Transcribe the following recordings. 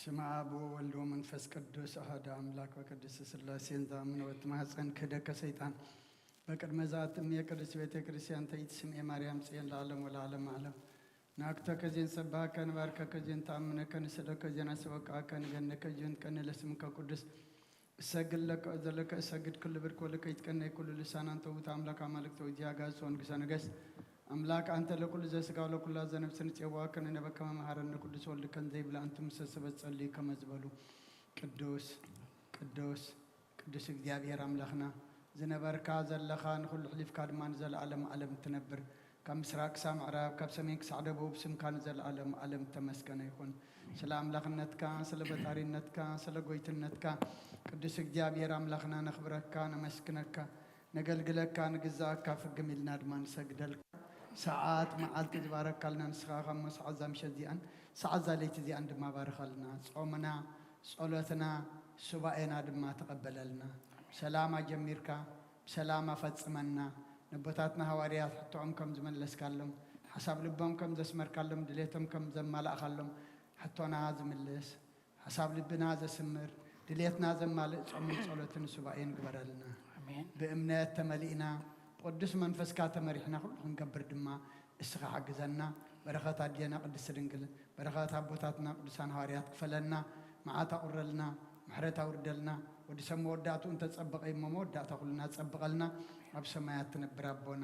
ስም ኣብ ወወልድ ወመንፈስ ቅዱስ ኣሐዱ ኣምላክ በቅድስት ስላሴ እንዛምን ወትማህፀን ክህደከ ሰይጣን በቅድመ ዛትም የቅድስት ቤተ ክርስቲያን ተይት ስምኤ ማርያም ጽዮን ለዓለም ወለዓለም ዓለም። ናክቶ ከዜን ሰባከ ንባርከ ከዜን ተኣምነከ ንሰዶ ከዜን ኣስበቃከ ንገነከ ዚዮን ቀን ለስምከ ቅዱስ እሰግድ ለከ ዘለከ እሰግድ ክሉ ብርክ ወለከ ይትቀነ ኩሉ ልሳን አንተ ውእቱ አምላክ አማልክት ወእግዚአ አጋእዝት ወንጉሰ ነገስት አምላክ አንተ ለኩሉ ዘስጋ ወለኩላ ዘነፍስ ንጼዋከ ንነበከ መመሃረነ ቅዱስ ወልድከን ዘይብላ አንትም ሰሰበት ጸልዩ ከመ ዝበሉ ቅዱስ ቅዱስ ቅዱስ እግዚኣብሔር ኣምላኽና ዝነበርካ ዘለኻ ንኹሉ ሕሊፍካ ድማ ንዘለኣለም ዓለም ትነብር ካብ ምስራቅ ክሳብ ምዕራብ ካብ ሰሜን ክሳዕ ደቡብ ስምካ ንዘለኣለም ዓለም ተመስገነ ይኹን። ስለ ኣምላኽነትካ ስለ ፈጣሪነትካ ስለ ጎይትነትካ ቅዱስ እግዚኣብሔር ኣምላኽና ነኽብረካ ነመስግነካ ነገልግለካ ንግዛኣካ ፍግም ኢልና ድማ ንሰግደልካ። ሰዓት መዓልቲ ዝባረካልና ንስኻ ካብ ሰዓት እዛ ምሸት እዚኣን ሰዓት እዛ ለይቲ እዚኣን ድማ ባርኸልና። ጾምና ጸሎትና ሱባኤና ድማ ተቐበለልና። ብሰላም ኣጀሚርካ ብሰላም ኣፈጽመና። ነቦታትና ሃዋርያት ሕቶኦም ከም ዝመለስካሎም ሓሳብ ልቦም ከም ዘስመርካሎም ድሌቶም ከም ዘማላእካሎም ሕቶና ዝምልስ ሓሳብ ልብና ዘስምር ድሌትና ዘማልእ ጾምን ጸሎትን ሱባኤን ግበረልና። ኣሜን። ብእምነት ተመሊእና ብቅዱስ መንፈስካ ተመሪሕና ኩሉ ክንገብር ድማ እስኻ ሓግዘና። በረኸት ኣዴና ቅድስቲ ድንግል በረኸት ኣቦታትና ቅዱሳን ሃዋርያት ክፈለና። መዓት ኣቁረልና ምሕረት ኣውርደልና። ወዲ ሰብ መወዳእትኡ እንተጸበቐ እሞ መወዳእታ ኩልና ጸብቐልና። ኣብ ሰማያት ትነብር ኣቦና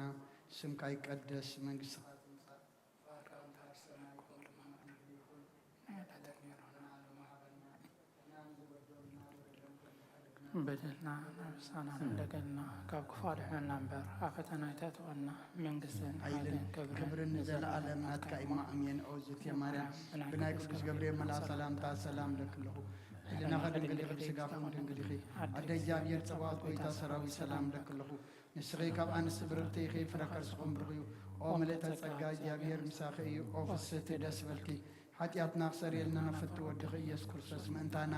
ስምካ ይቀደስ መንግስትኻ ትምጻእ። በደልና ነብሳና እንደገልና ካብ ክፉ ኣድሕነና እምበር ኣብ ፈተና ኣይተእትወና። መንግስትን ሓይልን ሓይልን ክብርን ክብርን ንዘለኣለም ናትካ እዩ። ኣሜን። ኦ ዝትየ ማርያም ብናይ ቅዱስ ገብርኤል መልኣኽ ሰላምታ ሰላም ለክለኹ። ሕልናኸ ድንግል ኢኺ ብስጋኹም ድንግል ኢኺ። ኣደ እግዚኣብሔር ጸባኦት ጎይታ ሰራዊት ሰላም ለክለኹ። ንስኺ ካብ ኣንስቲ ብርኽቲ ኢኺ ፍረ ከርስኹም ብሩኽ እዩ። ኦ ምልእተ ጸጋ እግዚኣብሔር ምሳኺ እዩ። ኦ ፍስህቲ ደስ በልኪ። ሓጢኣትና ክሰርየልና ናብ ፍትው ወድኺ ኢየሱስ ክርስቶስ ምእንታና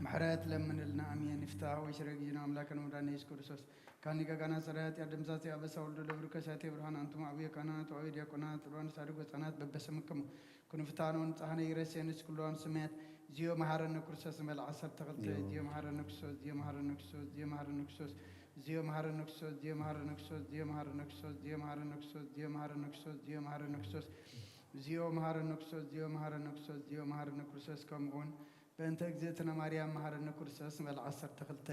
ምሕረት ለምንልና ኣሜን። ይፍታ ወይ ስረ ጊዜና ኣምላክን መድኃኒነ ኢየሱስ ክርስቶስ ካኒ ጋጋና ሰራይ ሓጢኣት ደምሳሴ ኣበሳ ወልዶ ለብርከ ሳቴ ብርሃን ኣንቱም ኣቡየ ካህናት ወአቡየ ዲያቆናት ጥሩዋን ሳድግ ወፃናት በበስምክሙ ኩኑ ፍታኖን ጻህነ ይረሴንስ ኩሎን ስሜት ዚዮ መሐረነ ክርስቶስ ንበል ዓሰርተ ክልተ ዚዮ መሐረነ ክርስቶስ ዚዮ መሐረነ ክርስቶስ ዚዮ መሐረነ ክርስቶስ ዚዮ መሐረነ ክርስቶስ ዚዮ መሐረነ ክርስቶስ ዚዮ መሐረነ ክርስቶስ ዚዮ መሐረነ ክርስቶስ ዚዮ መሐረነ ክርስቶስ ዚዮ መሐረነ ክርስቶስ ዚዮ መሐረነ ክርስቶስ ዚዮ መሐረነ ክርስቶስ ዚዮ መሐረነ ክርስቶስ ከምኡውን በእንተ እግዝእትነ ማርያም መሐረነ ክርስቶስ ንበል ዓሰርተ ክልተ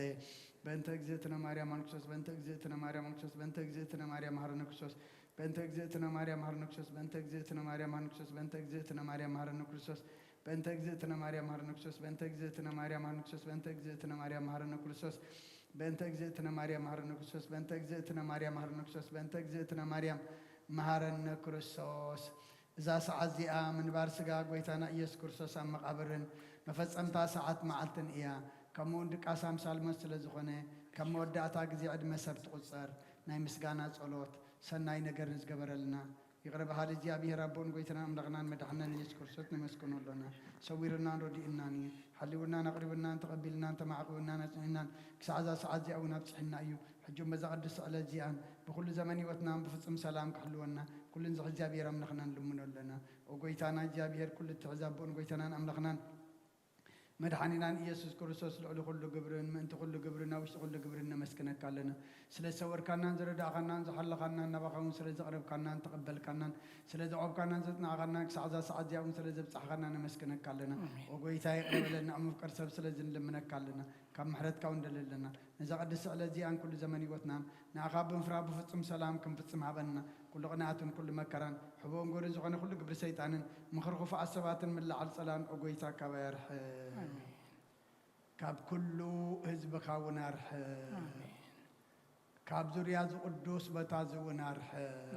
በእንተ እግዝእትነ ማርያም መሐረነ ክርስቶስ በእንተ እግዝእትነ ማርያም መሐረነ ክርስቶስ በእንተ እግዝእትነ ማርያም መሐረነ ክርስቶስ በእንተ እግዝእትነ ማርያም መሐረነ ክርስቶስ በእንተ እግዝእትነ ማርያም መሐረነ ክርስቶስ በእንተ እግዝእትነ ማርያም መሐረነ ክርስቶስ በእንተ እግዝእትነ ማርያም መሐረነ ክርስቶስ በእንተ እግዝእትነ ማርያም መሐረነ ክርስቶስ በእንተ እግዝእትነ ማርያም መሐረነ ክርስቶስ በእንተ እግዝእትነ ማርያም መሐረነ ክርስቶስ በእንተ እግዝእትነ ማርያም መሐረነ ክርስቶስ በእንተ እግዝእትነ ማርያም መሐረነ ክርስቶስ እዛ ሰዓት እዚኣ ምንባር ስጋ ጎይታና ኢየሱስ ክርስቶስ ኣብ መቓብርን መፈጸምታ ሰዓት መዓልትን እያ። ከምኡውን ድቃስ ኣምሳል ሞት ስለ ዝኾነ ካብ መወዳእታ ግዜ ዕድመ ሰብ ትቑጸር። ናይ ምስጋና ጸሎት ሰናይ ነገር ንዝገበረልና ይቕረ በሃሊ እግዚኣብሔር ኣቦን ጎይታና ኣምላኽናን መድሓናን ኢየሱስ ክርስቶስ ነመስግኖ ኣሎና። ሰዊርናን ረዲኡናን እዩ። ሓልውናን ኣቕሪቡናን ተቐቢልናን ተማዕቑብናን ኣጽኒዕናን ክሳዕ እዛ ሰዓት እዚኣ እውን ኣብጽሕና እዩ። ሕጂ እውን በዛ ቅድስቲ ዕለት እዚኣን ብኹሉ ዘመን ህይወትናን ብፍጹም ሰላም ክሕልወና ኩሉ ንዝሕ እግዚኣብሔር ኣምላኽና ንልምኖ ኣለና። ኦ ጎይታና እግዚኣብሔር ኩሉ እትሕዝ ኣቦን ጎይታናን ኣምላኽናን መድሓኒናን ኢየሱስ ክርስቶስ ልዕሊ ኩሉ ግብርን ምእንቲ ኩሉ ግብርን ኣብ ውሽጢ ኩሉ ግብርን ነመስግነካ ኣለና። ስለ ዝሰወርካናን ዝረዳእኻናን ዝሓለኻናን ናባኻ እውን ስለ ዘቕረብካናን ተቐበልካናን ስለ ዘቖብካናን ዘጽናዕኻናን ክሳዕ እዛ ሰዓት እዚኣ እውን ስለ ዘብጻሕኻና ነመስግነካ ኣለና። ኦ ጎይታ ይቕረ በለና ኣብ ምፍቃር ሰብ ስለ ዝንልምነካ ኣለና። ካብ ምሕረትካ እውን ደሊ ኣለና። ነዛ ቅድስቲ ዕለት እዚኣን ኩሉ ዘመን ህይወትናን ንኣኻ ብምፍራህ ብፍጹም ሰላም ክንፍጽም ሃበና። ኩሉ ቅንኣትን ኩሉ መከራን ሕቡእን ጎርን ዝኾነ ኩሉ ግብሪ ሰይጣንን ምኽሪ ክፉኣት ሰባትን ምልዓል ጸላን ኦ ጎይታ ካባይ ኣርሕቕ። ካብ ኩሉ ህዝብኻ እውን ኣርሕቕ። ካብ ዙርያ እዚ ቅዱስ ቦታ እዚ እውን ኣርሕቕ።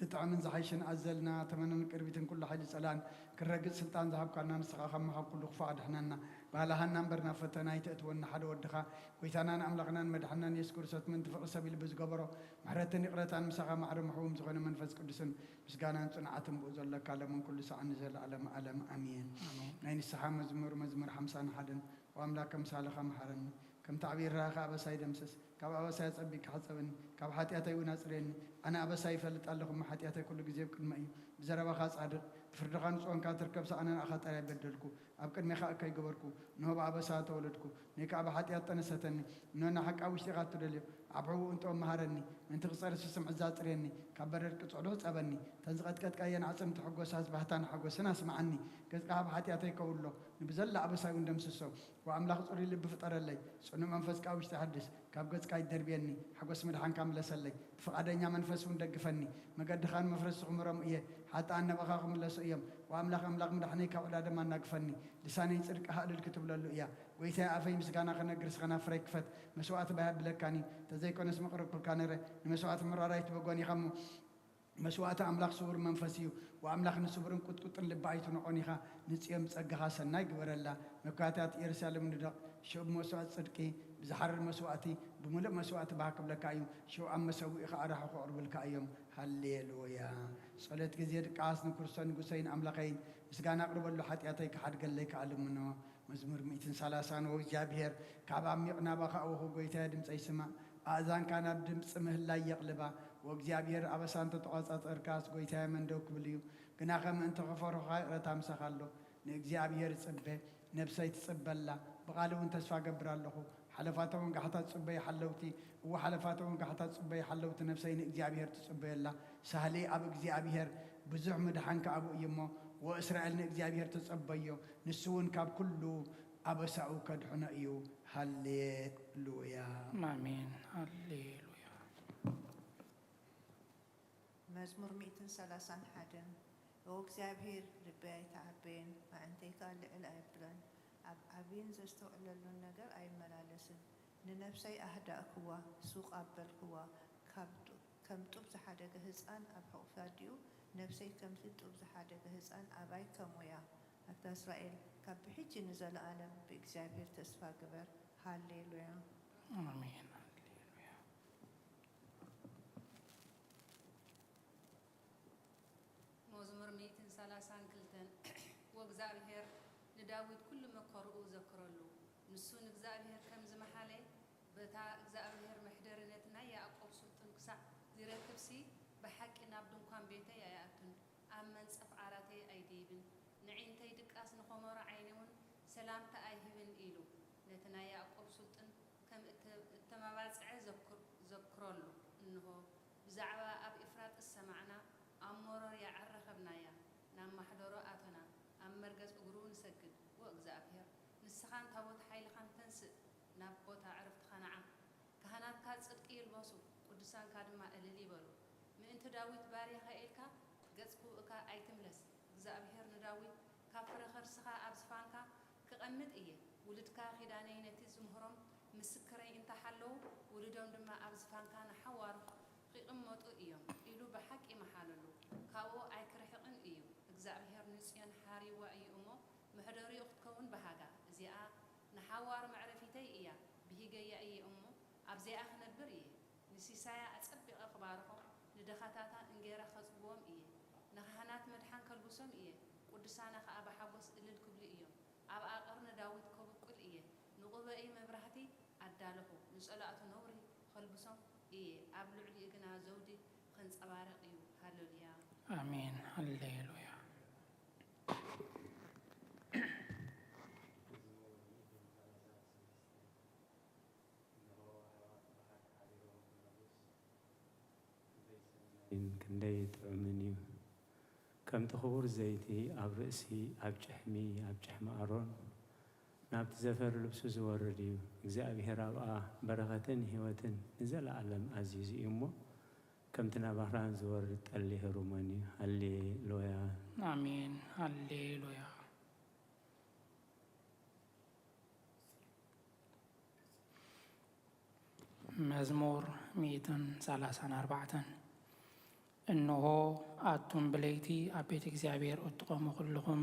ዝጥዕምን ዝሓይሽን ኣዘልና ተመንን ቅርቢትን ኩሉ ሓይሊ ጸላን ክረግጽ ስልጣን ዝሃብካና ንስኻ ካብ ምሃብ ኩሉ ክፉእ ኣድሕነና። ባህልኻና እምበር ናብ ፈተና ኣይተእትወና ሓደ ወድኻ ጎይታናን ኣምላኽናን መድሓናን የሱስ ክርስቶስ ምእንቲ ፍቕሪ ሰብ ኢሉ ብዝገበሮ ምሕረትን ይቕረታን ምሳኻ ማዕረ ምሕቡም ዝኾነ መንፈስ ቅዱስን ምስጋናን ጽንዓትን ብኡ ዘለካ ለምን ኩሉ ሰዓን ንዘለኣለም ኣለም ኣሜን። ናይ ንስሓ መዝሙር መዝሙር ሓምሳን ሓደን ኦ ኣምላክ ከምሳልኻ መሓረኒ ከምቲ ዓብዪ ርህራኸ ኣበሳይ ደምስስ ካብ ኣበሳይ ኣጸቢቅካ ሕጸበኒ ካብ ሓጢኣተይ እውን ኣጽርየኒ ኣነ ኣበሳይ ይፈልጥ ኣለኹ እሞ ሓጢኣተይ ኩሉ ግዜ ኣብ ቅድመይ እዩ ብዘረባኻ ጻድቕ ፍርድኻ ንጽዮንካ ትርከብ ሳእነ ንኣኻ ጥራይ በደልኩ። ኣብ ቅድሜኻ እከይ ገበርኩ። እንሆ ብኣበሳ ተወለድኩ። ነይ ከኣ ብሓጢኣት ጠነሰተኒ። እንሆ ንሓቂ ኣብ ውሽጢኻ እትደልዮ። ኣብ ሕቡእ እንጥበብ መሃረኒ። ምእንቲ ክጸርሲ ስምዒት ዛጽርየኒ። ካብ በረድ ቅጽዕዶ ጸበኒ። እተን ዝቐጥቀጥካየን ኣዕጽምቲ ሕጎሳስ ባህታን ሓጎስን ኣስምዓኒ። ገጽካ ካብ ሓጢኣተይ ከውሎ። ንብዘላ ኣበሳይ እውን ደምስሶ። ወኣምላኽ ጽሩይ ልቢ ፍጠረለይ። ጽኑዕ መንፈስ ከኣ ኣብ ውሽጢ ሓድስ። ካብ ገጽካ ኣይደርብየኒ። ሓጎስ ምድሓንካ ምለሰለይ። ብፍቓደኛ መንፈስ እውን ደግፈኒ። መገድኻ ንመፍረስቲ ክምህሮም እየ። ሓጥኣን ናባኻ ክምለሱ እዮም። ወኣምላኽ ኣምላኽ ምድሓነይ ካብ ዕዳ ደም ኣናግፈኒ። ልሳነይ ጽድቅኻ እልል ክትብለሉ እያ። ጐይታይ ኣፈይ ምስጋና ክነግር ስኻ ናብ ፍረይ ክፈት። መስዋእቲ ባህ የብለካን እዩ። ተዘይኮነስ መቕረብኩልካ ነረ። ንመስዋእቲ ምራር ኣይትበጎን ኢኻ እሞ። መስዋእቲ ኣምላኽ ስዉር መንፈስ እዩ። ወኣምላኽ ንስቡርን ቁጥቁጥን ልቢ ኣይትንዖን ኢኻ። ንጽዮን ብጸጋኻ ሰናይ ግበረላ። መካታት ኢየሩሳሌም ንደቕ። ሽዑ ብመስዋእቲ ጽድቂ፣ ብዝሓርር መስዋእቲ፣ ብምሉእ መስዋእቲ ባህ ክብለካ እዩ። ሽዑ ኣብ መሰውኢ ኸኣ ራሑ ከቕርቡልካ እዮም። ሃሌሉያ። ጸሎት ግዜ ድቃስ ንክርስቶ ንጉሰይን ኣምላኸይን ምስጋና ኣቕርበሉ፣ ሓጢኣተይ ክሓድገለይ ከኣ ልምኖ። መዝሙር ሚእትን ሰላሳን ወእግዚኣብሔር ካብ ዓሚቕ ናባኻ እወኹ፣ ጐይታየ ድምፀይ ስማዕ፣ ኣእዛንካ ናብ ድምፂ ምህላይ የቕልባ። ወእግዚኣብሔር ኣበሳ እንተተቖጻጸርካስ፣ ጐይታየ መን ደው ክብል እዩ? ግናኸ ምእንቲ ኽፈርሁኻ ይቕረታ ምሳኻ ኣሎ። ንእግዚኣብሔር እጽበ፣ ነብሰይ ትጽበላ፣ ብቓሉ እውን ተስፋ እገብር ኣለኹ። ሓለፋቶም ወጋሕታ ትጽበዩ ሓለውቲ፣ እወ ሓለፋቶም ወጋሕታ ትጽበዩ ሓለውቲ ነብሰይ ንእግዚኣብሔር ትጽበየላ። ሳህሊ ኣብ እግዚኣብሔር ብዙሕ ምድሓን ከኣ ኣብኡ እዩ እሞ፣ ወእስራኤል ንእግዚኣብሔር ተጸበዮ፣ ንሱ እውን ካብ ኩሉ ኣበሳኡ ከድሕኖ እዩ። ሃሌሉያ። ኣሜን። ሃሌሉያ። መዝሙር ሚእትን ሰላሳን ሓደን። ኦ እግዚኣብሔር፣ ልበይ ኣይተዓበየን፣ ኣዕንተይ ከኣ ልዕል ኣየብለን። ኣብ ዓብይን ዘስተውዕለሉን ነገር ኣይመላለስን። ንነፍሰይ ኣህዳእክዋ፣ ሱቕ ኣበልክዋ። ካብ ጡ-፣ ከም ጡብ ዝሓደገ ህጻን ኣብ ሕቑፊ ኣዲኡ፣ ነፍሰይ ከምቲ ጡብ ዝሓደገ ህጻን ኣባይ ከምኡ'ያ። ኣታ እስራኤል፣ ካብ ብሕጂ ንዘለኣለም ብእግዚኣብሔር ተስፋ ግበር። ሃሌሉያ። ኣሜን። ሃሌሉያ። መዝሙር ሚእትን ሰላሳን ክልተን። ወእግዚኣብሔር ንዳዊት ኩሉ መከርኡ ዘክረሉ፣ ንሱ ንእግዚኣብሔር ከም ዝመሓለ፣ በታ እግዚኣብሔር መሕደሪ ነቲ ናይ ያዕቆብ ስልጡን ክሳዕ ዚረክብሲ፣ ብሓቂ ናብ ድንኳን ቤተይ ኣይኣቱን፣ ኣብ መንጸፍ ዓራተይ ኣይድይብን። ንዒንተይ ድቃስ ንኸመሮ ዓይነይውን ሰላምታ ኣይህብን ኢሉ፣ ነቲ ናይ ያዕቆብ ስልጡን ከም እተ-፣ እተመባጽዐ ዘክር-፣ ዘክረሉ። እንሆ፣ ብዛዕባ ኣብ ኤፍራጥስ ሰማዕና፣ ኣብ መሮር ያዕር ረኸብናያ፣ ናብ ማሕደሮ ኣተና፣ ኣብ መርገጽ እግሩ ንሰግድ። ወእግዚኣብሔር፣ ንስኻን ታቦት ሓይልኻን ተንስእ፣ ናብ ቦታ ዕረፍትኻ ንዓ። ካህናትካ ጽድቂ ይልበሱ፣ ቅዱሳንካ ድማ እልል ይበሉ። ምእንቲ ዳዊት ባርያኻ ኢልካ፣ ገጽ ክውእካ ኣይትምለስ። እግዚኣብሔር ንዳዊት፣ ካብ ፍረ ከርስኻ ኣብ ዝፋንካ ክቐምጥ እየ። ውሉድካ ኪዳነይ ነቲ ዝምህሮም ምስክረይ እንተ ሓለዉ፣ ውሉዶም ድማ ኣብ ዝፋንካ ንሓዋሩ ኺቕመጡ እዮም ኢሉ ብሓቂ መሓለሉ። ካብኡ ኣይክርሕቕን እዩ። እግዚኣብሔር ንጽዮን ሓሪዋ እዩ እሞ፣ መሕደሪኡ ክትከውን በሃጋ። እዚኣ ንሓዋሩ መዕረፊተይ እያ፣ ብሂገያ እየ እሞ፣ ኣብዚኣ ክነብር እየ። ንሲሳያ ኣጸቢቐ ክባርኾ፣ ንድኻታታ እንጌራ ከጽግቦም እየ። ንኻህናት መድሓን ከልብሶም እየ፣ ቅዱሳና ኸኣ ብሓጎስ እልል ክብሉ እዮም። ኣብ ኣቐርኒ ዳዊት ከብቁል እየ፣ ንቑበኢ መብራህቲ ኣዳለኹ፣ ንጸላእቱ ነውሪ ኸልብሶም እየ፣ ኣብ ልዕሊኡ ግና ዘውዲ ኸንጸባርቕ እዩ። ሃሌሉያ። ኣሜን። ሃሌሉያ። ክንደይ ጥዑምን እዩ። ከምቲ ክቡር ዘይቲ ኣብ ርእሲ፣ ኣብ ጭሕሚ፣ ኣብ ጭሕሚ ኣሮን፣ ናብቲ ዘፈር ልብሱ ዝወርድ እዩ። እግዚኣብሔር ኣብኣ በረኸትን ህይወትን ንዘለኣለም ኣዚዙ እዩ እሞ፣ ከምቲ ናብ ኣኽራን ዝወርድ ጠሊ ህሩመን እዩ። ሃሌሉያ። ኣሜን። ሃሌሉያ። መዝሙር ሚእትን ሰላሳን ኣርባዕተን። እንሆ፣ ኣቱም ብለይቲ ኣብ ቤት እግዚኣብሔር እትቖሙ ኩልኹም፣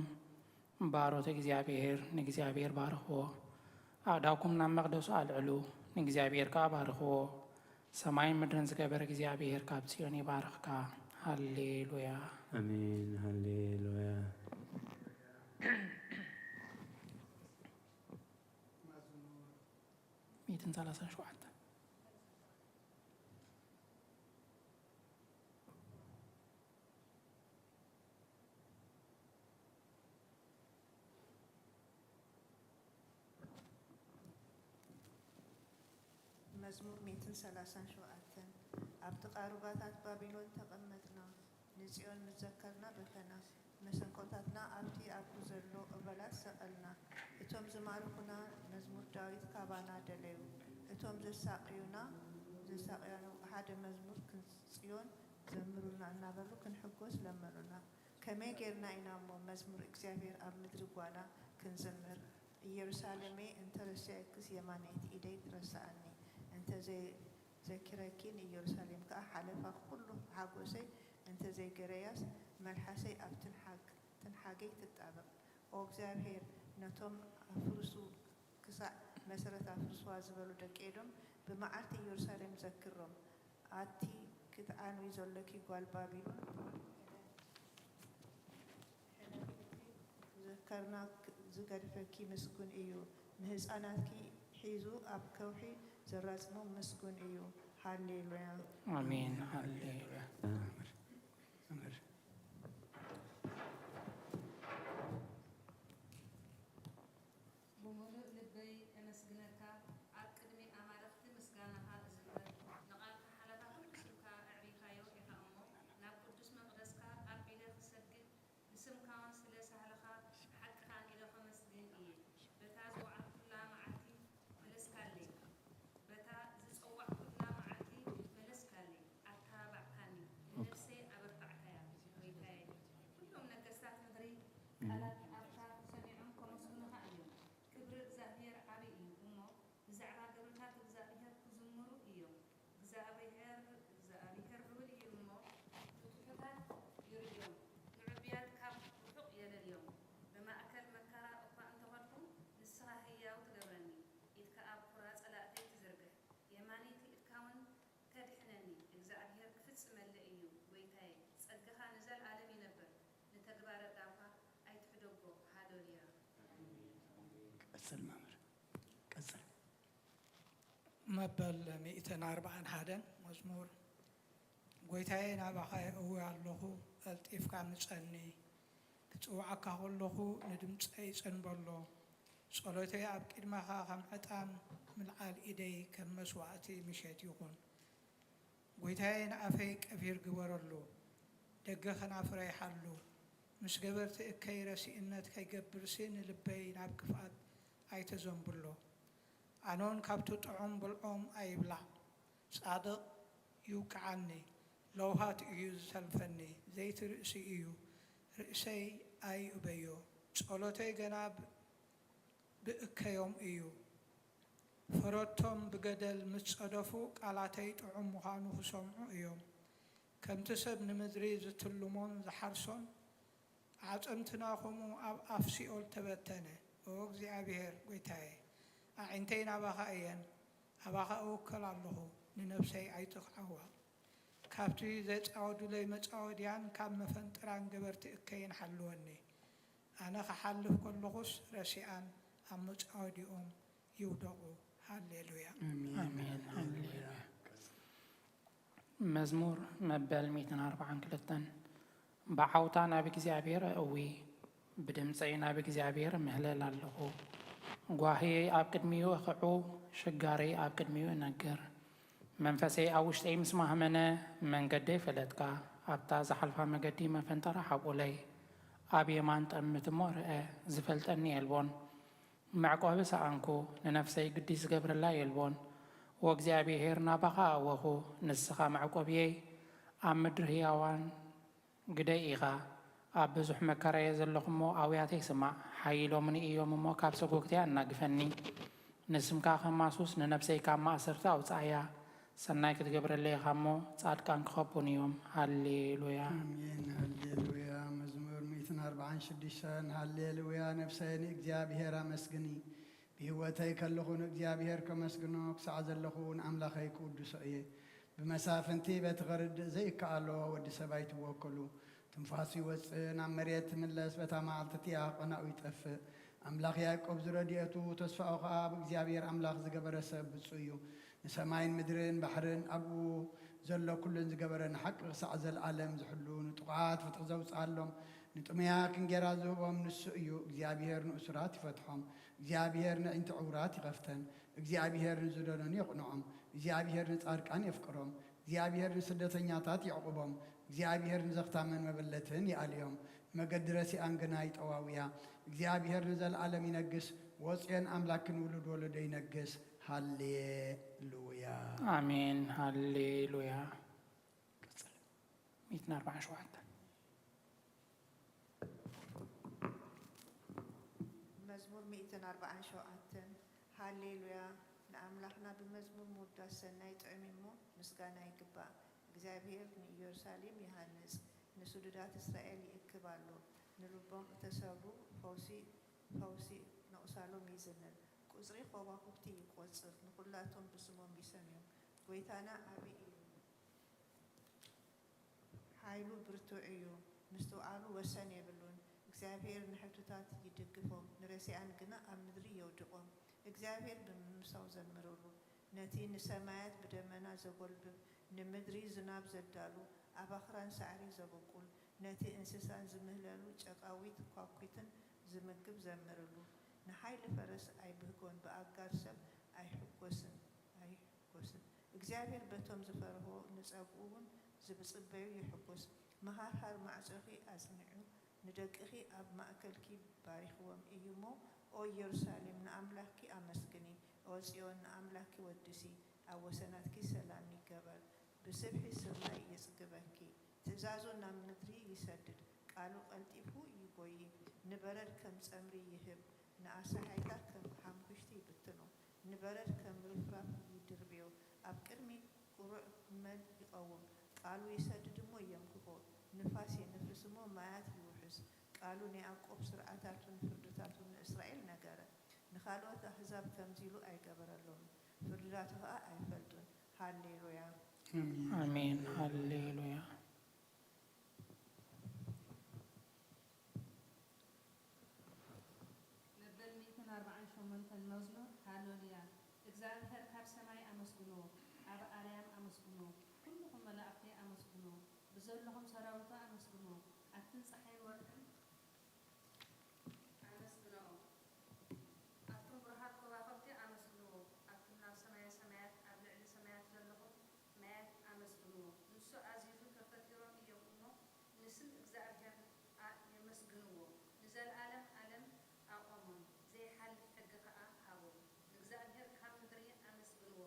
ባሮት እግዚኣብሔር ንእግዚኣብሔር ባርኽዎ። ኣእዳውኩም ናብ መቕደሱ ኣልዕሉ፣ ንእግዚኣብሔር ከኣ ባርኽዎ። ሰማይን ምድርን ዝገበረ እግዚኣብሔር ካብ ጽዮን ይባርኽካ። ሃሌሉያ። ኣሜን። ሃሌሉያ። ሚእትን ሰላሳን ሸውዓተን። መዝሙር ሚእትን ሰላሳን ሸውዓተን። ኣብቲ ቃሩባታት ባቢሎን ተቐመጥና፣ ንጽዮን ምስ ዘከርና በኸና። መሰንቆታትና ኣብቲ ኣብኡ ዘሎ እበላት ሰቐልና። እቶም ዝማርኹና መዝሙር ዳዊት ካባና ደለዩ። እቶም ዘሳቕዩና፣ ዘሳቕያኑ ሓደ መዝሙር ክንጽዮን ዘምሩልና እናበሉ ክንሕጎስ ለመኑና። ከመይ ጌርና ኢና እሞ መዝሙር እግዚኣብሔር ኣብ ምድሪ ጓና ክንዝምር? ኢየሩሳሌመይ እንተ ረሲዐክስ የማነይቲ ኢደይ ትረስዓኒ፣ እንተ ዘይ-፣ ዘኪረኪ ንኢየሩሳሌም ከኣ ሓለፋ ኩሉ ሓጎሰይ፣ እንተ ዘይገረያስ መልሓሰይ ኣብ ትንሓግ-፣ ትንሓገይ ትጣበቕ። ኦ እግዚኣብሔር፣ ነቶም ኣፍርሱ ክሳዕ መሰረት ኣፍርስዋ ዝበሉ ደቂ ኤዶም ብመዓልቲ ኢየሩሳሌም ዘክሮም። ኣቲ ክትዓንዊ ዘሎኪ ጓል ባቢሎን፣ ዘከርና ዝገድፈኪ ምስጉን እዩ። ንህፃናትኪ ሒዙ ኣብ ከውሒ ዘራጽሞም ምስጉን እዩ። ሃሌሉያ። ኣሜን። ሃሌሉያ። ብምሉእ ልበይ እመስግነካ፣ ኣብ ቅድሚ ኣማልኽቲ ምስጋናኻ እዝምር። ንቓልካ ሓለፋ ኩሉ ስምካ ኣዕቢኻዮ ኢኻ እሞ፣ ናብ ቅዱስ መቕደስካ ኣቢለ ክሰግድ፣ ንስምካውን ስለ ሳህልኻ ሓቅኻን ኢለ ከመስግን እየ። በታ ዝወዓልኩላ መዓልቲ መለስካለይ፣ በታ ዝጸዋዕኩላ መዓልቲ መለስካለይ፣ ኣተባባዕካኒ፣ ንነፍሰይ ኣበርታዕካያ። ጎይታየ፣ ኩሎም ነገስታት ምድሪ ቃላት ኣፍካ ሰሚዖም ከመስግኑኻ እዮም። ክብሪ እግዚኣብሔር ዓቢ እዩ እሞ፣ ብዛዕባ ግብርታት እግዚኣብሔር ክዝምሩ እዮም። እግዚኣብሔር፣ እግዚኣብሔር ልዑል እዩ እሞ፣ ንትሑታት ይርእዮም፣ ንዕቡያት ካብ ርሑቕ የለልዮም። ብማእከል መከራ እኳ እንተኸድኩ፣ ንስኻ ህያው ትገብረኒ። ኢድካ ኣብ ቁራ ጸላእተይ ትዝርግሕ፣ የማነይቲ ኢድካውን ተድሕነኒ። እግዚኣብሔር ክፍጽመለይ እዩ፣ ጐይታየ፣ ጸጋኻ ንዘለኣለም ይነብር፣ ንተግባረ እዳውካ ኣይትሕደጎ። ሃሌሉያ። ቀጽል መምህር፣ ቀጽል። መበል ሚእትን ኣርባዓን ሓደን መዝሙር። ጐይታየ፣ ናባኻ የእዊ ኣለኹ፣ ቀልጢፍካ ምጸኒ። ክጽውዓካ ከለኹ ንድምጸይ ጽን በሎ። ጸሎተይ ኣብ ቅድመኻ ከም ዕጣን፣ ምልዓል ኢደይ ከም መስዋእቲ ምሸት ይኹን። ጐይታየ፣ ንኣፈይ ቀፊር ግበረሉ፣ ደገ ከናፍረይ ሓሉ። ምስ ገበርቲ እከይ ረሲእነት ከይገብርሲ ንልበይ ናብ ክፍኣት ኣይተዘንብሎ። ኣኖን ካብቲ ጥዑም ብልዖም ኣይብላዕ። ጻድቕ ይውቅዓኒ፣ ለውሃት እዩ ዝሰልፈኒ፣ ዘይቲ ርእሲ እዩ፣ ርእሰይ ኣይእበዮ። ጸሎተይ ገና ብ-፣ ብእከዮም እዩ። ፈረድቶም ብገደል ምስ ጸደፉ፣ ቃላተይ ጥዑም ምዃኑ ክሰምዑ እዮም። ከምቲ ሰብ ንምድሪ ዝትልሞን ዝሓርሶን፣ ኣዕጽምትና ኸምኡ ኣብ ኣፍ ሲኦል ተበተነ። ኦ እግዚኣብሔር ጐይታየ፣ ኣዒንተይ ናባኻ እየን፣ ኣባኻ እውከል ኣለኹ፣ ንነፍሰይ ኣይትኽዓዋ። ካብቲ ዘጻወዱለይ መጻወድያን ካብ መፈንጥራን ገበርቲ እከይን ሓልወኒ። ኣነ ክሓልፍ ከለኹስ ረሲኣን ኣብ መጻወዲኦም ይውደቑ። ሃሌሉያ። ኣሜን። ኣሜን። ሃሌሉያ። መዝሙር መበል ሚእትን ኣርባዓን ክልተን። ብዓውታ ናብ እግዚኣብሔር እእዊ፣ ብድምፀይ ናብ እግዚኣብሔር እምህለል ኣለኹ። ጓህየይ ኣብ ቅድሚኡ እኽዑ፣ ሽጋረይ ኣብ ቅድሚኡ እነግር። መንፈሰይ ኣብ ውሽጠይ ምስ ማህመነ፣ መንገደይ ፈለጥካ። ኣብታ ዝሓልፋ መገዲ መፈንጠራ ሓብኡለይ። ኣብ የማን ጠምት እሞ ርአ፣ ዝፈልጠኒ የልቦን። መዕቆቢ ሰኣንኩ፣ ንነፍሰይ ግዲ ዝገብረላ የልቦን። ወእግዚኣብሔር ናባኻ ኣወኹ፣ ንስኻ መዕቆብየይ፣ ኣብ ምድሪ ህያዋን ግደይ ኢኻ። ኣብ ብዙሕ መከራየ ዘለኹ እሞ ኣውያተይ ስማዕ፣ ሓይሎምኒ እዮም እሞ ካብ ሰጎግተይ ኣናግፈኒ። ንስምካ ከማሱስ ንነፍሰይ ካብ ማእሰርቲ ኣውጽኣያ። ሰናይ ክትገብረለይ ኢኻ እሞ፣ ጻድቃን ክኸቡን እዮም። ሃሌሉያ። ኣሜን። ሃሌሉያ። መዝሙር ሚእትን ኣርባዓን ሽዱሽተን። ሃሌሉያ። ነፍሰይ ንእግዚኣብሔር ኣመስግኒ። ብህይወተይ ከለኹ ንእግዚኣብሔር ከመስግኖ፣ ክሳዕ ዘለኹ ንኣምላኸይ ክውድሶ እየ። ብመሳፍንቲ በቲ ኸርድእ ዘይከኣሎ ወዲ ሰብ ኣይትወከሉ። ትንፋሱ ይወጽእ፣ ናብ መሬት ትምለስ፣ በታ መዓልቲ እቲኣ ቐናኡ ይጠፍእ። ኣምላኽ ያዕቆብ ዝረድኤቱ፣ ተስፋኡ ኸኣ ኣብ እግዚኣብሔር ኣምላኽ ዝገበረ ሰብ ብጹእ እዩ። ንሰማይን ምድርን ባሕርን ኣብኡ ዘሎ ኩሉን ዝገበረ፣ ንሓቂ ክሳዕ ዘለኣለም ዝሕሉ፣ ንጥቑዓት ፍትሒ ዘውጽኣሎም፣ ንጥሙያት እንጌራ ዝህቦም ንሱ እዩ። እግዚኣብሔር ንእሱራት ይፈትሖም፣ እግዚኣብሔር ነዒንቲ ዕውራት ይኸፍተን። እግዚኣብሔር ንዝደነኑ የቕንዖም። እግዚኣብሔር ንጻድቃን የፍቅሮም። እግዚኣብሔር ንስደተኛታት የዕቑቦም። እግዚኣብሔር ንዘኽታመን መበለትን ይኣልዮም። መገዲ ረሲኣን ግና ይጠዋውያ። እግዚኣብሔር ንዘለዓለም ይነግስ። ወጽዮን ኣምላክ ክንውሉድ ወለዶ ይነግስ። ሃሌሉያ። ኣሜን። ሃሌሉያ። ቀጽል። ሚእትን ኣርባዓን ሸውዓተን። መዝሙር ሚእትን ኣርባዓን ሸውዓተን። ሃሌሉያ። ንኣምላኽና ብመዝሙር ምውዳስ ሰናይ ጥዑም እሞ ምስጋና ይግባእ። እግዚኣብሔር ንኢየሩሳሌም ይሃንጽ፣ ንስዱዳት እስራኤል ይእክብ ኣሎ። ንልቦም እተሰብሩ ፈውሲ ፈውሲ ነቑሳሎም ይዝንን። ቁጽሪ ኸዋኽብቲ ይቆጽር፣ ንኹላቶም ብስሞም ይሰምዮም። ጐይታና ዓቢ እዩ፣ ሓይሉ ብርቱዕ እዩ፣ ምስትውዓሉ ወሰን የብሉን። እግዚኣብሔር ንሕቱታት ይድግፎም፣ ንረሲኣን ግና ኣብ ምድሪ የውድቖም። እግዚኣብሔር ብምምሳው ዘምርሉ፣ ነቲ ንሰማያት ብደመና ዘጐልብብ፣ ንምድሪ ዝናብ ዘዳሉ፣ ኣብ ኣኽራን ሳዕሪ ዘብቁል፣ ነቲ እንስሳን ዝምህለሉ ጨቓዊት ኳኲትን ዝምግብ ዘምርሉ። ንሓይሊ ፈረስ ኣይብህጎን፣ ብኣጋር ሰብ ኣይሕጎስን ኣይሕጎስን። እግዚኣብሔር በቶም ዝፈርህዎ ንጸግኡ እውን ዝጽበዩ ይሕጎስ። መሃርሃር ማዕጾኺ ኣጽኒዑ፣ ንደቅኺ ኣብ ማእከልኪ ባሪኽዎም እዩ እሞ፣ ኦ ኢየሩሳሌም፣ ንኣምላኽኪ ኣመስግኒ፣ ኦ ጽዮን፣ ንኣምላኽኪ ወድሲ። ኣብ ወሰናትኪ ሰላም ይገበር፣ ብስብሒ ሰማይ የጽግበኪ። ትእዛዙ ናብ ምድሪ ይሰድድ፣ ቃሉ ቀልጢፉ ይጎዪ። ንበረድ ከም ጸምሪ ይህብ፣ ንኣሳሕይታ ከም ሓምኲሽቲ ይብትኖ። ንበረድ ከም ርፍራፍ ይድርብዮ፣ ኣብ ቅድሚ ቁሩዕ መን ይቐውም? ቃሉ ይሰድድ እሞ የምክኾ፣ ንፋስ የንፍስ እሞ ማያት ይውሕዝ። ቃሉ ንያዕቆብ ስርዓታቱን ፍርድታቱን ንእስራኤል ነገረ። ንኻልኦት ኣህዛብ ከምዚ ኢሉ ኣይገበረሎምን፣ ፍርድታቱ ኸኣ ኣይፈልጡን። ሃሌሉያ። ኣሜን። ኣሜን። ሃሌሉያ። መበል ሚእትን ኣርባዓን ሸሞንተን መዝሙር። ሃሌሉያ። እግዚኣብሔር ካብ ሰማይ ኣመስግንዎ፣ ኣብ ኣርያም ኣመስግንዎ፣ ኩልኹም መላእኽቲ ኣመስግንዎ፣ ብዘለኹም ሰራዊቱ ኣመስግንዎ፣ ኣትን ጸሓይን ወርሕን ኣመስግንኦ፣ ኣቱም ብሩሃት ከዋኽብቲ ኣመስግንዎ፣ ኣቱም ናብ ሰማየ ሰማያት ኣብ ልዕሊ ሰማያት ዘለኹም ማያት ኣመስግንዎ። ንሱ ኣዚዙ ከፈጢሮም እዮም እሞ፣ ንስም እግዚኣብሔር የመስግንዎ። ንዘለኣለም ኣለም ኣቖሞም፣ ዘይሓልፍ ሕጊ ኸኣ ሃቦም። ንእግዚኣብሔር ካብ ምድሪ ኣመስግንዎ፣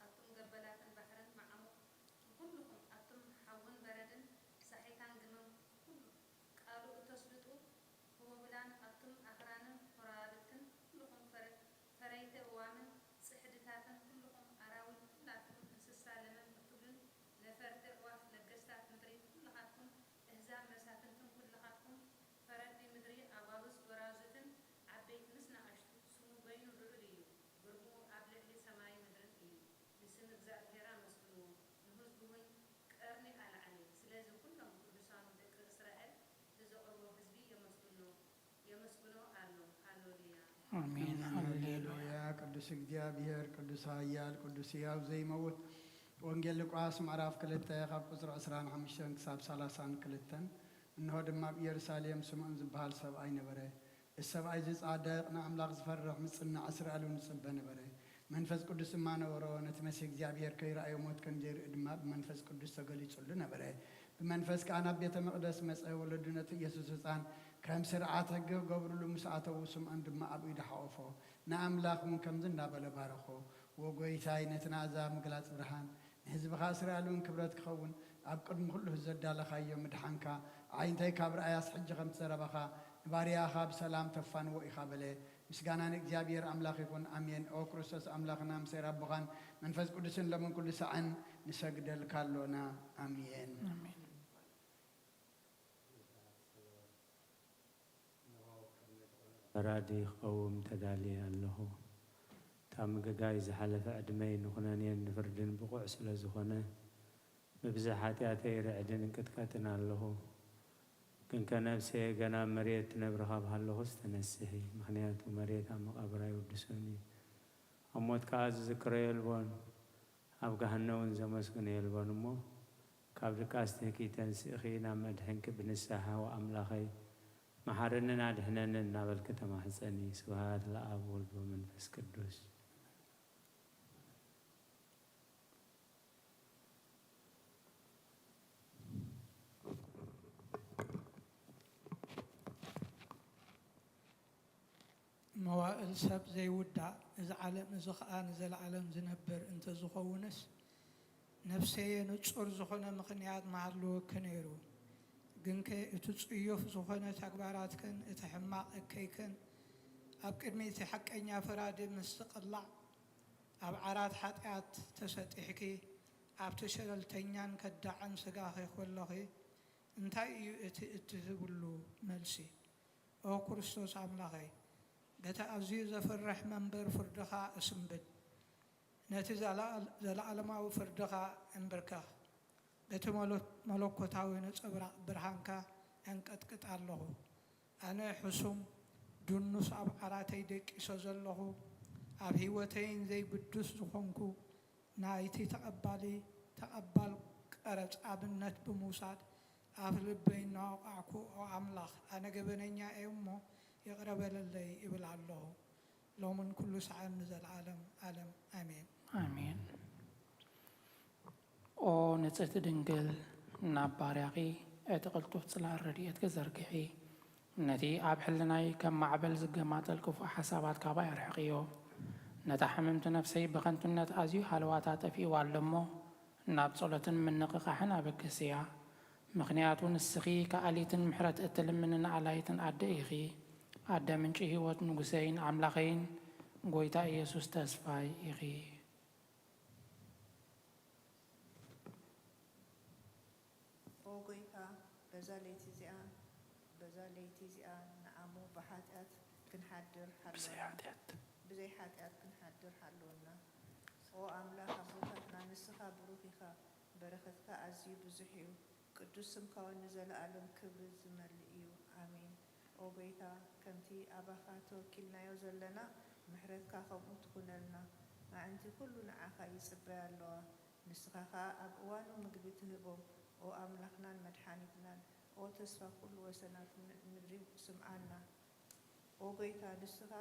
ኣቱም ገበላትን ባሕርን መዓሙቕ ኩልኹም፣ ኣቱም ሓውን በረድን ሳሒታን ግመን ኩሉ ቃሉ እተስልጡ ህቦብላን ኣቱም ኣኽራንን ጐረባብትን ኩልኹም ፈረይቲ እዋምን ጽሕድታትን ኩልኹም ኣራዊት ኩላትኩም እንስሳ ለመን እትብሉን ነፈርቲ ኣዕዋፍ ነገስታት ምድሪ ኩልኻትኩም እህዛብ መሳፍንትን ኩልኻትኩም ፈረድቲ ምድሪ ኣጓብዝ ጐራዙትን ዓበይቲ ምስ ነኣሽቱ ስሙ በይኑ ልዑል እዩ፣ ግርምኡ ኣብ ልዕሊ ሰማይን ምድርን እዩ። ንስም እግዚኣብሔር ኣመስግንዎ፣ ንህዝቡ እውን ቀርኒ ኣልዓለ። ስለዚ ኩሎም ቅዱሳኑ ደቂ እስራኤል እቲ ዘቕርቦ ህዝቢ የመስግኖ የመስግኖ ኣሎ። ሃሌሉያ። ኣሜን። ሃሌሉያ። ሃሌሉያ። ቅዱስ እግዚኣብሔር፣ ቅዱስ ኃያል፣ ቅዱስ ሕያው ዘይመውት። ወንጌል ሉቃስ ምዕራፍ ክልተ ካብ ቁጽሪ ዕስራን ሓሙሽተን ክሳብ ሰላሳን ክልተን። እንሆ ድማ ኣብ ኢየሩሳሌም ስምዖን ዝበሃል ሰብኣይ ነበረ። እዚ ሰብኣይ እዚ ጻድቕ፣ ንኣምላኽ ዝፈርሕ፣ ምጽናዕ፣ እስራኤል እውን ዝጽበ ነበረ። መንፈስ ቅዱስ ድማ ነበሮ። ነቲ መሲሕ እግዚኣብሔር ከይረኣዮ ሞት ከም ዘይርኢ ድማ ብመንፈስ ቅዱስ ተገሊጹሉ ነበረ። ብመንፈስ ከኣ ናብ ቤተ መቕደስ መጸ። ወለዱ ነቲ ኢየሱስ ህጻን ከም ስርዓት ሕጊ ክገብርሉ ምስ ኣተዉ፣ ስምዖን ድማ ኣብ ኢዱ ሓቖፎ፣ ንኣምላኽ እውን ከምዚ እንዳበለ ባረኾ፣ "ወጎይታይ፣ ነቲ ንኣህዛብ ምግላጽ ብርሃን፣ ንህዝብኻ እስራኤል እውን ክብረት ክኸውን፣ ኣብ ቅድሚ ኩሉ ዘዳለኻዮ ምድሓንካ፣ ኣዒንተይ ካብ ረኣያስ፣ ሕጂ ከምቲ ዘረባኻ ንባርያኻ ብሰላም ተፋንዎ ኢኻ" በለ። ምስጋና ንእግዚኣብሔር ኣምላኽ ይኹን፣ ኣሜን። ኦ ክርስቶስ ኣምላኽና፣ ምሰ ኣቦኻን መንፈስ ቅዱስን፣ ሎምን ኩሉ ሳዕን ንሰግደልካ ኣሎና። ኣሜን። ኣሜን። ፈራዲ ክቐውም ተዳልየ ኣለኹ። እታ ምግጋይ ዝሓለፈ ዕድመይ ንኹነኔን ንፍርድን ብቑዕ ስለ ዝኾነ፣ ብብዝሒ ሓጢኣተይ ርዕድን እንቅጥቀጥን ኣለኹ። ግንከ ነፍሰየ ገና ኣብ መሬት ትነብሪ ካብ ሃለኹስ ተነስሒ፣ ምኽንያቱ መሬት ኣብ መቓብር ኣይውድሶን እዩ። ኣብ ሞት ከኣ ዝዝክሮ የልቦን፣ ኣብ ገሃነ እውን ዘመስግኖ የልቦን እሞ፣ ካብ ድቃስ ትህኪ ተንሲእኺ ናብ መድሕንኪ ብንስሓ፣ ወኣምላኸይ፣ መሓረንን ኣድሕነንን እናበልኪ ተማሕጸኒ። ስብሐት ለኣብ ወልድ ወመንፈስ ቅዱስ። መዋእል ሰብ ዘይውዳእ፣ እዚ ዓለም እዚ ኸኣ ንዘለዓለም ዝነብር እንተዝኸውንስ፣ ነፍሰየ ንጹር ዝኾነ ምኽንያት ምሃልወኪ ነይሩ። ግንከ እቲ ጽዩፍ ዝኾነ ተግባራትክን እቲ ሕማቕ እከይክን ኣብ ቅድሚ እቲ ሓቀኛ ፈራዲ ምስ ዝቕላዕ፣ ኣብ ዓራት ሓጢኣት ተሰጢሕኪ ኣብቲ ሸለልተኛን ከዳዕን ስጋኺ ከሎኺ፣ እንታይ እዩ እቲ እትህብሉ መልሲ? ኦ ክርስቶስ ኣምላኸይ፣ በቲ ኣዝዩ ዘፍርሕ መንበር ፍርድኻ እስንብድ፣ ነቲ ዘለኣል-፣ ዘለኣለማዊ ፍርድኻ እንብርከኽ፣ በቲ መሎ-፣ መለኮታዊ ነጸብራቕ ብርሃንካ ኣንቀጥቅጥ ኣለኹ። ኣነ ሕሱም፣ ድኑስ ኣብ ዓራተይ ደቂሰ ዘለኹ፣ ኣብ ህይወተይን ዘይግዱስ ዝኾንኩ፣ ናይቲ ተቐባሊ፣ ተቐባል ቀረጽ ኣብነት ብምውሳድ፣ ኣፍ ልበይ እናወቓዕኩ፣ ኦ ኣምላኽ፣ ኣነ ገበነኛ እየ እሞ ይቕረ በለለይ እብል ኣለኹ። ሎምን ኩሉ ሰዓን ንዘለዓለም ዓለም። ኣሜን። ኣሜን። ኦ ንጽህቲ ድንግል፣ ናብ ባርያኺ እቲ ቅልጡፍ ጽላል ረድኤትኪ ዘርግሒ። ነቲ ኣብ ሕልናይ ከም ማዕበል ዝገማጠል ክፉእ ሓሳባት ካባይ ኣርሕቕዮ። ነታ ሕምምቲ ነፍሰይ ብኸንቱነት ኣዝዩ ሃለዋታ ጠፊእዋ ኣሎ እሞ፣ ናብ ጸሎትን ምንቕቓሕን ኣበግስያ። ምኽንያቱ ንስኺ ከኣሊትን ምሕረት እትልምኒ ንኣላይትን ኣደ ኢኺ። ኣደ ምንጪ ህይወት፣ ንጉሰይን ኣምላኸይን፣ ጐይታ ኢየሱስ ተስፋይ ኢኺ። ኦ ጐይታ፣ በዛ ለይቲ እዚኣ፣ በዛ ለይቲ እዚኣ ንዓሞ ብሓጢኣት ክንሓድር ብዘይ ሓልወና። ሓጢኣት። ብዘይ ሓጢኣት ክንሓድር ሓልወና። ኦ ኣምላኽ ኣቦታትና፣ ንስኻ ብሩኽ ኢኻ፣ በረኸትካ ኣዝዩ ብዙሕ እዩ። ቅዱስ ስምካ እውን ንዘለኣለም ክብሪ ዝመልእ እዩ። ኣሜን። ኦ ጐይታ፣ ከምቲ ኣባኻ ተወኪልናዮ ዘለና፣ ምሕረትካ ከምኡ ትኹነልና። ኣዕንቲ ኩሉ ንዓኻ ይጽበያ ኣለዋ። ንስኻ ኸኣ ኣብ እዋኑ ምግቢ ትህቦም። ኦ ኣምላኽናን መድሓኒትናን፣ ኦ ተስፋ ኩሉ ወሰናት ም-፣ ምድሪ፣ ስምዓና። ኦ ጐይታ፣ ንስኻ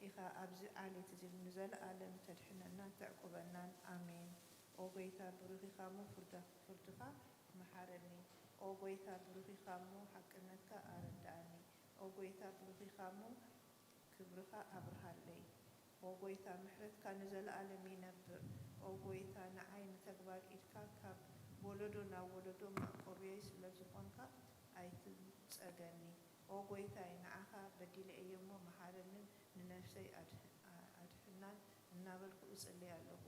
ኢኻ ኣብዚ ዓሌት እዚ ንዘለኣለም ተድሕነናን ተዕቁበናን። ኣሜን። ኦ ጐይታ፣ ብሩኽ ኢኻ እሞ ፍርዳ-፣ ፍርድኻ መሓረኒ። ኦ ጐይታ፣ ብሩኽ ኢኻ እሞ ሓቅነትካ ኣረድኣኒ። ኦ ጐይታ፣ ብሩኽ ኢኻ እሞ ክብርኻ ኣብርሃለይ። ኦ ጐይታ፣ ምሕረትካ ንዘለኣለም ይነብር። ኦ ጐይታ፣ ንዓይ ንተግባር ኢድካ ካብ ወለዶ ናብ ወለዶ መዕቆብየይ ስለ ዝኾንካ ኣይትንጸገኒ። ኦ ጐይታይ፣ ንዓኻ በዲለ እየ እሞ መሓረንን ንነፍሰይ ኣድሕ-፣ ኣድሕናን እናበልኩ እጽሊ ኣለኹ።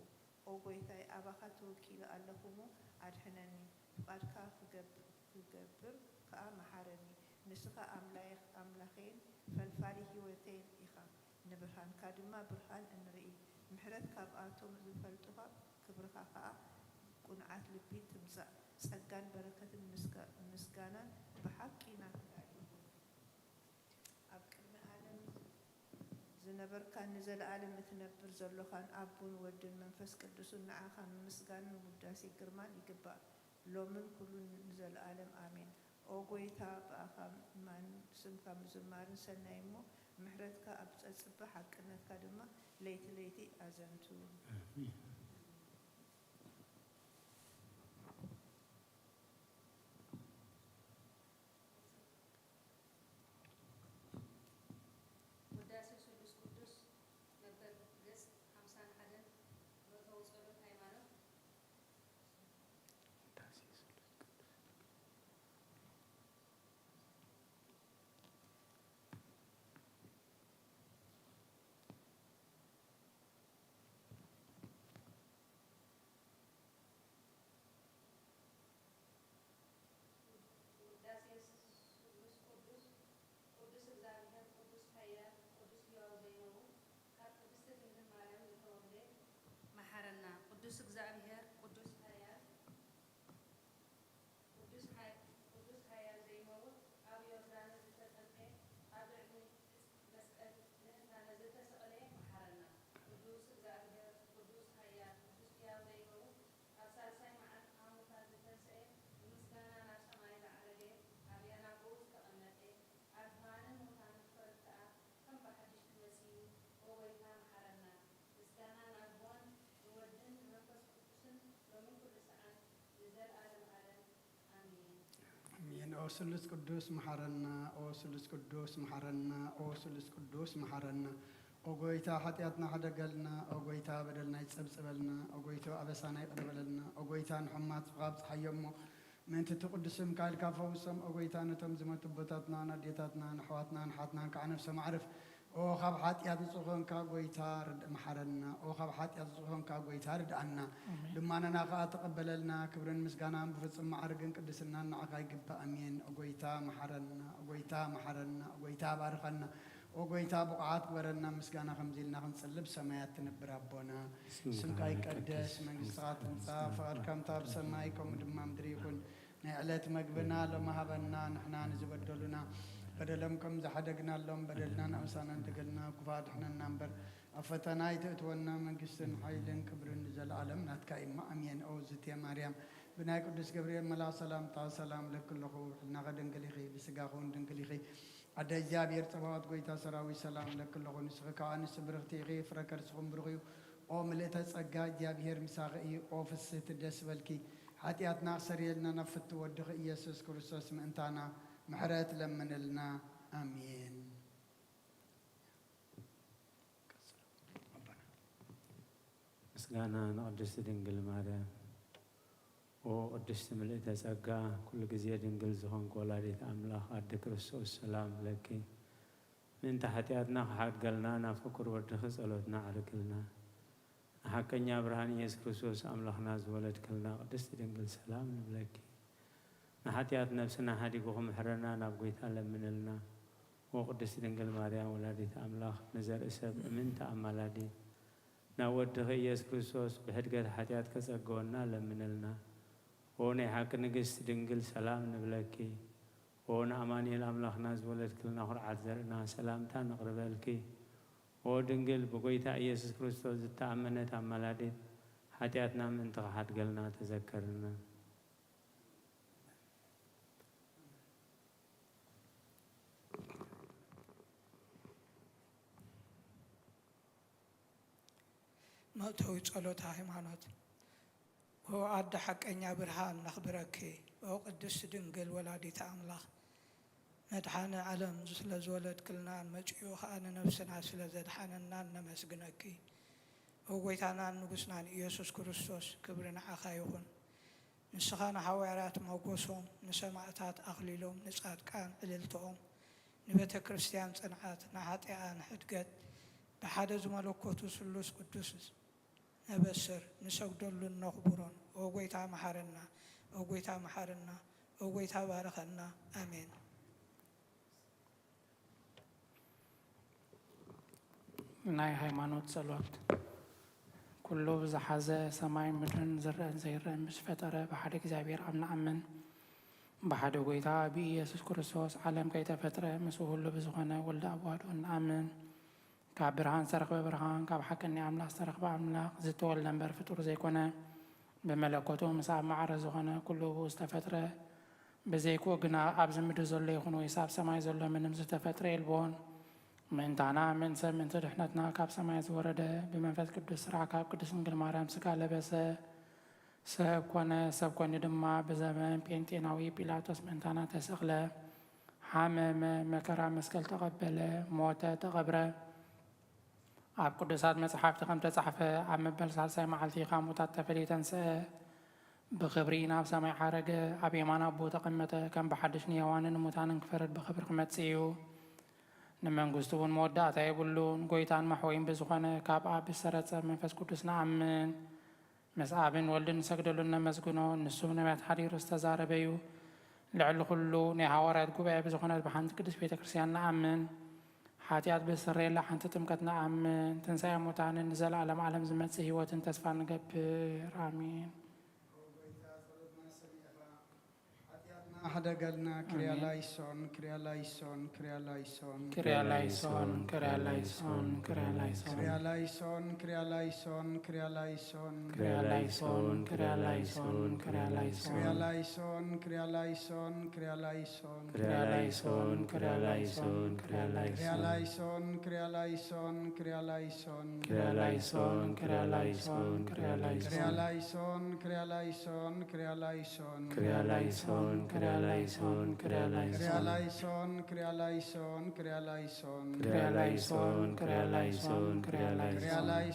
ኦ ጐይታይ፣ ኣባኻ ተወኪለ ኣለኹ እሞ ኣድሕነኒ፣ ፍቓድካ ክገብ-፣ ክገብር ከኣ መሓረኒ። ንስኻ ኣምላኽ-፣ ኣምላኸይን ፈልፋሊ ህይወተይን ኢኻ፣ ንብርሃንካ ድማ ብርሃን እንርኢ። ምሕረት ካብኣቶም ዝፈልጡኻ፣ ክብርኻ ከኣ ቅኑዓት ልቢ ትምጻእ። ጸጋን በረከትን ምስጋ-፣ ምስጋናን ብሓቂ ናትካ እዩ። ኣብ ቅድሚ ዓለም ዝነበርካን ንዘለኣለም እትነብር ዘሎኻን ኣቦን ወድን መንፈስ ቅዱስን ንዓኻ ምምስጋንን ውዳሴ ግርማን ይግባእ፣ ሎምን ኩሉን ንዘለኣለም ኣሜን። ኦ ጐይታ፣ ብኣኻ ምእማንን ስምካ ምዝማርን ሰናይ እሞ፣ ምሕረትካ ኣብ ጸጽበ፣ ሓቅነትካ ድማ ለይቲ ለይቲ ኣዘንቱ። ኣሜን። ውዳሴ ስሉስ ቅዱስ መበል ገጽ ሓምሳን ሓደን መእተዊ ጸሎት ሃይማኖት። ውዳሴ ስሉስ ቅዱስ። ውዳሴ ስሉስ ቅዱስ፣ ቅዱስ እግዚኣብሔር፣ ቅዱስ ኃያል፣ ቅዱስ ሕያው ዘይመውት፣ ካብ ቅድስቲ ድንግል ማርያም ዝተወልደ፣ መሓረና። ቅዱስ እግዚኣብሔር፣ ቅዱስ ኃያል፣ ቅዱስ ሓይ-፣ ቅዱስ ኃያል ዘይመውት፣ ኣብ ዮርዳኖስ ዝተጠምቀ፣ ኣብ ልዕሊ መስቀል ንእንታነ ዝተሰቕለ፣ መሓረና። ቅዱስ እግዚኣብሔር፣ ቅዱስ ኃያል፣ ቅዱስ ሕያው ዘይመውት፣ ኣብ ሳልሳይ መዓልቲ ካብ ሙታን ዝተንስኤ፣ ብምስጋና ናብ ሰማይ ዝዓረገ፣ ኣብ የናብኡ ዝተቐመጠ፣ ኣብ ብርሃን ኦ ስሉስ ቅዱስ መሓረና፣ ኦ ስሉስ ቅዱስ መሓረና፣ ኦ ስሉስ ቅዱስ መሓረና። ኦ ጎይታ ሓጢኣትና ሕደገልና፣ ኦ ጎይታ በደልና ይጸብጸበልና፣ ኦ ጎይታ ኣበሳና ይቕረ በለልና፣ ኦ ጎይታ ንሕሙማት ስፍኻ ኣብጽሓዮ እሞ ምእንቲ እቲ ቅዱስ ስምካ ኢልካ ፈውሶም፣ ኦ ጎይታ ነቶም ዝመቱ ኣቦታትናን ኣዴታትናን ኣሕዋትናን ሓትናን ከዓ ነፍሶም ኣዕርፍ። ኦ ካብ ሓጢኣት ንጹህ ኮንካ ጎይታ ርድ-፣ መሓረና። ኦ ካብ ሓጢኣት ንጹህ ኮንካ ጎይታ ርድኣና። ኣሜን። ልማናና ከኣ ተቐበለልና። ክብርን ምስጋናን ብፍጹም ማዕርግን ቅድስናን ንዓኻ ይግባእ። ኣሜን። ኦ ጎይታ መሓረና፣ ኦ ጎይታ መሓረና፣ ኦ ጎይታ ባርኸና፣ ኦ ጎይታ ብቑዓት ግበረና። ምስጋና ከምዚ ኢልና ክንጽሊ ብሰማያት ትነብር ኣቦና፣ ስምካ ስምካ ይቀደስ፣ ይቀደስ፣ መንግስትኻ መንግስትኻ ትምጻእ፣ ትምጻእ፣ ፍቓድካ ከምታ ኣብ ሰማይ ከምኡ ድማ ምድሪ ይኹን። ናይ ዕለት መግብና ሎሚ ሃበና፣ ንሕና ንዝበደሉና በደሎም ከም ዝሓደግናሎም በደልና ንኣምሳና እንደገልና፣ ክፉእ ኣድሕነና እምበር፣ ኣብ ፈተና ኣይተእትወና፣ መንግስትን ሓይልን ክብርን ንዘለኣለም ናትካ እዩ። ኣሜን። ኦ ዝቴ ማርያም፣ ብናይ ቅዱስ ገብርኤል መልኣኽ ሰላምታ ሰላም ለኪ ኣለኹ፣ ብሕልናኺ ድንግል ኢኺ፣ ብስጋኺ እውን ድንግል ኢኺ። ኣደ እግዚኣብሔር ጸባኦት፣ ጎይታ ሰራዊት፣ ሰላም ለኪ ኣለኹ። ንስኺ ከኣ ኣንስቲ ብርኽቲ ኢኺ፣ ፍረ ከርስኹም ብሩኽ እዩ። ኦ ምልእተ ጸጋ፣ እግዚኣብሔር ምሳኺ እዩ። ኦ ፍስህቲ፣ ደስ በልኪ፣ ሓጢኣትና ክሰርየልና ናብ ፍትው ወድኺ ኢየሱስ ክርስቶስ ምእንታና ምሕረት ለምንልና። ኣሜን። ምስጋና ንቅድስቲ ድንግል ማርያም። ኦ ቅድስቲ ምልእተ ጸጋ፣ ኩሉ ግዜ ድንግል ዝኾንኪ ወላዲት ኣምላኽ ኣደ ክርስቶስ ሰላም ለኪ። ምእንቲ ሓጢኣትና ክሓድገልና ናብ ፍቁር ወድኺ ጸሎትና ኣዕርግልና። ንሓቀኛ ብርሃን ኢየሱስ ክርስቶስ ኣምላኽና ዝወለድክልና ቅድስቲ ድንግል ሰላም ንብለኪ። ንሓጢኣት ነፍስና ሓዲጉ ክምሕረና ናብ ጎይታ ለምንልና። ኦ ቅድስቲ ድንግል ማርያም ወላዲት ኣምላኽ ንዘርኢ ሰብ እምንቲ ኣማላዲ ናብ ወድኺ ኢየሱስ ክርስቶስ ብሕድገት ሓጢኣት ከጸገወና ለምንልና። ኦ ናይ ሓቂ ንግስቲ ድንግል ሰላም ንብለኪ። ኦ ንኣማኑኤል ኣምላኽና ዝወለድክልና ኩርዓት ዘርእና ሰላምታ ነቕርበልኪ። ኦ ድንግል ብጎይታ ኢየሱስ ክርስቶስ ዝተኣመነት ኣማላዲት ሓጢኣትና ምእንቲ ክሓድገልና ተዘከርና። መእተዊ ጸሎተ ሃይማኖት። ኦ ኣደ ሓቀኛ ብርሃን ነኽብረኪ። ኦ ቅድስት ድንግል ወላዲተ ኣምላኽ መድሓኒ ዓለም ስለ ዝወለድክልናን መጺኡ ኸኣ ንነፍስና ስለ ዘድሓነናን ነመስግነኪ። ኦ ጎይታናን ንጉስናን ኢየሱስ ክርስቶስ ክብሪ ንዓኻ ይኹን። ንስኻ ንሃዋርያት ሞጎሶም፣ ንሰማእታት ኣኽሊሎም፣ ንጻድቃን ዕልልትኦም፣ ንቤተ ክርስቲያን ጽንዓት፣ ንሓጢኣን ሕድገት ብሓደ ዝመለኮቱ ስሉስ ቅዱስ ነበስር፣ ንሰግደሉን ነኽብሮን። ኦ ጎይታ መሓረና፣ ኦ ጎይታ መሓረና፣ ኦ ጎይታ ባርኸና። ኣሜን። ናይ ሃይማኖት ጸሎት። ኩሉ ብዝሓዘ ሰማይን ምድርን ዝረአን ዘይረአን ብዝፈጠረ ብሓደ እግዚኣብሔር ኣብ ንኣምን። ብሓደ ጎይታ ብኢየሱስ ክርስቶስ ዓለም ከይተፈጥረ ምስኡ ሁሉ ብዝኾነ ወልደ ኣብ ዋህዶ ንኣምን። ካብ ብርሃን ዝተረኽበ ብርሃን፣ ካብ ሓቂ ናይ ኣምላኽ ዝተረኽበ ኣምላኽ፣ ዝተወልደ እምበር ፍጡር ዘይኮነ፣ ብመለኮቱ ምስ ኣብ ማዕረ ዝኾነ ኩሉ ብኡ ዝተፈጥረ፣ ብዘይክኡ ግና ኣብዚ ምድሪ ዘሎ ይኹን ወይስ ኣብ ሰማይ ዘሎ ምንም ዝተፈጥረ የልቦን። ምእንታና፣ ምእንቲ ሰብ፣ ምእንቲ ድሕነትና ካብ ሰማይ ዝወረደ፣ ብመንፈስ ቅዱስ ስራሕ ካብ ቅድስት ድንግል ማርያም ስጋ ለበሰ፣ ሰብ ኮነ። ሰብ ኮይኑ ድማ ብዘመን ጴንጤናዊ ጲላጦስ ምእንታና ተሰቕለ፣ ሓመመ፣ መከራ መስቀል ተቐበለ፣ ሞተ፣ ተቐብረ። ኣብ ቅዱሳት መጽሓፍቲ ከም ተጻሕፈ፣ ኣብ መበል ሳልሳይ መዓልቲ ካብ ሙታት ተፈልዩ ተንስአ፣ ብኽብሪ ናብ ሰማይ ዓረገ፣ ኣብ የማን ኣቦ ተቐመጠ፣ ከም ብሓድሽ ንየዋንን ንሙታንን ክፈርድ ብኽብሪ ክመጽእ እዩ። ንመንግስቱ እውን መወዳእታ የብሉን። ጎይታን መሕወይን ብዝኾነ ካብ ኣብ ዝሰረጸ መንፈስ ቅዱስ ንኣምን። ምስ ኣብን ወልድን ንሰግደሉን ነመስግኖ። ንሱ ብነቢያት ሓዲሩ ዝተዛረበ እዩ። ልዕሊ ኩሉ ናይ ሃዋርያት ጉባኤ ብዝኾነት ብሓንቲ ቅድስት ቤተ ክርስቲያን ንኣምን። ሓጢኣት ብዝስረየላ ሓንቲ ጥምቀት ንኣምን። ትንሳኤ ሙታንን ንዘለኣለም ዓለም ዝመጽእ ህይወትን ተስፋ ንገብር። ኣሜን። ሓደገልና። ክሪያ ላይሶን፣ ክሪያ ላይሶን፣ ክሪያ ላይሶን። ክሪያ ላይሶን፣ ክሪያ ላይሶን፣ ክሪያ ላይሶን። ክሪያ ላይሶን፣ ክሪያ ላይሶን፣ ክሪያ ላይሶን። ክሪያ ላይሶን፣ ክሪያ ላይሶን፣ ክሪያ ላይሶን። ክሪያ ላይሶን፣ ክሪያ ላይሶን፣ ክሪያ ላይሶን። ክሪያ ላይሶን፣ ክሪያ ላይሶን፣ ክሪያ ላይሶን። ክሪያ ላይሶን፣ ክሪያ ላይሶን፣ ክሪያ ላይሶን። ክሪያ ላይሶን፣ ክሪያ ላይሶን፣ ክሪያ ላይሶን። ክሪያ ላይሶን፣ ክሪያ ላይሶን፣ ክሪያ ላይሶን። ክሪያ ላይሶን፣ ክሪያ ክሪያላይሶን፣ ክሪያላይሶን። ክሪያላይሶን፣ ክሪያላይሶን፣ ክሪያላይሶን። ክሪያላይሶን፣ ክሪያላይሶን፣ ክሪያላይሶን።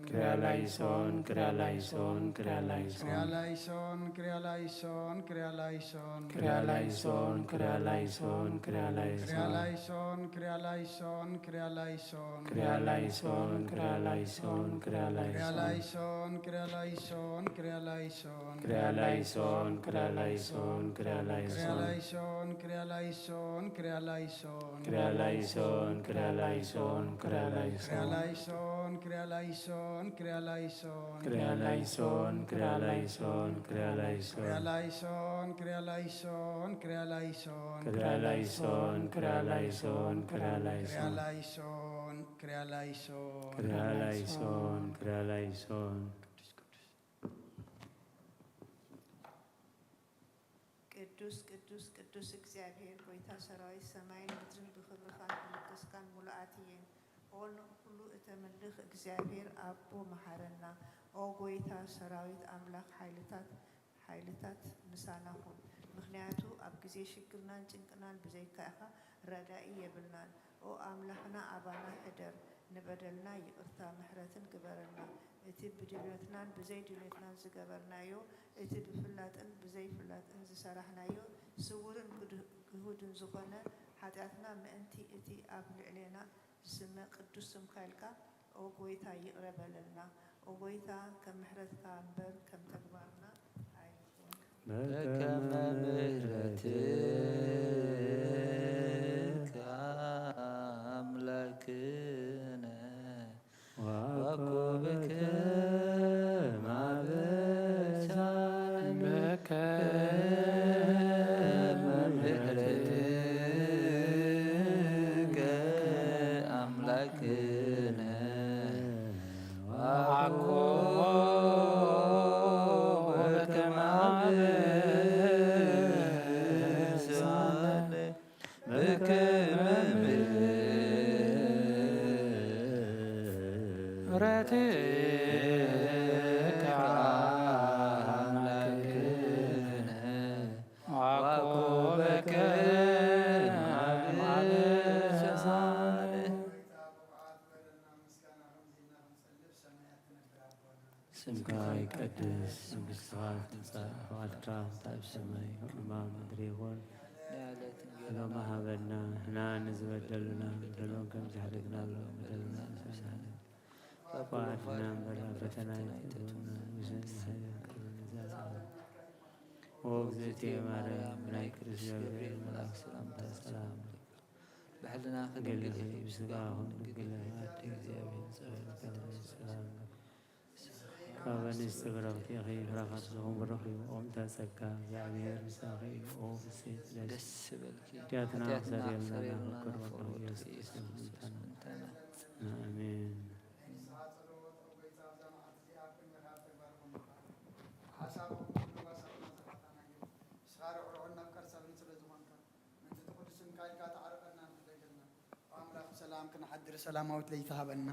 ክሪያላይሶን፣ ክሪያላይሶን፣ ክሪያላይሶን። ክሪያላይሶን፣ ክሪያላይሶን፣ ክሪያላይሶን። ክሪያላይሶን፣ ክሪያላይሶን፣ ክሪያላይሶን። ክሪያላይሶን፣ ክሪያላይሶን፣ ክሪያላይሶን። ክሪያላይሶን፣ ክሪያላይሶን፣ ክሪያላይሶን። ክሪያላይሶን፣ ክሪያላይሶን፣ ክሪያላይሶን። ክሪያላይሶን፣ ክሪያላይሶን፣ ክሪያላይሶን። ክሪያላይሶን፣ ክሪያላይሶን፣ ክሪያላይሶን። ክሪያላይሶን፣ ክሪያላይሶን፣ ክሪያላይሶን። ክሪያላይሶን፣ ክሪያላይሶን፣ ክሪያላይሶን። ክሪያላይሶን፣ ክሪያላይሶን፣ ክሪያላይሶን። ክሪያላይሶን፣ ክሪያላይሶን፣ ክሪያላይሶን። ክሪያላይሶን፣ ክሪያላይሶን፣ ክሪያላይሶን። ክሪያላይሶን፣ ክሪያላይሶን፣ ክሪያላይሶን። ክሪያላይሶን፣ ክሪያላይሶን፣ ክሪያላይሶን። ቅዱስ፣ ቅዱስ። ቅዱስ፣ ቅዱስ፣ ቅዱስ እግዚኣብሔር ጐይታ ሰራዊት፣ ሰማይን ምድርን ብኽብርኻን ብሞገስካን ምሉኣት እየን። ኦ ንኹሉ እተምልኽ እግዚኣብሔር ኣቦ፣ መሓረና። ኦ ጐይታ ሰራዊት ኣምላኽ ሓይልታት፣ ሓይልታት ምሳና ኩን። ምኽንያቱ ኣብ ግዜ ሽግርናን ጭንቅናን ብዘይካ ኢኻ ረዳኢ የብልናን። ኦ ኣምላኽና ኣባና ሕደር፣ ንበደልና ይቕርታ ምሕረትን ግበረልና። እቲ ብድልዮትናን ብዘይ ድልዮትናን ዝገበርናዮ፣ እቲ ብፍላጥን ብዘይፍላጥን ዝሰራሕናዮ፣ ስዉርን ግድ-፣ ግሁድን ዝኾነ ሓጢኣትና ምእንቲ እቲ ኣብ ልዕሌና ዝስመ ቅዱስ ስምካ ኢልካ፣ ኦ ጐይታ፣ ይቕረ በለልና። ኦ ጐይታ፣ ከም ምሕረትካ እምበር ከም ተግባርና ኣይኹን። በከመ ምሕረትከ ኣምላክነ ወኮብከ ማበሳነ። በከመ ምሕረትከ ኣምላክነ ወኮብከ ማበሳነ። በከመ ምሕረትከ ኣምላክነ ወኮብከ ማበሳነ። ስምካ ይቀደስ፣ መንግስትኻ ትምጻእ፣ ፍቓድካ ከምቲ ኣብ ሰማይ ከምኡ ኣብ ምድሪ ይኹን። ሎሚ ሃበና ንሕና ንዝበደሉና፣ ንበደሎም ከም ዝሕደግናሎም፣ በደልና ንስሕሓና። ክፉኣትና እምበር ኣብ ፈተና ኣይተእትወና፣ መንግስትን ሓይልን ክብርን ንዘለዓለሙ። ኦ እግዝእትየ ማርያም፣ ብናይ ቅዱስ ገብርኤል መልኣክ ሰላምታ ሰላም። ብሕልና ድንግል ክንድንግል ኢኺ፣ ኢኺ፣ ብስጋ ብስጋ ኹን ድንግል ኢኺ፣ ኣደ እግዚኣብሔር ጸባኦት ሰላም። ካብ ኣንስቲ ብርኽቲ ኢኺ፣ ፍረ ከርሥኺ ብሩኽ እዩ። ኦም ተጸጋ እግዚኣብሔር ምሳኺ እዩ። ኦ ብፅዕት ደስ ደስ ይበልኪ። ሓጢኣትና ሓጢኣትና ሰሪልና ሰሪልና ፍቅር ፍቅር ወዶ ወዶ ኢየሱስ ኢየሱስ ክርስቶስ ክርስቶስ ምንታና። ምንታና። ኣሜን። ንስኻ ጸሎት ኦ ጐይታ ኣብዛ መዓልቲ እዚኣ ኣብ ቅድሜኻ ኣብ ተግባር ኮንካ። ሓሳብ ኩሉ ባሳትና ዘጥፋእና እዩ። ንስኻ ርሕሩሕን መፍቀር ሰብን ስለ ዝኾንካ ምእንቲ እቲ ቅዱስ ስምካ ኢልካ ተዓርቐና ንሕደገልና። ኣምላኽ ብሰላም ክንሓድር ሰላማዊት ለይቲ ሃበና።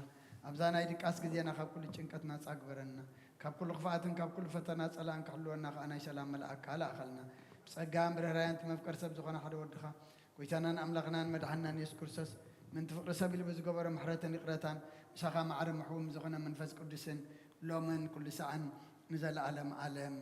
ኣብዛ ናይ ድቃስ ግዜና ካብ ኩሉ ጭንቀት ናጻ ግበረና። ካብ ኩሉ ክፍኣትን ካብ ኩሉ ፈተና ጸላእን ክሕልወና ከኣ ናይ ሰላም መልኣክካ ለኣኸልና። ብጸጋን ብርህራየን እቲ መፍቀር ሰብ ዝኾነ ሓደ ወድኻ፣ ጎይታናን ኣምላኽናን መድሓንናን የሱስ ክርስቶስ፣ ምእንቲ ፍቕሪ ሰብ ኢሉ ብዝገበሮ ምሕረትን ይቕረታን፣ ምሳኻ ማዕረ ምሕቡም ዝኾነ መንፈስ ቅዱስን፣ ሎምን ኩሉ ሰዓን ንዘለኣለም ዓለም።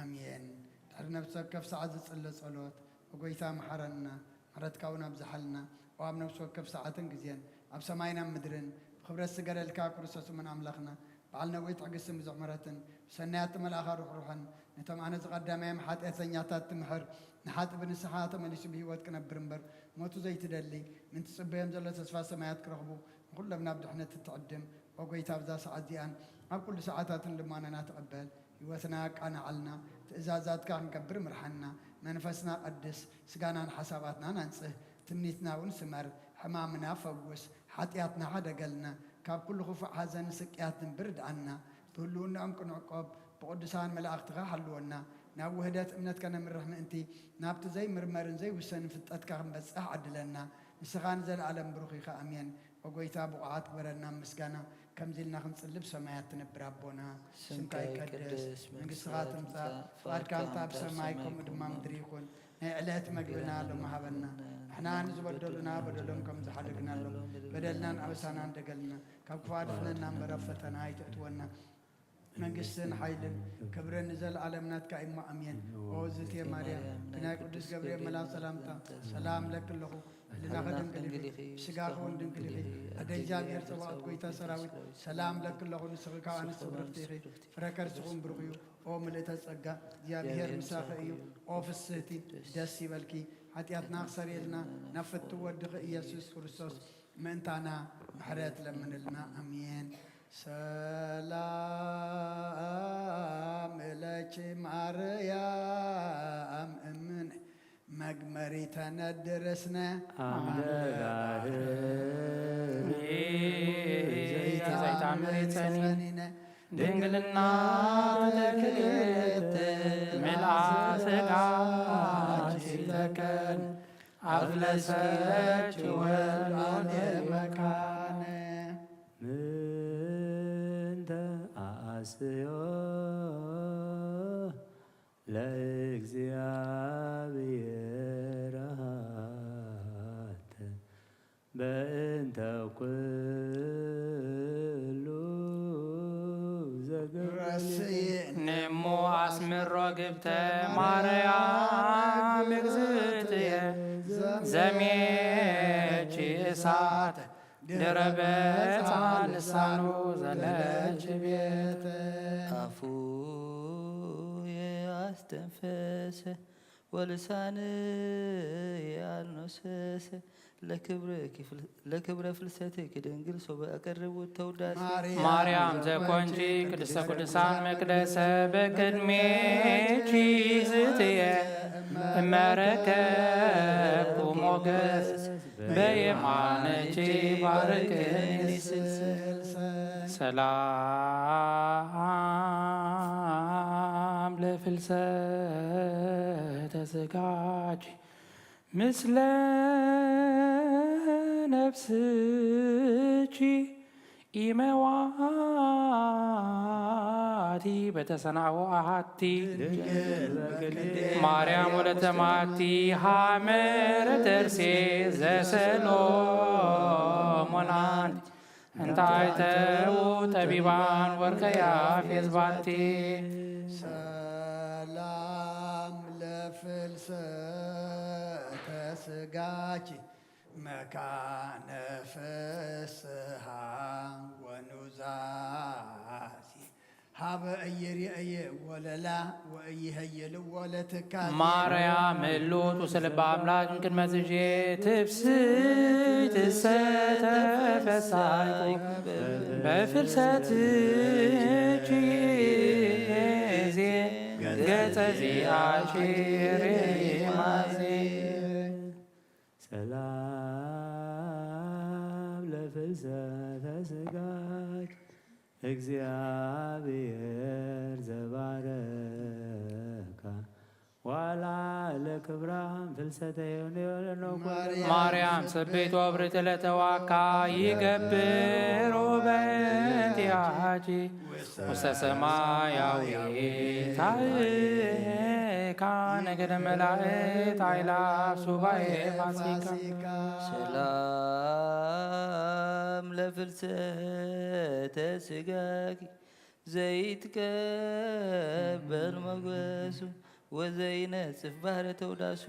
ኣሜን። ድሕሪ ነፍሲ ወከፍ ሰዓት ዝጽለ ጸሎት፣ "ኦ ጐይታ፣ መሓረና፣ ምሕረትካ እውን ኣብዝሓልና፣ ኦ ኣብ ነፍሲ ወከፍ ሰዓትን ግዜን፣ ኣብ ሰማይን ኣብ ምድርን፣ ብኽብረት ዝገለልካ ክርስቶስ እሙን ኣምላኽና፣ በዓል ነዊሕ ትዕግስትን ብዙሕ ምሕረትን፣ ብሰናያት መልኣኻ ርሕሩሕን፣ ነቶም ኣነ ዝቐዳማዮም ሓጢኣተኛታት ትምሕር፣ ንሓጢ ብንስሓ ተመሊሱ ብህይወት ክነብር እምበር፣ ሞቱ ዘይትደሊ፣ ምእንቲ ጽበዮም ዘሎ ተስፋ ሰማያት ክረኽቡ፣ ንኹሎም ናብ ድሕነት እትዕድም፣ ኦ ጐይታ፣ ኣብዛ ሰዓት እዚኣን ኣብ ኩሉ ሰዓታትን ልማኖና ተቐበል። ህይወትና ኣቃንዓልና፣ ትእዛዛትካ ክንገብር ምርሓና። መንፈስና ቀድስ፣ ስጋናን ሓሳባትናን ኣንጽህ፣ ትምኒትና እውን ስመር። ሕማምና ፈውስ፣ ሓጢኣትና ሓደገልና፣ ካብ ኩሉ ክፉእ ሓዘን ስቅያት ድንብር ድኣና። ብህልውናኦም ክንዕቆብ ብቅዱሳን መላእኽትኻ ሓልወና። ናብ ውህደት እምነት ከነምርሕ ምእንቲ፣ ናብቲ ዘይምርመርን ዘይውሰንን ፍልጠትካ ክንበጽሕ ዓድለና። ንስኻ ንዘለኣለም ብሩኽ ኢኻ። ኣሜን። ኦ ጐይታ፣ ብቑዓት ግበረና ምስጋና፣ ከምዚ ኢልና ክንጽልብ፣ ሰማያት ትነብር ኣቦና፣ ስምካ ይቀደስ፣ መንግስትኻ ትምጻእ፣ ፍቓድካ ከምታ ኣብ ሰማይ ከምኡ ድማ ምድሪ ይኹን። ናይ ዕለት መግብና ሎሚ ሃበና። ንሕና ንዝበደሉና በደሎም ከም ዝሓለግናሎም፣ በደልናን ኣበሳናን ደገልና ካብ ክፉእ ኣድሕነና እምበር ኣብ ፈተና ኣይተእትወና። መንግስትን ሓይልን ክብርን ንዘለኣለም ናትካ እሞ ኣሜን። ኦ ዝቴ ማርያም፣ ብናይ ቅዱስ ገብርኤል መልኣኽ ሰላምታ ሰላም እለኪ ኣለኹ። ህልናኺ ድንግል ኢኺ፣ ስጋኺ እውን ድንግል ኢኺ። ኣደ እግዚኣብሔር ጸባኦት፣ ጎይታ ሰራዊት፣ ሰላም እለኪ ኣለኹ። ንስኺ ካብ ኣንስቲ ብርኽቲ ኢኺ፣ ፍረ ከርስኺ እውን ብሩኽ እዩ። ኦ ምልእተ ጸጋ፣ እግዚኣብሔር ምሳኺ እዩ። ኦ ፍስህቲ፣ ደስ ይበልኪ። ሓጢኣትና ክሰርየልና ናብ ፍትው ወድኺ ኢየሱስ ክርስቶስ ምእንታና ምሕረት ለምንልና። ኣሜን። ሰላም እለኪ ማርያም እምን መግመሪተ ነድር እስነ ኣምደ ባህሪ ዘይታምሪ ጸኒነ ድንግልና ተክልት ምልኣ ስጋኪ ተከን ኣፍለሰኪ ወልድ መካነ ምንተ ኣስዮ ለእግዚኣብሔር ኣተ በእንተ ኩሉ ዘገብር ረስይ ንሞ ኣስምሮ ግብተ ማርያም እግዝእትየ ዘሜኪ እሳት ድረበ ልሳኑ ዘለች ቤት ኣፉ ኣስተንፈሰ ወልሳን ኣልኖሰሰ ለክብረ ፍልሰትኪ ድንግል ሶበ ኣቀርቡ ተውዳስ ማርያም ዘኮንቺ ቅድስተ ቅዱሳን መቅደሰ በቅድሜኪ ዝትየ እመረከብኩ ሞገስ በየማነኪ ባርክኒ ስል ሰላም ለፍልሰተ ስጋኪ ምስለ ነፍስኪ ኢመዋቲ በተሰናዎ ኣሃቲ ማርያም ወለተ ማቲ ሃመረ ተርሴ ዘሰሎሞን ኣንቲ እንታይ ተዉ ጠቢባን ወርቀ ያፌዝ ባቲ ሰላም ለፍልሰተ ስጋኪ መካነ ፍስሃ ወኑዛዜ ሀበ እይርእየ ወለላ ወእይሀይል ወለትካዜ ማርያም ህሉት ውስተ ልበ አምላክ እምቅድመ ዝዜ ትፍስሕት እሰ ተፈሳይኩ በፍልሰትኪ ዜ ገጸ ዚአኪ ርማዜ ሰላም ለፍልሰተ ስጋኪ እግዚአብሔር ዘባረካ ዋላ ለክብራም ፍልሰተ ዮኒ ወለኖ ማርያም ሰበይቱ አብርት ለተዋካ ይገብሩ በእንቲአኪ ውስተ ሰማያዊ ታይካ ነገደ መላእክት አይላፍ ሱባኤ ፋሲካ ሰላም ለፍልሰተ ስጋኪ ዘይትቀበል ሞገሱ ወዘይነጽፍ ባህረ ተውዳሱ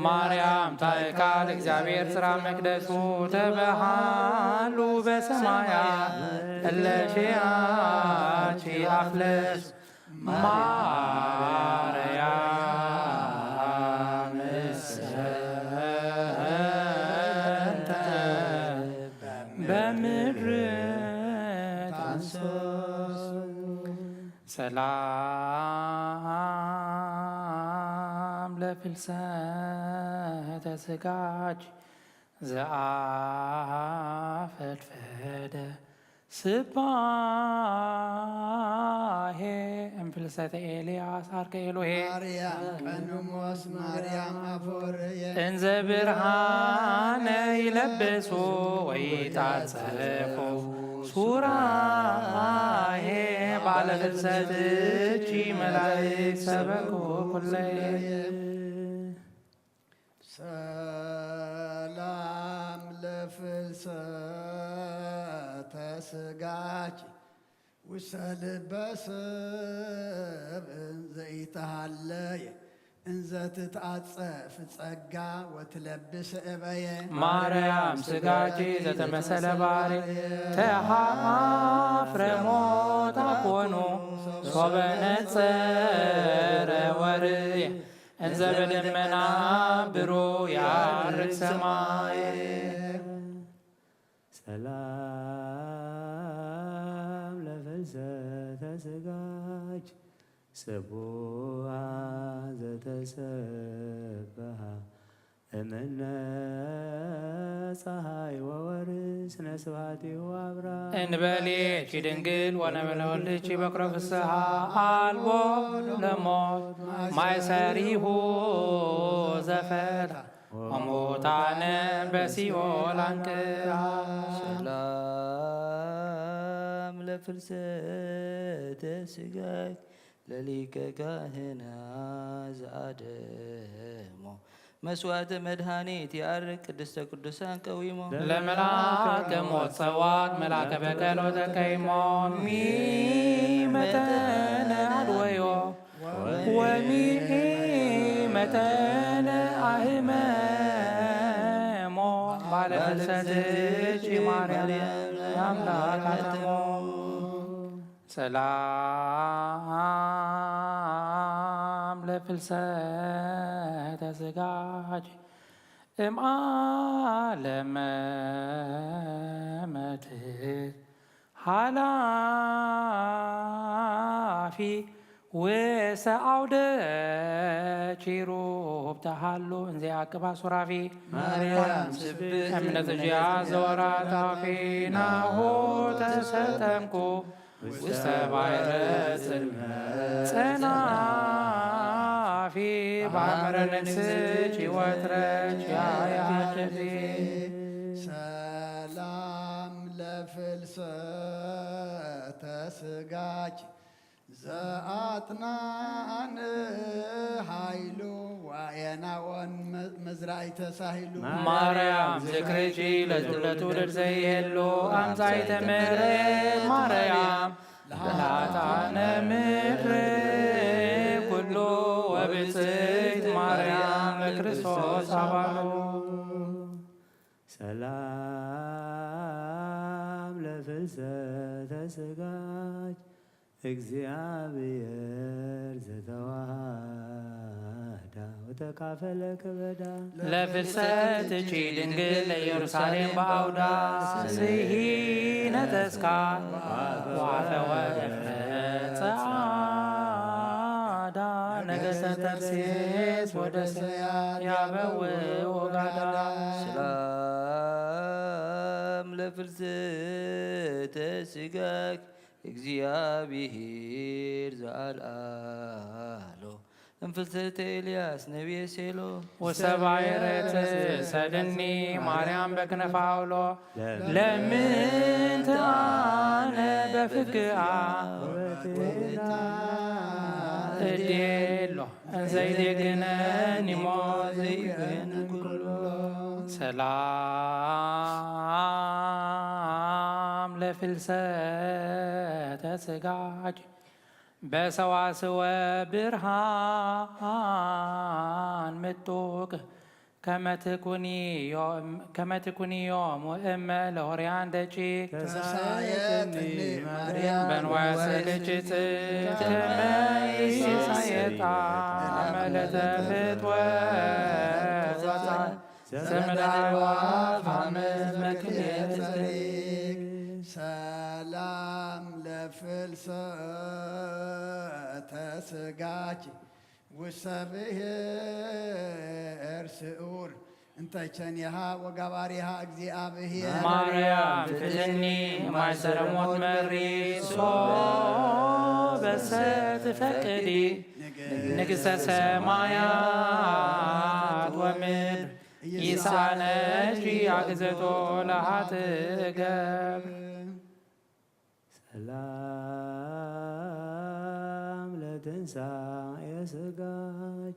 ማርያም ታይካ ለእግዚአብሔር ጽራ መቅደሱ ተበሃሉ በሰማያ እለሽያቺ አፍለሱ ማርያም እሰንተ በምድር ታንሶ ሰላም ለፍልሰተ ስጋኪ ዘአፈድፈደ ስባሄ እምፍልሰተ ኤልያስ አርከ ኤሎሄ ማርያም ቀንሞስ ማርያም አፎርየ እንዘ ብርሃነ ይለብሱ ወይታጸፉ ሱራሄ ባለ ፍልሰት እቺ መላእክት ሰበኩ ኩለየ። ሰላም ለፍልሰተ ስጋኪ ውስተ ልበ ሰብ እንዘ ኢተሃለየ እንዘ ትትዓጸፍ ጸጋ ወትለብስ እበየ። ማርያም ስጋኪ ዘተመሰለ ባሪ ተሃፍረ ሞት ኣኮኑ ሶበ ነጸረ ወርየ እንዘ በደመና ብሩህ ያርግ ሰማየ። ሰላም ለፍልሰተ ስጋኪ ስቡሃ ዘተሰብሃ እምነ ጸሃይ ወወርስ ነስባቲሁ አብራ። እንበሌኪ ድንግል ወነበለ ወልድኪ በኩረ ፍስሃ አልቦ ለሞት ማይ ሰሪሁ ዘፈታ ወሙታነ በሲኦል አንቅሃ። ሰላም ለፍልሰተ ስጋኪ ለሊቀ ካህና ዘአደሞ መስዋዕተ መድኃኒት ያርግ ቅድስተ ቅዱሳን ቀዊሞ። ለመልአከ ሞት ጸዋት መልአከ በቀሎ ተቀይሞ ሚመጠነ አድወዮ ወሚመጠነ አህመሞ ባለ ፍልሰት እቺ ማርያም የአምላክ አተሞ። ሰላም ለፍልሰተ ስጋኪ እምዓለመ መትት ሃላፊ ውስተ አውደ ኪሩብ ተሃሉ እንዘ አቅባ ሱራፊ። ማርያም ስብሕት እምነት እጅያ ዘወራት አፌ ናሁ ተሰጠምኩ ውስተ ባሕረ ጽልመት ጸናፊ ባሕረ ንግሥኪ ወትረኪ ያያትፊ። ሰላም ለፍልሰተ ስጋኪ ዘአጥናን ኃይሉ ወአየናወን መ-፣ መዝራዕተ ሳህሉ። ማርያም ዝክርኪ ለትውልደ ትውልድ ዘይሄሉ አምሳይተ ምሕረት ማርያም ለኃጥአነ ምድር ኩሉ ወብፅዕት ማርያም ለክርስቶስ አባሉ። ሰላም ለፍልሰተ ስጋኪ እግዚአብሔር ዘተዋሃዳ ወተካፈለ ክበዳ። ለፍልሰትኪ ድንግል ለኢየሩሳሌም በአውዳ ስሂነ ተስካር ወአፈ ወደፍረ ጸዓዳ ነገሥተ ተርሴስ ወደሴ ያበው ኦጋዳ። ሰላም ለፍልሰተ ስጋኪ እግዚአብሔር ዘአልዓሎ እምፍልሰተ ኤልያስ ነቢየ ሴሎ። ውስተ ባሕረ ትሰድኒ ማርያም በክነፋ አውሎ ለምንት አነ በፍግአ እዴሎ እንዘይዴግነኒ ሞት ዘይገን ኩሎ። ሰላም ለፍልሰተ ስጋኪ በሰዋስወ ብርሃን ምጡቅ ከመ ትኩንዮ-፣ ከመ ትኩንዮሙ እመ ለሆርያን ደቂቅ። ተሳየጥኒ ማርያም በንዋየ ስልክት ከመ ይሳየጣ መለተ ፍትወት ወጻ ዘመድ አዕዋፍ አመት መክልኤ ተጸሪቅ። ሰላም ለፍልሰተ ስጋኪ ውስተ ብሔር ስዑር እንተ ቸኒሃ ወጋባሪሃ እግዚአብሔር። ማርያም ፍትኒ ማይሰረ ሞት መሪ ሶበሰ ትፈቅዲ ንግሥተ ሰማያት ወምድር ይሳነኪ አግዘቶ ለኃጥእ ገብር። ሰላም ለትንሳኤ ስጋኪ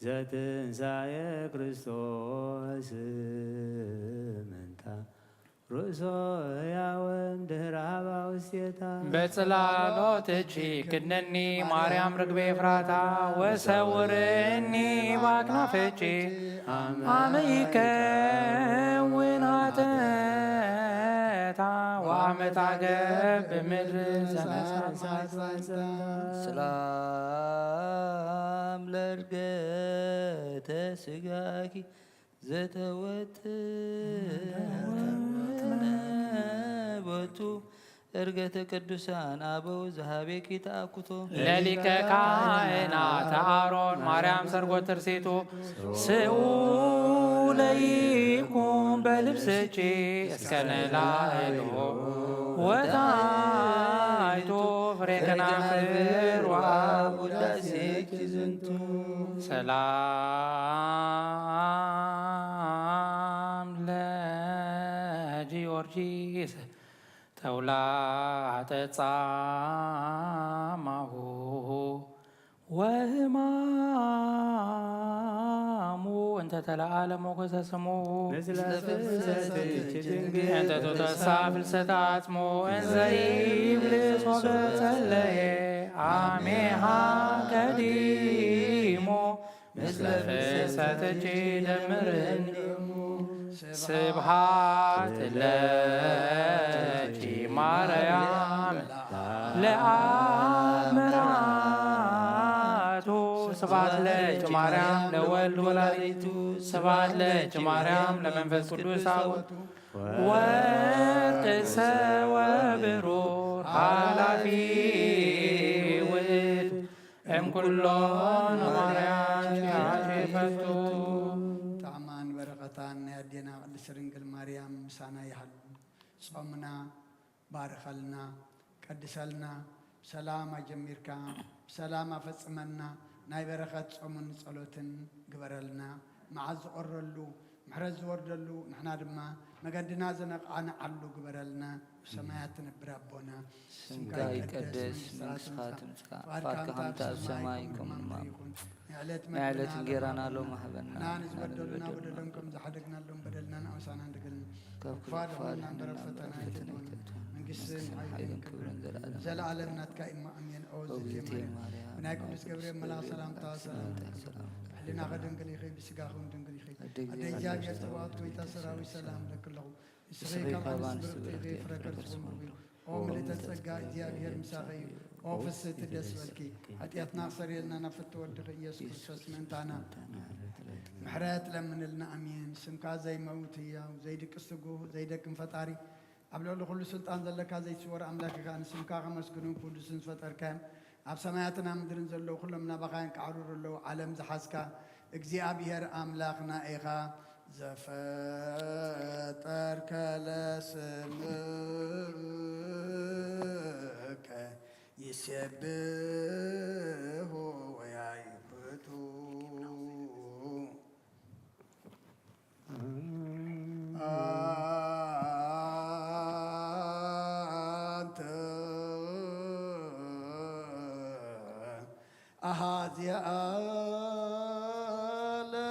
ዘትንሳኤ ክርስቶስ ምንታ ርእሶ ሕያወም ድህረ ሃባ ውስቴታ። በጽላሎትኪ ክድነኒ ማርያም ርግቤ ኤፍራታ፣ ወሰውርኒ ባክናፍኪ ኣመ ይከውን ኃጢአታ፣ ወአመ ታገብ ምድር ዘነሳት። ሰላም ለእርገተ ስጋኪ ዘተወትነ ቦቱ እርገተ ቅዱሳን አበው ዘሃቤኪ ተአኩቶ። ለሊቀ ካህናት አሮን ማርያም ሰርጎ ትርሲቱ፣ ስኡ ለይኩን በልብስኪ እስከ ነላእሎ ወታይቶ ፍሬ ከናፍር ወአብ ውዳሴኪ ዝንቱ። ሰላም ለጊዮርጊስ ተውላጠ ጻማሁ ወህማሙ እንተ ተለዓለ ሞገሰ ስሙ። ምስለ ፍልሰትኪ ድንግል እንተ ተተሳ ፍልሰት አጽሙ እንዘ ይብልስ ወበጸለየ አሜሃ ቀዲሞ። ምስለ ፍልሰትኪ ደምርኒ ስብሐት ለኪ ማርያም ለአብ መራቱ። ስብሐት ለኪ ማርያም ለወልድ ወላዲቱ። ስብሐት ለኪ ማርያም ለመንፈስ ቅዱስ አወቱ። ወርቅሰ ወብሩር ኃላፊ ውእቱ እምኩሎን ማርያም ኪያኪ ፈቱ። ጣዕማን በረኸታን ናይ ኣዴና ቅድስት ድንግል ማርያም ምሳና ይሃሉ። ጾምና ባርኸልና፣ ቀድሰልና፣ ብሰላም ኣጀሚርካ ብሰላም ኣፈጽመና። ናይ በረኸት ጾምን ጸሎትን ግበረልና። መዓዝ ዝቐረሉ ምሕረት ዝወርደሉ፣ ንሕና ድማ መገድና ዘነቓንዓሉ ግበረልና። ብሰማያት ትነብር ኣቦና፣ ስምካ ይቀደስ፣ መንግስትኻ ትምጻእ፣ ፍቓድካ ከምቲ ኣብ ሰማይ ከምኡ ድማ ኣብ ምድሪ ይኹን። ናይ ዕለት እንጌራና ሎሚ ሃበና፣ ንሕና ንዝበደሉና በደሎም ከም ዝሓደግናሎም በደልና ንኣውሳና ንድግልን ካብ ክፉእ ኣድሕነና እምበር ኣብ ፈተና ኣይተእትወና። መንግስትን ሓይልን ክብርን ዘለኣለም ናትካ እዩ እሞ ኣሜን። ኦ እግዝእትየ ማርያም፣ ብናይ ቅዱስ ገብርኤል መልኣኽ ሰላምታ ሰላም፣ ብሕልናኺ ድንግል ኢኺ፣ ብስጋኺ እውን ድንግል ኢኺ። ኣደ እግዚኣብሔር ጸባኦት ጎይታ ሰራዊት ሰላም እለኪ ኣለኹ። ንስኺ ካብ ኣንስቲ ብርክቲ ኢኺ፣ ፍረ ከርስኺ እውን ብሩኽ እዩ። ኦ ምልእተ ጸጋ፣ እግዚኣብሔር ምሳኺ እዩ። ኦ ፍስህቲ ደስ በልኪ፣ ሓጢኣትና ክሰርየልና ናብ ፍትወ ወድኺ ኢየሱስ ክርስቶስ ምእንታና ምሕረት ለምንልና። ኣሜን። ስምካ ዘይመውት ህያው፣ ዘይድቅስ ትጉህ፣ ዘይደክም ፈጣሪ፣ ኣብ ልዕሊ ኩሉ ስልጣን ዘለካ ዘይትስወር ኣምላኽ ኢኻ። ንስምካ ከመስግኑ ቅዱስን ዝፈጠርካዮም ኣብ ሰማያትን ኣብ ምድርን ዘለዉ ኩሎም ናባኻ የንቃዕርሩ ኣለዉ። ዓለም ዝሓዝካ እግዚኣብሔር ኣምላኽና ኢኻ። ዘፈጠርከ ለስምከ ይሴብሑ ወያይብቱ። ኣንተ አሃዚ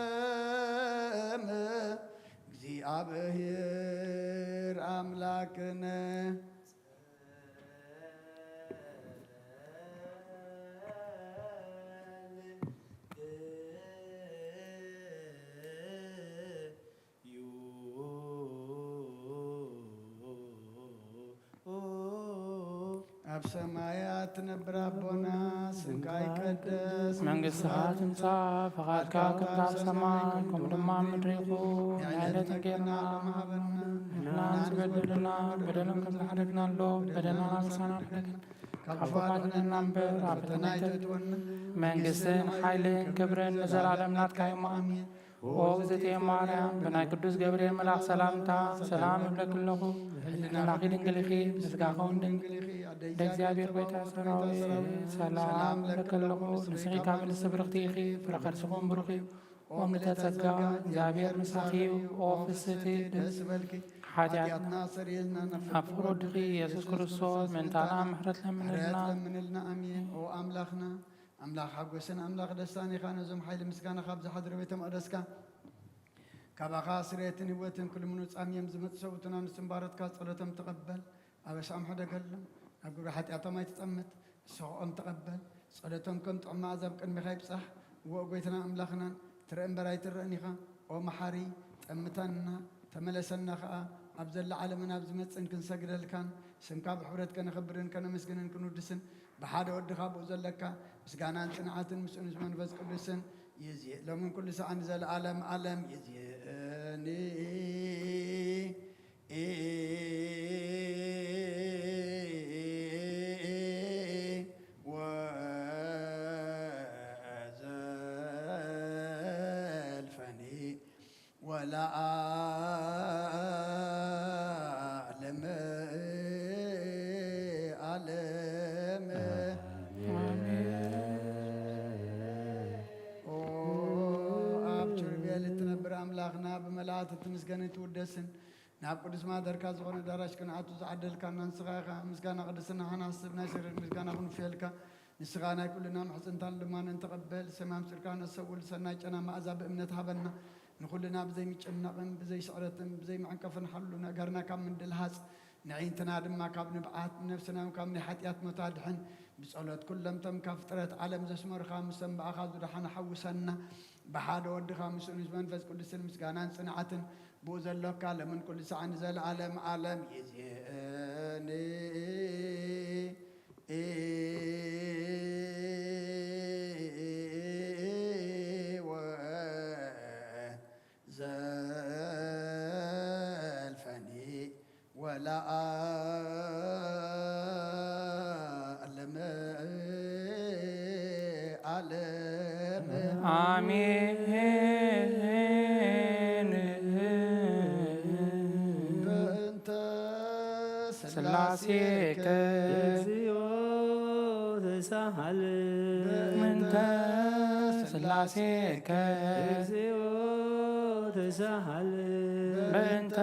ዓለም እግዚኣብሔር ኣምላክነ። ኣብ ሰማያት ትነብር ኣቦና፣ ስምካ ይቀደስ፣ መንግስትኻ ትምጻእ፣ ፈቓድካ ከምታ ኣብ ሰማይ ከምኡ ድማ ኣብ ምድሪ ይኹን። ናይ ዕለት እንጌራና ሎሚ ሃበና። ንሕና ንዝበደሉና በደሎም ከም ዝሓደግናሎም በደልና ንኣበሳና ንሕደገን። ካብ ክፉ ኣድሕነና እምበር ኣብ ፈተና ኣይተእትወና። መንግስትን ሓይልን ክብርን ንዘለኣለም ናትካ እዩ እሞ ኣሜን። ኦ እግዝእትየ ማርያም፣ ብናይ ቅዱስ ገብርኤል መልኣኽ ሰላምታ ሰላም እብለኪ ኣለኹ። ብሕልናኺ ድንግል ኢኺ፣ ብስጋኺ እውን ድንግል ኢኺ። ኣደ እግዚኣብሔር ጎይታ ሰራዊት ሰላም እብለኪ ኣለኹ። ንስኺ ካብ ኣንስቲ ብርኽቲ ኢኺ፣ ፍረ ከርስኺ እውን ብሩኽ እዩ። ኦ ምልዕተ ጸጋ፣ እግዚኣብሔር ምሳኺ እዩ። ኦ ፍስህቲ ደስ ይበልኪ፣ ሓጢኣትና ሰሪልና ናብ ፍቕሪ ወድኺ ኢየሱስ ክርስቶስ ምእንታና ምሕረት ለምንልና። ለምንልና። ኣሜን። ኦ ኣምላኽና፣ ኣምላኽ ሓጎስን ኣምላኽ ደስታን ኢኻ። ነዞም ሓይሊ ምስጋና ካብ ዝሓድሩ ቤተ መቕደስካ፣ ካባኻ ስርየትን ህይወትን ክልምኑ ጻምዮም ዝመጹ ሰውትና ንስም ባሮትካ ጸሎቶም ተቐበል። ኣበሳኦም ሕደገሎም፣ ኣብ ግብሪ ሓጢኣቶም ኣይትጠምት። ንስኻኦም ተቐበል፣ ጸሎቶም ከም ጥዑም መኣዛ ኣብ ቅድሜኻ ይብጻሕ። እወ ጎይታና ኣምላኽናን፣ ትርኢ እምበር ኣይትረእን ኢኻ። ኦ መሓሪ፣ ጠምተና፣ ተመለሰና ኸኣ፣ ኣብ ዘላ ዓለምን ኣብ ዝመጽእን ክንሰግደልካን፣ ስምካ ብሕብረት ከነኽብርን ከነመስግንን ክንውድስን፣ ብሓደ ወድኻ ብኡ ዘለካ ምስጋናን ጽንዓትን ምስኡ ምስ መንፈስ ቅዱስን ይዜ፣ ሎምን ኩሉ ሰዓን ንዘለኣለም ዓለም ይዜኒ። ወዘልፈኒ ወለዓለም ዓለም። ኦ፣ ኣብ ኪሩቤል እትነብር ኣምላኽና፣ ብመላእክት እትምስገንን እትውደስን፣ ናብ ቅዱስ ማደርካ ዝኾነ ኣዳራሽ ክንኣቱ ዝዓደልካና ንስኻ ኢኻ። ምስጋና ቅድስና ሓናስብ ናይ ስግደት ምስጋና ክንፍየልካ። ንስኻ ናይ ኩልና ምሕጽንታን ልማንን ተቐበል። ሰማም ጽድካ ነሰውል ሰናይ ጨና መኣዛ ብእምነት ሃበና። ንኹልና ብዘይ ምጭናቕን ብዘይ ስዕረትን ብዘይ መዕንቀፍን ሓሉ፣ ነገርና ካብ ምድልሃጽ፣ ንዕይንትና ድማ ካብ ንብዓት፣ ነፍስና ካብ ናይ ሓጢኣት ሞት ኣድሕን። ብጸሎት ኩሎም እቶም ካብ ፍጥረት ዓለም ዘስመሩኻ፣ ምስቶም ብኣኻ ዝደሓኑ ሓውሰና። ብሓደ ወድኻ ምስኡ ምስ መንፈስ ቅዱስን ምስጋናን ጽንዓትን ብኡ ዘሎካ፣ ለምን ኩሉ ሰዓት ንዘለዓለም ዓለም ይዜኒ። ወዘልፈኒ ወለዓለም ዓለም። ኣሜን። በእንተ ስላሴከ ስላሴከ እግዚኦ ተሳሃል። በእንተ ስላሴከ እግዚኦ ተሳሃል። በእንተ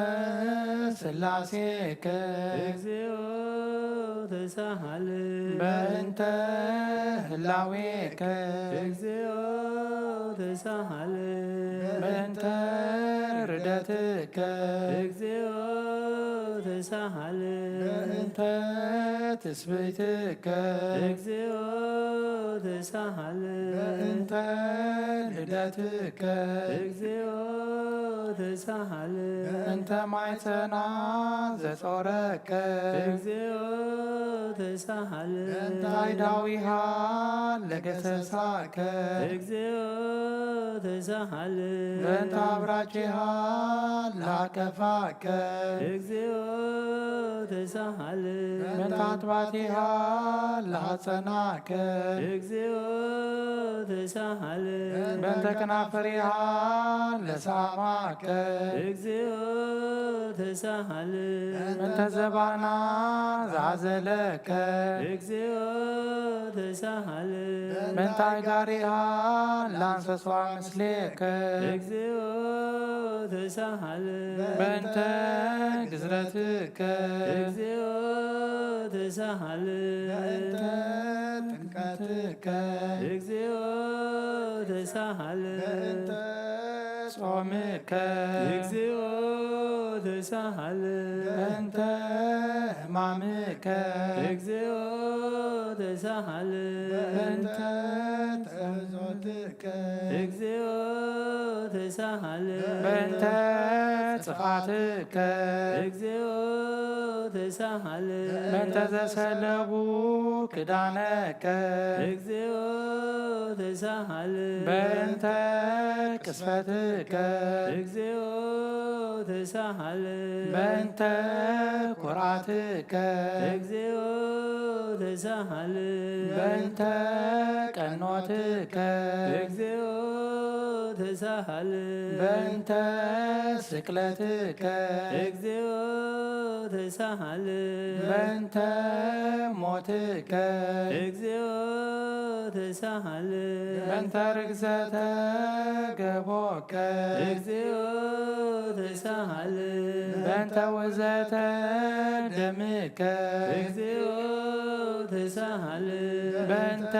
ስላሴከ እግዚኦ ተሳሃል። በእንተ ህላዌከ እግዚኦ ተሳሃል። በእንተ ርደትከ እግዚኦ ተሳሃል። በእንተ ትስብእትከ እግዚኦ ተሳሃል። በእንተ ልደትከ እግዚኦ ተሳሃል። በእንተ ማይጸና ዘጾረከ እግዚኦ ተሳሃል። በእንተ ኣይዳዊሃ ለገሰሳከ እግዚኦ ተሳሃል። በእንተ ኣብራኪሃ ላከፋከ እግዚኦ ተሳሃል። በእንተ ኣትባቲሃ ላጸናከ እግዚኦ ተሳሃል። በእንተ ከናፍሪሃ ለሳማከ እግዚኦ ተሳሃል። በእንተ ዘባና ዛዘለከ እግዚኦ ተሳሃል። በእንተ ኣይጋሪሃ ላንሰሷ ምስሌከ እግዚኦ ተሳሃል። በእንተ ግዝረትከ እግዚኦ ተሳሃል። በእንተ ጥምቀትከ እግዚኦ ተሳሃል። በእንተ ጾምከ እግዚኦ ተሳሃል። በእንተ ሕማምከ እግዚኦ ተሳሃል። በእንተ ተዞትከ እግዚኦ ተሳሃል። በእንተ ጽፋትከ እግዚኦ ተሳሃል። በእንተ ዘሰለቡ ክዳነከ እግዚኦ ተሳሃል። በእንተ ቅስፈትከ እግዚኦ ተሳሃል። በእንተ ኩርዓትከ እግዚኦ ተሳሃል። በእንተ ቀኖትከ እግዚኦ ተሳሃል። በእንተ ስቅለትከ እግዚኦ ተሳሃል። በእንተ ሞትከ እግዚኦ ተሳሃል። በእንተ ርግዘተ ገቦከ። እግዚኦ ተሳሃል። በእንተ ውዘተ ደምከ። እግዚኦ ተሳሃል። በእንተ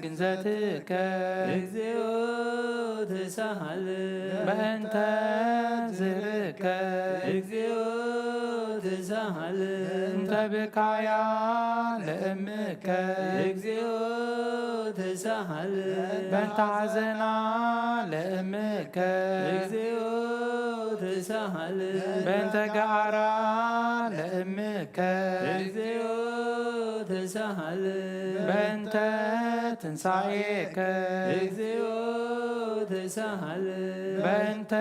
ግንዘትከ። እግዚኦ ተሳሃል። በእንተ ዝርእ ከ። እግዚኦ ተሳሃል። እንተ ብካያ ለእምከ። እግዚኦ ተሳሃል። በእንተ ሐዘና ለእምከ። እግዚኦ ተሳሃል። በእንተ ገዓራ ለእምከ። እግዚኦ ተሳሃል። በእንተ ትንሳኤከ። እግዚኦ ተሳሃል። በእንተ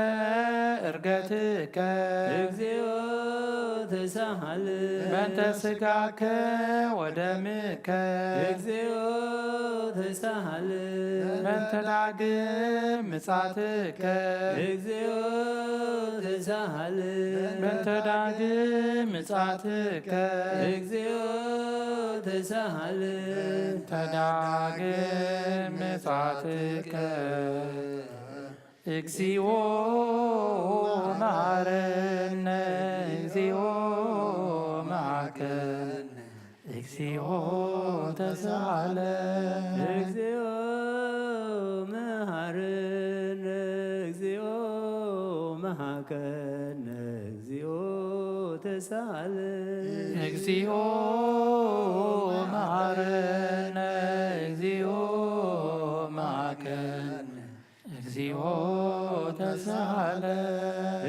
እርገትከ። እግዚኦ ተሳሃል። በእንተ ስጋከ ወደምከ። እግዚኦ ተሳሃል። በእንተ ዳግም ምጻትከ። እግዚኦ ተሳሃል። በእንተ ዳግም ምጻትከ። እግዚኦ ተሳሃል። በእንተ ዳግም ምጻትከ። እግዚኦ መሐረነ። እግዚኦ መሐረነ። እግዚኦ ተሳሃለ። እግዚኦ መሐረነ። እግዚኦ መሐረነ። እግዚኦ ተሳሃለ። እግዚኦ መሐረነ። እግዚኦ መሐረነ። እግዚኦ ተሳሃለ።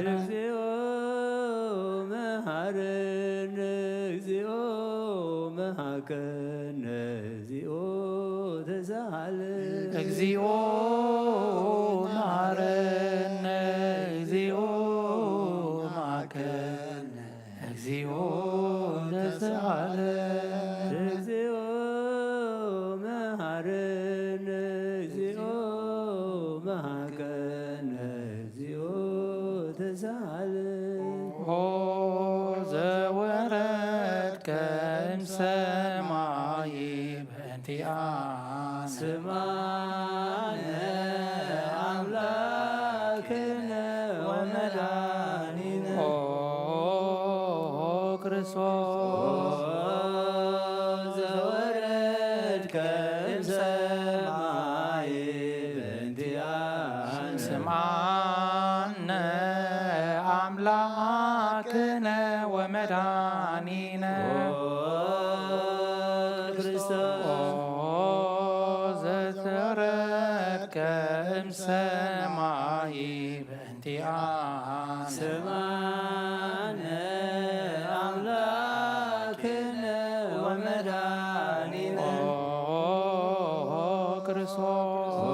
እግዚኦ መሐረነ። እግዚኦ መሐረነ። እግዚኦ ተሳሃለ። እግዚኦ መሐረነ። እግዚኦ መሐረነ። እግዚኦ ተሳሃለ። እግዚኦ መሐረነ። እግዚኦ መሐረነ። እግዚኦ ተሳሃለ። ኦ ዘወረድከ እምሰማይ በእንቲኣነ። ስምዓነ ኣምላክነ ወመድኃኒነ። ኦ ክርስቶስ። ኦ ዘወረድከ እምሰማይ በእንቲኣነ። ስምዓነ ኣምላክነ ወመድኃኒነ። ኦ ክርስቶስ። ኦ ዘተረከ እምሰማይ በእንቲኣነ። ስምዓነ ኣምላክነ ወመድኃኒነ። ኦ ክርስቶስ። ኦ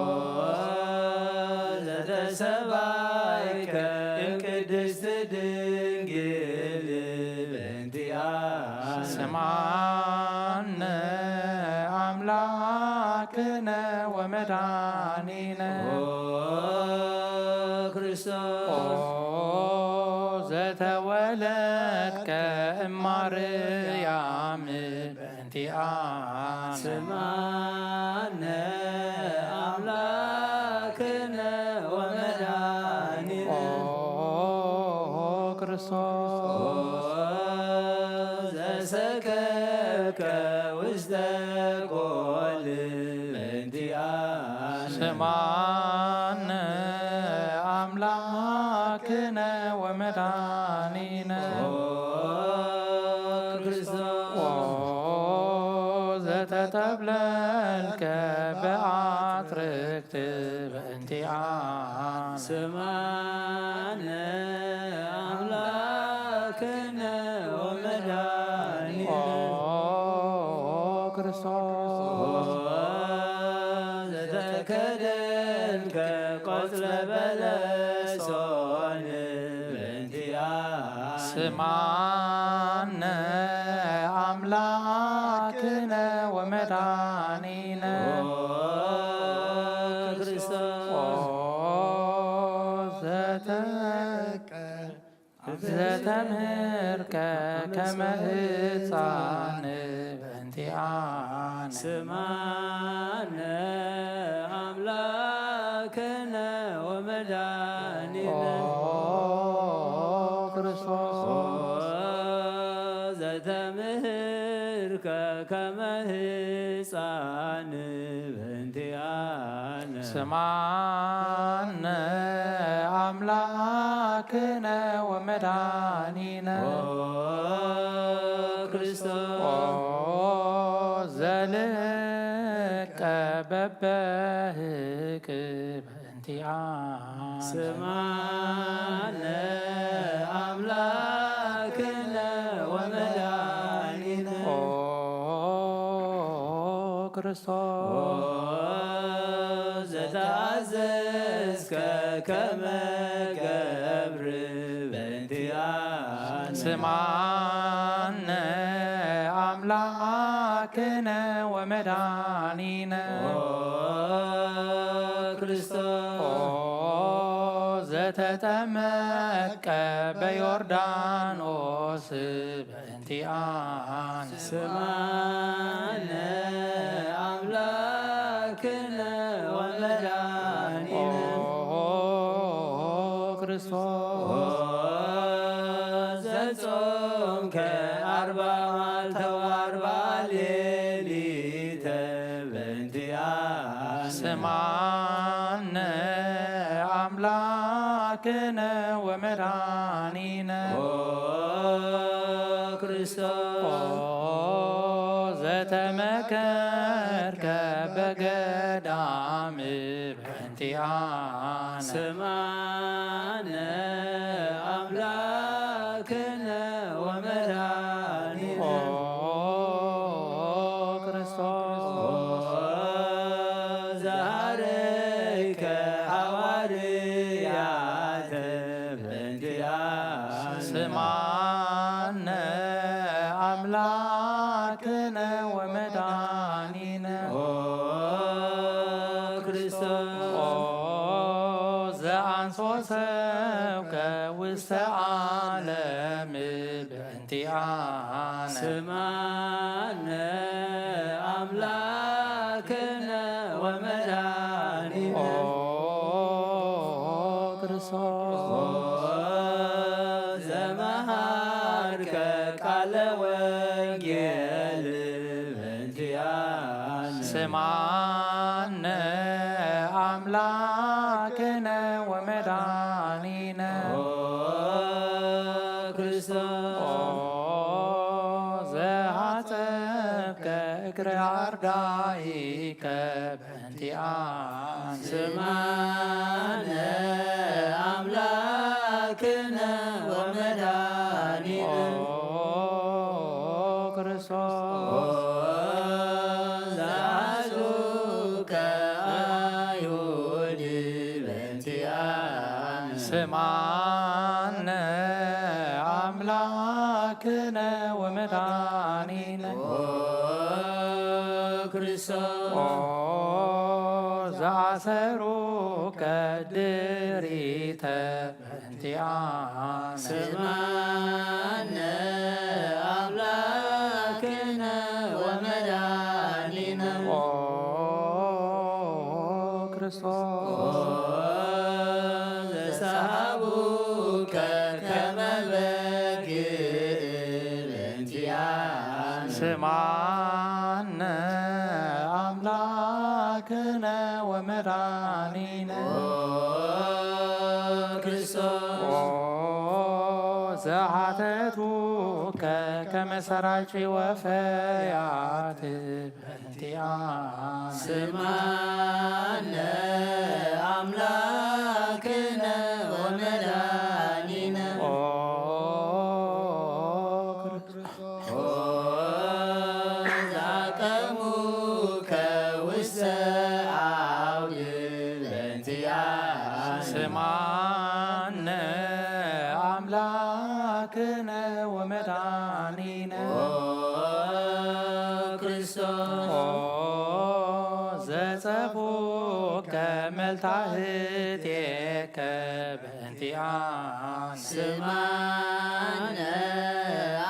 ዘተሰባይከ እምቅድስት ድንግል በእንቲኣነ። ስምዓነ ኣምላክነ ወመድኃኒነ። ኦ ክርስቶስ። ኦ ዘተወለድከ እማርያም በእንቲኣነ። ስምዓነ ኣምላክነ ወመድኃኒነ። ኦ ክርስቶስ። ኦ ዘሰከብከ ውስተ ጎል በእንቲኣነ። ስምዓነ ኣምላክነ ወመድኃኒነ። ኦ ክርስቶስ። ኦ ዘተጠብለልከ በአትርክት በእንቲኣነ። ስምዓነ ኣምላክነ ወመድኃኒነ። ኦ ክርስቶስ። ኦ ዘተከደንከ ቆጽለ በለሶን በእንቲኣነ። ስምዓነ ኣምላክነ ወመድኃኒነ። ኦ ክርስቶስ። ኦ ዘተቀ-፣ ዘተምህርከ ከመ ህፃን በእንቲኣነ። ስማነ ኣምላክነ ወመድኃኒነ ኦ ክርስቶስ። ኦ ዘተምህርከ ከመ ሕፃን በእንቲኣነ። ስማነ ኣምላክነ ወመድኃኒነ ኦ ክርስቶስ። ኦ ዘልቀ በበህቅ በእንቲኣነ። ስማነ ኣምላክነ ወመድኃኒነ ኦ ክርስቶስ። ኦ ዘተኣዘዝከ ከመ ገብር በእንቲኣነ። ስማነ ኣምላክነ ወመድኃኒነ ኦ ክርስቶስ። ኦ ዘተጠመቀ በዮርዳኖስ በእንቲኣነ። ስማነ ኣምላክነ ወመድኃኒነ ኦ ክርስቶስ። ኦ ዘጾምከ ኣርባ መዓልተ ወኣርባ ሌሊተ በእንቲኣነ። ስማነ ኣምላክነ ወመድኃኒነ ኦ ክርስቶስ። ኦ ዘተመከርከ በገዳም በእንቲኣነ። ስማነ ኣምላክነ ወመድኃኒነ ኦ ክርስቶስ። ኦ ዘሃረይከ ሃዋርያተ በእንቲኣነ። ስማነ ኣምላክነ ወመድኃኒነ ኦ ክርስቶስ። ኦ ዘአንሶ ሰብከ ውስተ ዓለም በእንቲኣነ። ስማነ ኣምላክነ ወመድኃኒነ ኦ ክርስቶስ። ኦ ዘመሃርከ ቃለ ወንጌል በእንቲኣነ። ስማነ ኣምላክነ ወመድኃኒነ ኦ ክርስቶስ። ኦ ዘሃጸብከ እግረ አርዳኢከ በእንቲኣነ። ስማነ ኣምላክነ ወመድኃኒነ ኦ ክርስቶስ። ኦ ዘአስሩከ አይሁድ በእንቲኣነ። ስማነ ኣምላክነ ወመድኃኒነ ኦ ክርስቶስ። ኦ ዘአሰሩከ ድሪተ በእንቲኣነ። ስማነ ኣምላክነ ወመድኃኒነ ኦ ክርስቶስ። ኦ ዘሰሃቡከ ከመ በግ በእንቲኣነ። ስማነ ኣምላክነ ወመድኃኒነ ኦ ክርስቶስ። ኦ ዘሓተቱከ ከመ ሰራቂ ወፈያት በእንቲኣነ። ስማነ ኣምላክነ ወመድኃኒነ ኦ ክርስቶስ። ኦ ዘአቀሙከ ውስተ አውድ በእንቲኣነ። ስማነ ኣምላክነ ወመድኃኒነ ኦ ክርስቶስ። ኦ ዘጸፉከ መልታህቴከ በእንቲኣነ። ስማነ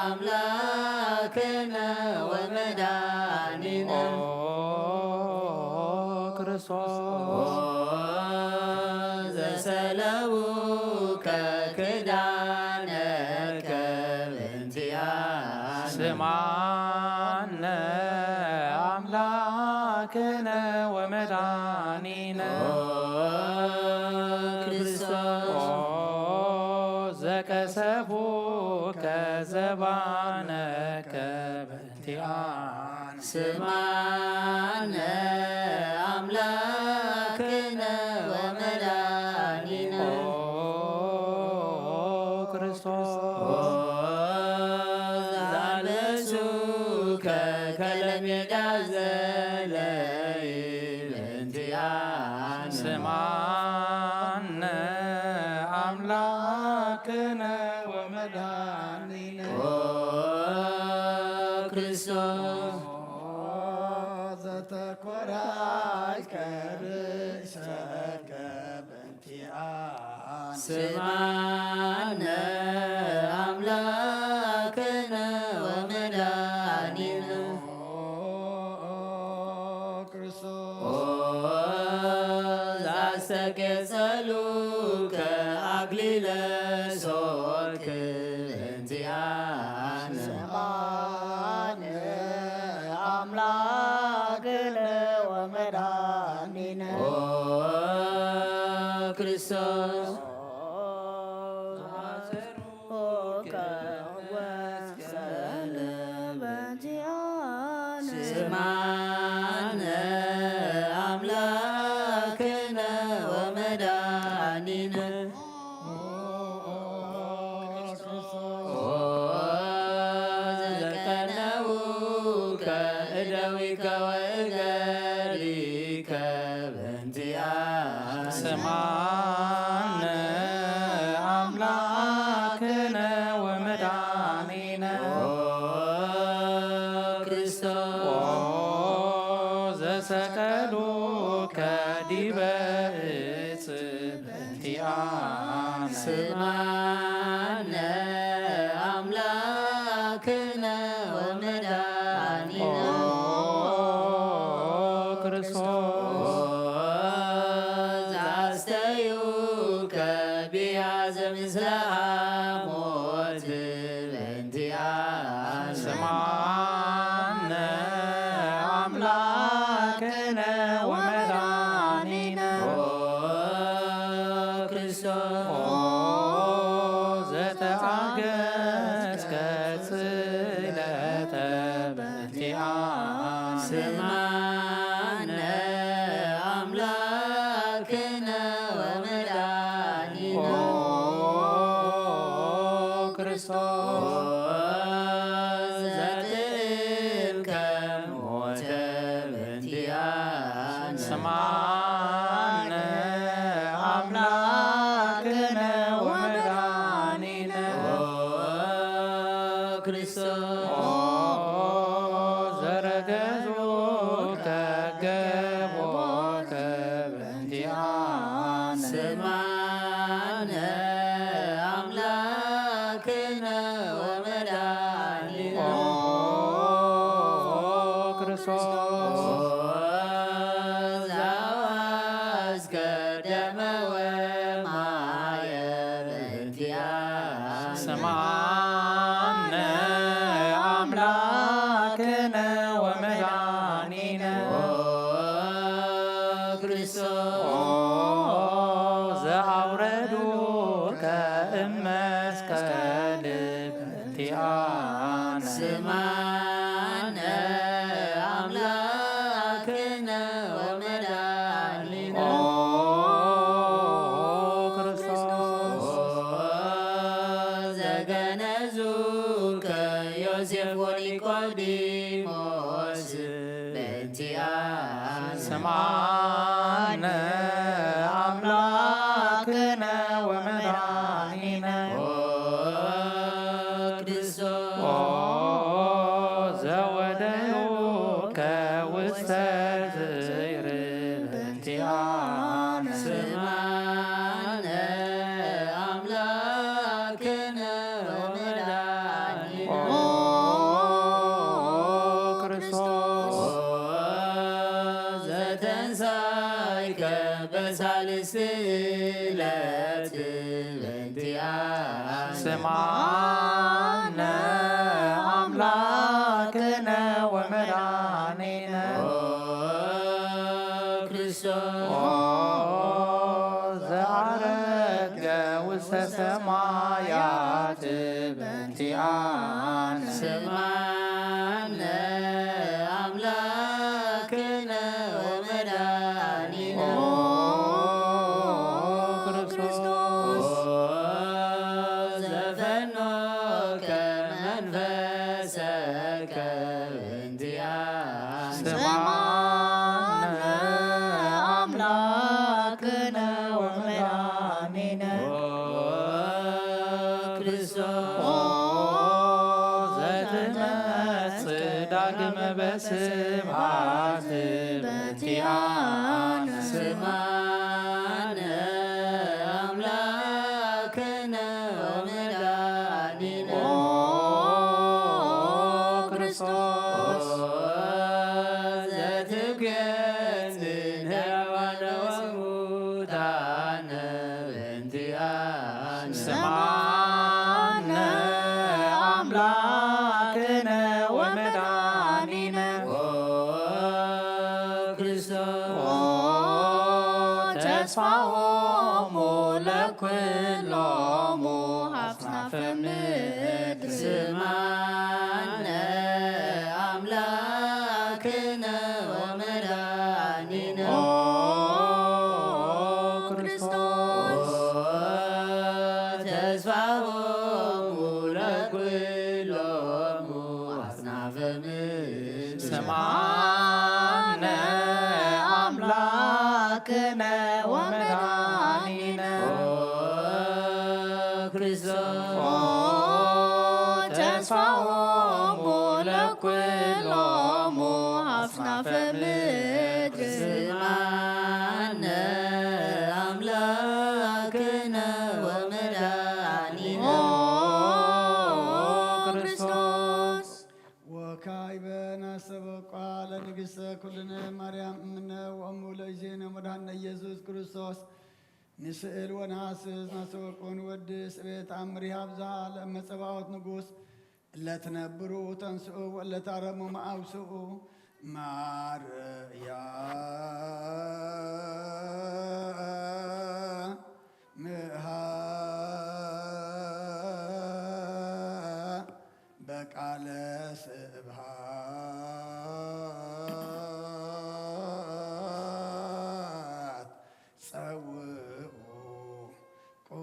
ኣምላክነ ወመድኃኒነ ኦ ክርስቶስ ዘሰለቡከ ክዳነከ ብእንቲኣነ ስማነ ኣምላክነ ወመድኃኒነ ኦ ክርስቶስ ኦ ዘቀሰፉከ ዘባነከ ስማነ ኣምላክነ ወመድኃኒነ ኦ ክርስቶስ ዛልበሱከ ከለሜዳ ዘለይ ብእንቲኣነ ስማነ ኣምላክነ ወመድኃኒነ ኦ ክርስቶስ ዘተኮራይከ ርእሰከ በእንቲኣነ ስማነ ኣምላክነ ወመድኃኒነ ኦ ክርስቶስ ኦ ዛስተቄጸሉከ ኣክሊለ ሶክ እንቲኣነ ስማነ ኣምላክነ ወመድኃኒነ ኦ ክርስቶስ ስማነ ኣምላክነ ወመድኃኒነ ኦ ዘቀነውከ እደዊከ ወእገሪከ በእንቲኣ ስማነ ኣምላክነ ወመድኃኒነ ኦ ክርስቶስ ኦ ዘሰቀሉከ ዲበ እጽ በእንቲኣነ ስማነ ኣምላክነ ወመድኃኒነ ኦ ክርስቶስ ዛስተዩከ ቢያዘ ምስለ ሐሞት በእንቲኣነ ስማነ ኣምላክነ ወመድኃኒነ ኦ ክርስቶስ ኦ ዘተኣገስከ ጽለተ በእንቲኣነ ስማነ ኣምላክነ ወመድኃኒነ ኦ ክርስቶስ ዘትእልከ ሞተ በእንቲኣነ ስማነ ኣምላክነ ወመድኃኒነ ኦ ክርስቶስ ኦ ዘረገዙከ ገቦከ በእንቲኣነ ስማነ ኣምላክነ ወመድኃኒነ ኦ ክርስቶስ ዛዋዝከ ደመ ወማየ በእንቲኣነ ስማነ ኣምላክነ ወመድኃኒነ ኦ ክርስቶስ ኦ ዘኣውረዱከ እመስቀል በእንቲኣነ ስማነ ኣምላክነ ወመድኃኒነ ኦ ክርስቶስ ኦ ዘገነዙከ ዮሴፍ ወኒቆዲሞስ በእንቲኣነ ስማነ ኣምላክነ ወመድኃኒነ ኦ ክርስቶስ ኦ ዘወደዩከ ውስተ ዝይር በእንቲኣነ ስማነ ኣምላክነ ወመድኃኒነ ኦ ክርስቶስ በሳልስቲ ዕለት በእንቲኣነ ስምዓነ ኣምላክነ ወመድኃኒነ ኦ ክርስቶስ ኦ ዘዐረገ ውስተ ሰማያት በእንቲኣነ ስምዓነ ኣምላክነ ወመድኃኒነ ኦ ክርስቶስ ኦ ዘፈኖከ መንፈሰከ በእንቲኣነ ስምዓነ ኣምላክነ ወመድኃኒነ ኦ ክርስቶስ ኦ ዘትመጽእ ዳግመ በስብሐት በእንቲኣነ ስምዓነ ኣምላክነ ወመድኃኒነ ኦ ክርስቶስ ኦ ዘትገንዝን ሕያዋነ ወሙታነ በእንቲኣነ ስምዓነ ኣምላክነ ወመድኃኒነ ኦ ክርስቶስ ኦ ተስፋሆሙ ለኩሎሙ ኣጽናፈ ምድር ስምዓነ ኣምላክነ ወመድኃኒነ ኦ ክርስቶስ ኦ ተስፋሆሙ ለኩሎሙ ኣጽናፈ ምድር ስምዓነ ኣምላክነ ወመድኃኒነ ኦ ክርስቶስ ኦ ተስፋሆሙ ለኩሎሙ ኣጽናፈ ምድር ስምዓነ ኣምላክነ ወመድኃኒነ ኦ ክርስቶስ ወካዕበ ናስተበቋ ለንግሥተ ኩልነ ማርያም እምነ ወእሙ ለእዜነ ወመድኃኒነ ኢየሱስ ክርስቶስ ንስእል ወነሐስስ ናስተበቁ ንወድስ እቤት ኣምር ይሃብዛ ለእመ ጸባኦት ንጉሥ እለ ትነብሩ ተንስኡ ወእለ ታረሙ መአውስኡ ማርያም ምሃ በቃለ ስብሐት ጸውዑ ቁሙ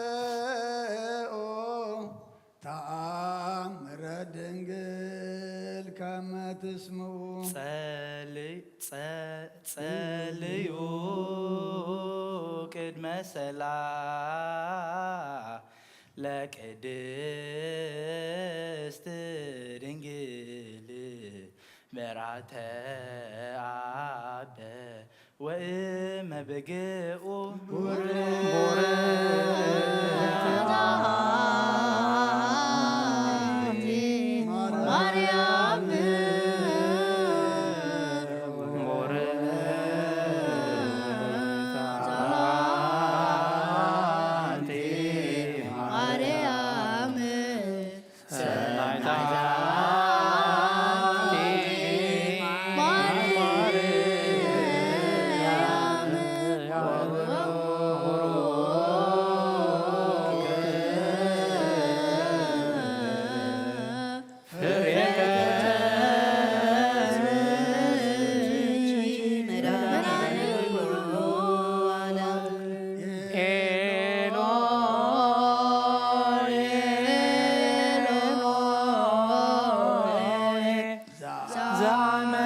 ወአጽምዑ ተአምረ ድንግል ከመ ትስምዑ። ጸል- ጸ- ጸልዩ ቅድመ ሰላ ለቅድስት ድንግል በራተ አበ ወእመ ብግኡ ቡርክት አንቲ ማርያም ቡርክት አንቲ ማርያም ሰናይት አንቲ ማርያም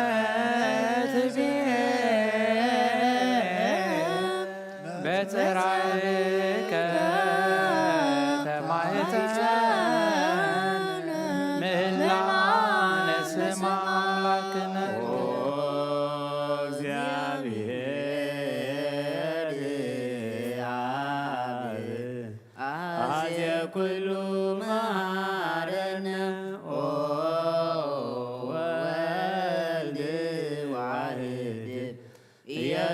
ዛመትቤ በጽራርከ ተማህፀን ምእላነ ስማ አምላክነ ኦ እግዚአብሔር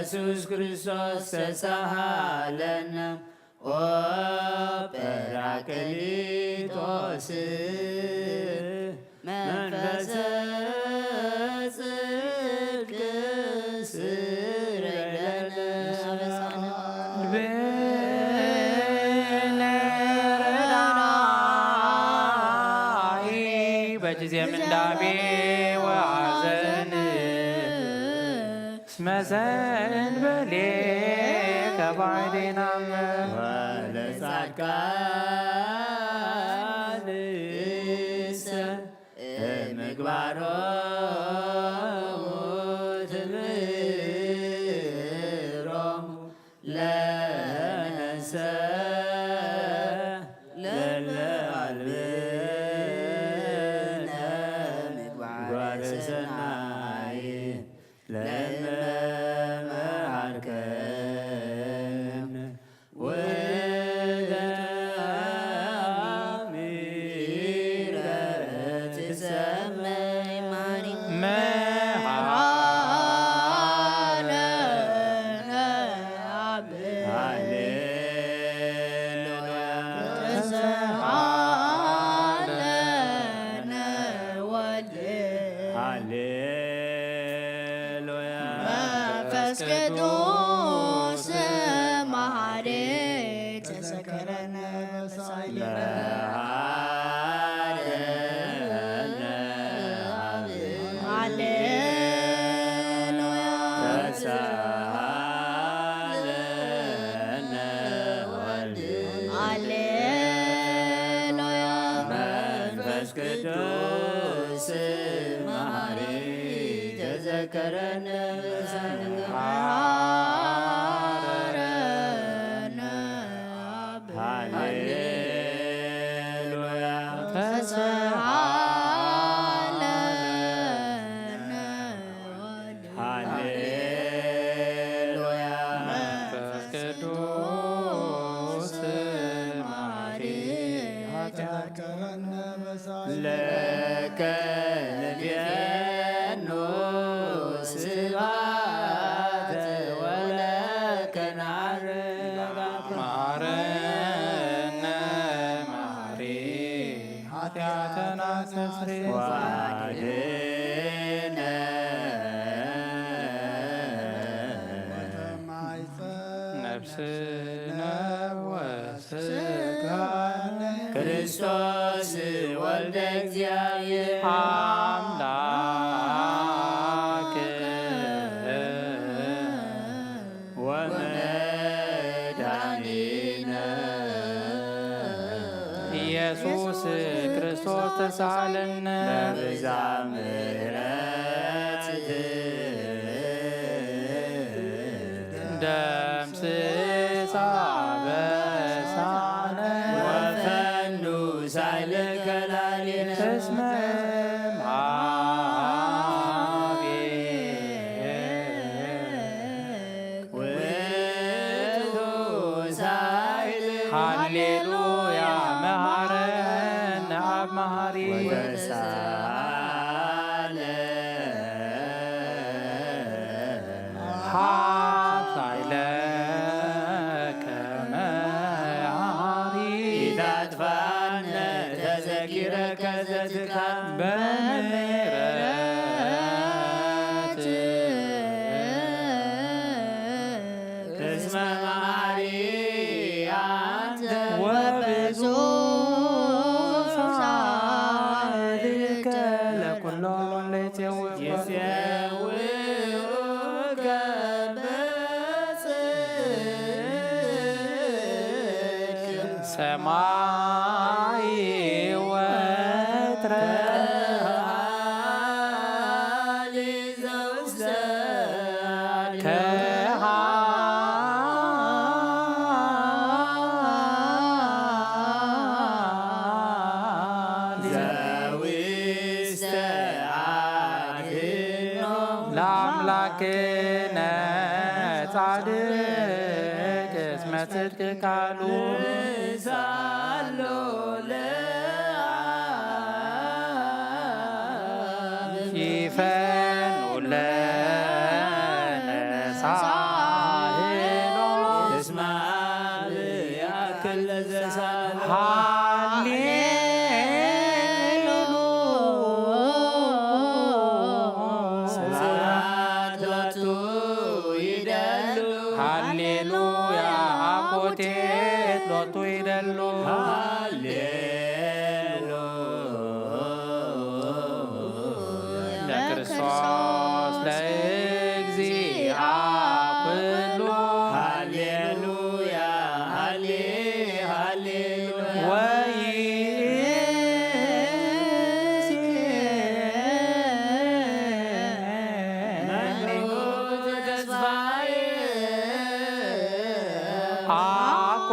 ኢየሱስ ክርስቶስ ተሳሃለነ። ኦ ጰራቅሊጦስ መንፈሰ ጽድቅ ስረይለነ። ልብነ ረዳኢ በጊዜ ምንዳቤ ወሐዘን እስመ ዘእንበሌከ ባዕዴናመ ወለጻድቃንሰ ምግባሮሙ ትምህሮሙ ለነሰ ለለአልብነ ምግባረ ሰናይ ለመመሃርከነ ወተአምረ ትሰመይ ማሪ መሃረነ አብ ሃሌሉያ ተሰሃለነ ወልድ ሃሌሉያ መንፈስ ቅዱስ መሐሪ ተዘከረነ በሳይለ መሃረነ ሃሌሉያ ተሳሃለነ ወልድ ሃሌሉያ መንፈስ ቅዱስ መሐሪ ተዘከረነ በሳይለ መሃረነ ሃሌሉያ ተሳሃለነ ሃሌሉያ መንፈስ ቅዱስ መሐሪ ኃጢአት ለከ ንቤኖ ስብሐት ወለከ ናርግ መሐረነ መሐሪ ኃጢአተና ተስሪ ዋድነ ነፍስነ ወስጋነ ክርስቶስ ወልደ እግዚአብሔር አምላክ ወመድኃኒነ ኢየሱስ ክርስቶስ ተሳለነ በብዛ ምሕረት ደምስሳ በሳነ ወፈኑ ሳይልከ ላዕሌነ እስመ ማቤ ውእቱ ሳይል ሃሌሉያ መሐረነ አብ መሐሪ ወተሳለ ሀብ ሳይለ ከመ መሐሪ ኢታጥፋነ ተዘኪረከ ዘትካል በምህረት እስመ መሐሪ አንተ ወብዙ ሳህልከ ለኩሎም ለይጼውእ ይጼውኡከ በጽድቅ ሰማይ ወትረ ከሃሊ ዘውስተ ከሃሊ ዘውስተ አድኖ ለአምላክነ ጻድቅ እስመ ጽድቅ ቃሉ ሳሎ ለአብ ይፈኑ ለነ ክርስቶስ ለእግዚአ ኩሉ። ሃሌሉያ፣ ሃሌ፣ ሃሌሉያ። ወይእዜሰ መኑ ተስፋዬ አኮ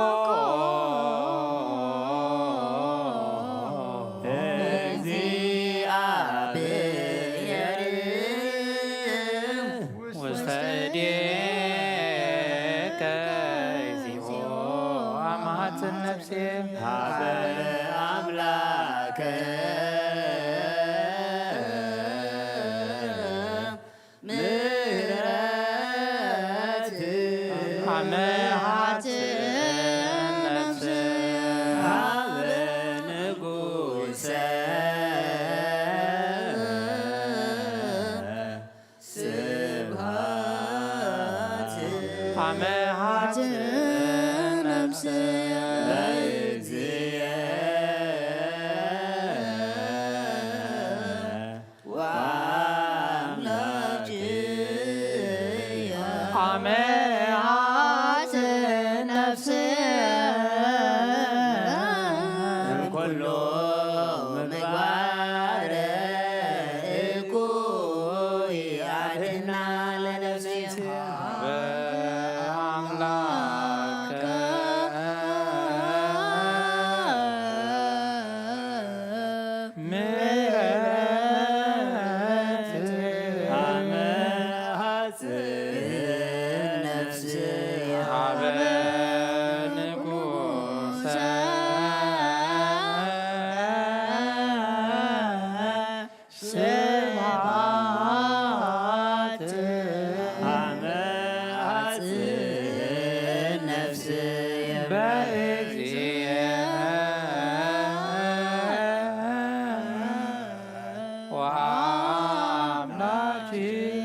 እግዚአብሔር ውስተ እዴከ እግዚኦ አማጽን ነፍሴ። ሀበ አምላከ ምህረት አመሃት ነፍስ ሀበ ንጉሰ ስብሃት አመሃት ነፍስ በእግዚእ ወአምላክየ አመ አሐጽን ነፍስየ እምኩሉ ምግባር እኩይ አድህና ለነፍስየ። በአምላክ ምሕረት አመ ሐጽን ነፍስ ሀበ ንጉሰ ስብሐት አመ ሐጽን ነፍስ በእግዚእ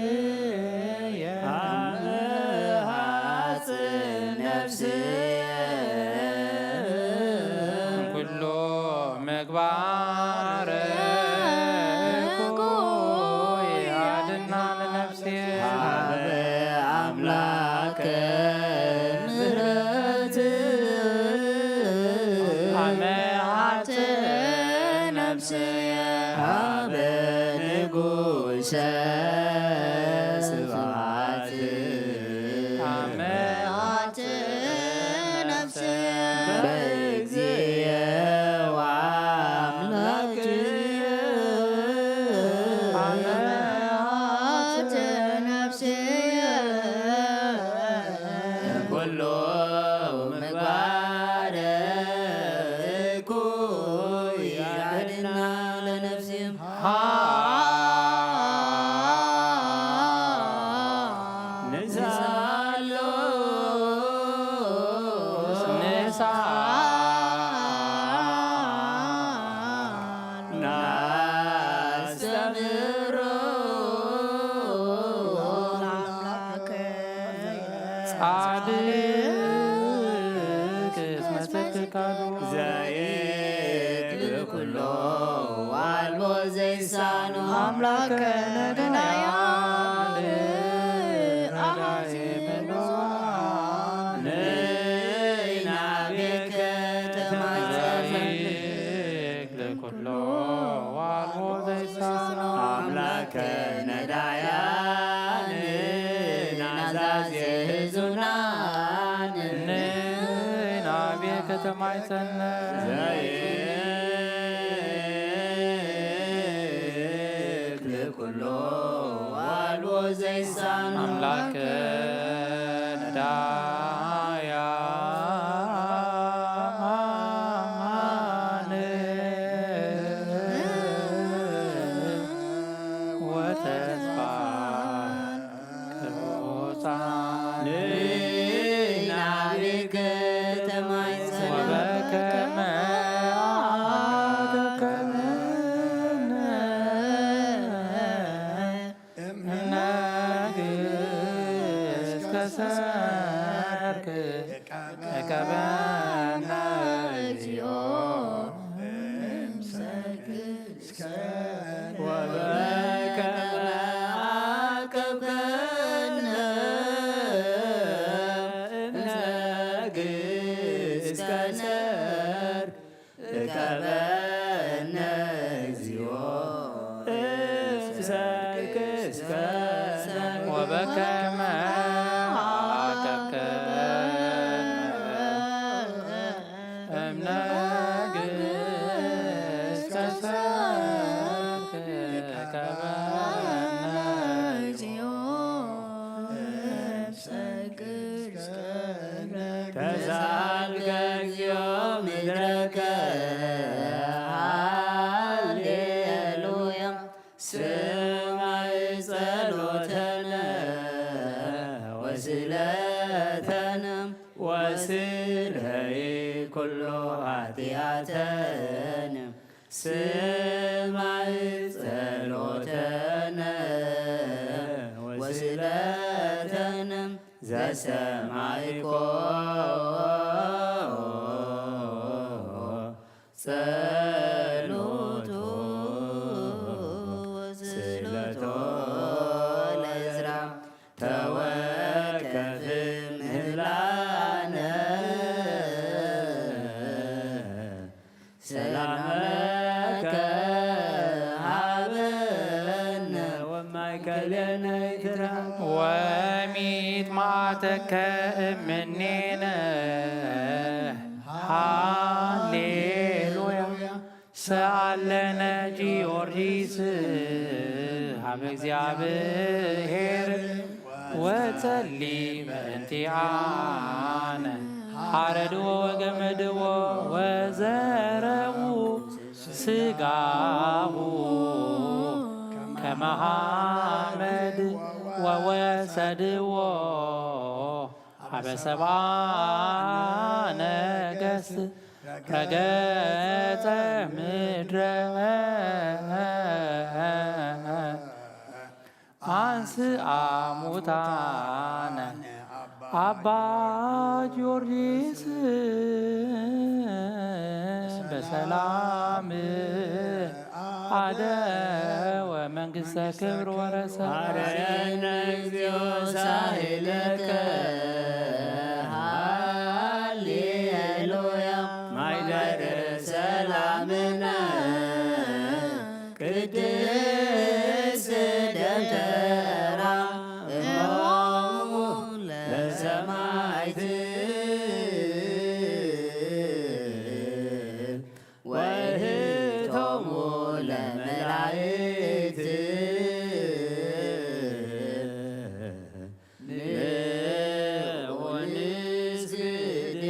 ወአምላክየ አመ ሐጽን ነፍስየ ኩሉ ምግባር እኩይ አድና ለነፍስየ ሀበ አምላከ ምሕረት አመ ሐጽን ነፍስየ ሀበ ንጉሰ ስብሐት አመ ሐጽን ነፍስየ በእግዚእ ወአምላክየ አመ ሐጽን ነፍስየ ኩሉ ምግባር እኩይ አድና ለነፍስየ ንሳሎ ንሳ ናስተምህሮ ጻድቅ እስመ ጽድቅ ቃሉ ዘይክል ኩሎ ዋልቦ ዘይሳኖ አምላከ ነደናያን አባዜ ምሉዓን ንናቤከ ተማጸን ዘይክል ኩሎ ዋልቦ ዘይሳኖ አምላከ ነዳያን ናዛዜ ህዙናን ንናቤከ ተማይጸን ዘይክል ኩሎ ዋልቦ ዘይሳኖ አምላከ ነዳያን ወተስፋ ቅሩጻን ናቤከ ተማይጸን ወበከመ አትከብነ እምነግስ ከሰርክ እቀበነ እግዚኦ እምሰርክ ወበከመ እስከ ወበከመ አቀብከነ እምነ ግእዝ ከሰብከ ከበነ ተሳልከ እግዚኦ ምድረከ ሃሌሉያ። ስማይ ጸሎተነ ወስለተነ ወስረይ ኩሉ ኃጢአተነ። ስማይ ጸሎተነ ወስለተነ ዘሰማይኮ ጸሎቶ ወስእለቶ ለእዝራ ተወከፍ ምህላነ። ሰላም ለከ ሀበነ ወማእከሌነ ይትረከብ ወሚት ማተከ እምኔነ። ሃሌሉያ። ሰአለነ ጊዮርጊስ ሀበ እግዚአብሔር ወጸሊ በእንቲአነ። ሐረድዎ ወገመድዎ ወዘረዉ ስጋሁ ከመ ሐመድ ወወሰድዎ ሀበ ሰብአ ነገሥት ረገጸ ምድረ አንስአ ሙታነ አባ ጊዮርጊስ በሰላም አደወ መንግሥተ ክብር ወረሰ። ሐረነ እግዚኦ ሳህለከ ሃሌሉያ። ማይደር ሰላምነ ቅድስት ደብተራ እሞሙ ለሰማዕት ወእህቶሙ ለመላእክት። ንዑ ንስግድ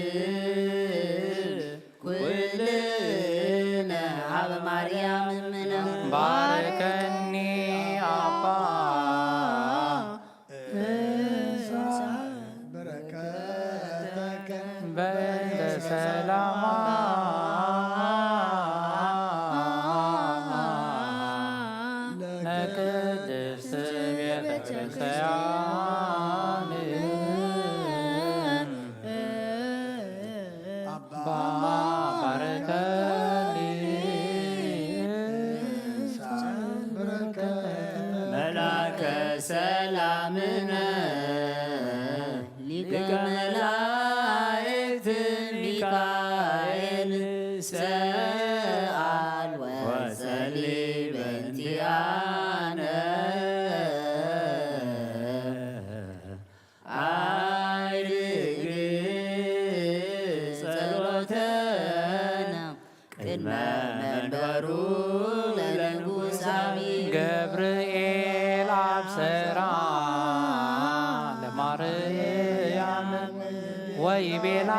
ኩልነ ሀበ ማርያም እምነ። ባርከኒ አባ በእንተ ሰላማ ለቅድስት ቤተ ክርስቲያን። አባ ባርከኒ። መላከ ሰላምነ ሊቀ መላእክት ሚካኤል ሰአል ወጸሊ በእንቲአነ። አይርግ ጸሎተነ ቅድመ መንበሩ ለንጉሳዊ። ገብርኤል አብሰራ ለማርያም ወይቤላ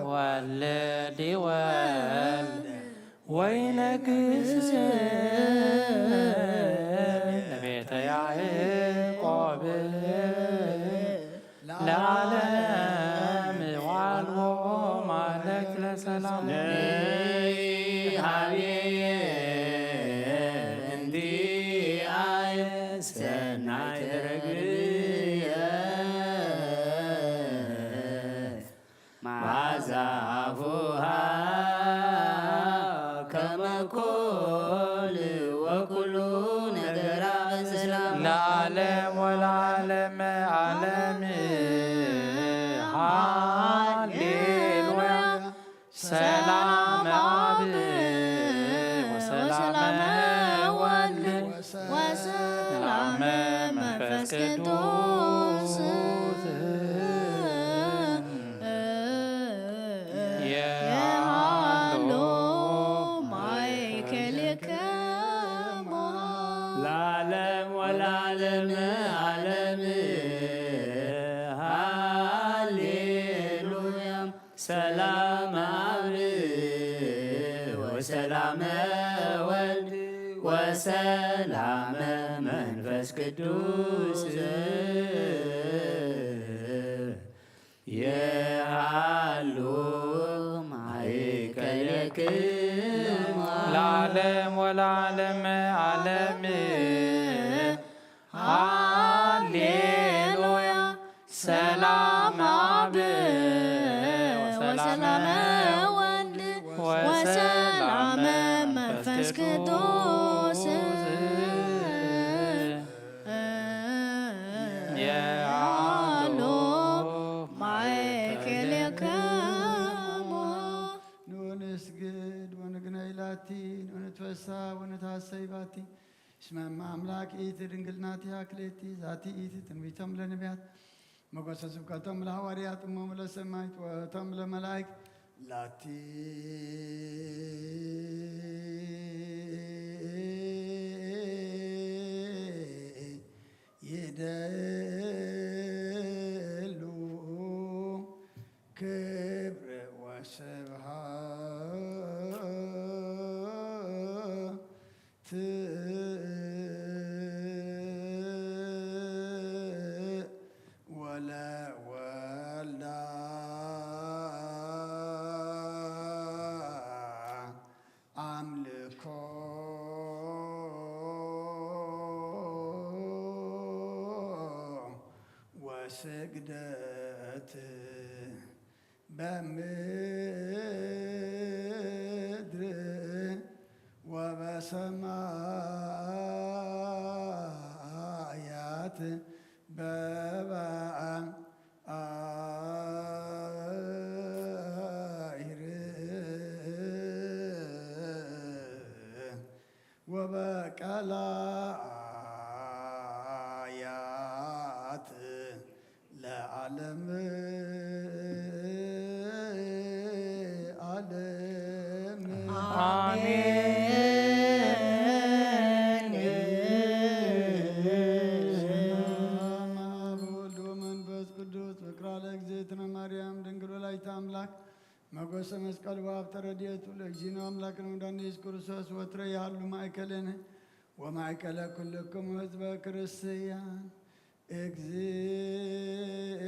ወልድ ወልድ ወይነግስ ለቤተ ያዕቆብ ለዓለም ዋልዎ ማለት ለሰላም። ነይ ሀቤ እንዲአየ ሰናይ ትረግብየ መዓዛ አፉሃ ከመ ኮል ወኩሉ ነገራ በሰላም። ለዓለም ወለዓለም ዓለም ሃሌሉያ። ሰላም አብ ሰላመ ወልድ ወሰላመ መንፈስ ቅዱስ የሃሎ ማእከሌክሙ ለዓለም ወለዓለመ ዓለም። ሃሌሉያ። ሰላመ አብ ወሰላመ ወልድ ወሰላመ መንፈስ ቅዱስ የሃሉ ማእከሌክሙ ለዓለም ወለዓለመ ዓለም። ሃሌሉያ። ሰላመ አብ ወሰላመ ወልድ ወሰላመ መንፈስ ቅዱስ የሃሎ ማእከሌክሙ። ንስግድ ወንግነይ ላቲ፣ ንትፈሳ ወንትሃሰይ ባቲ። እስመ እመ አምላክ ኢቲ ድንግል ናቲሃ ክሌቲ፣ ዛቲ ኢቲ ትንቢቶም ለነቢያት፣ መጎሰ ስብከቶም ለሐዋርያት፣ እሞም ለሰማይት ወቶም ለመላይክ ላቲ ይደሉ ክብር ወስብሐት ወለወልዳ አምልኮ ወስግደት በምድር ወበሰማያት በበአይር ወበቀላያት ለዓለም ዓለም። አሜን። በስመ አብ ወወልድ ወመንፈስ ቅዱስ። ፍቅራ ለእግዝእትነ ማርያም ድንግል ወላዲተ አምላክ መጎሰ መስቀል ወሀብተ ረድኤቱ ለእግዚእነ አምላክነ ወመድኃኒነ ኢየሱስ ክርስቶስ ወትረ ይሃሉ ማእከሌነ ወማእከለ ኩልክሙ ህዝበ ክርስቲያን። እግዚእ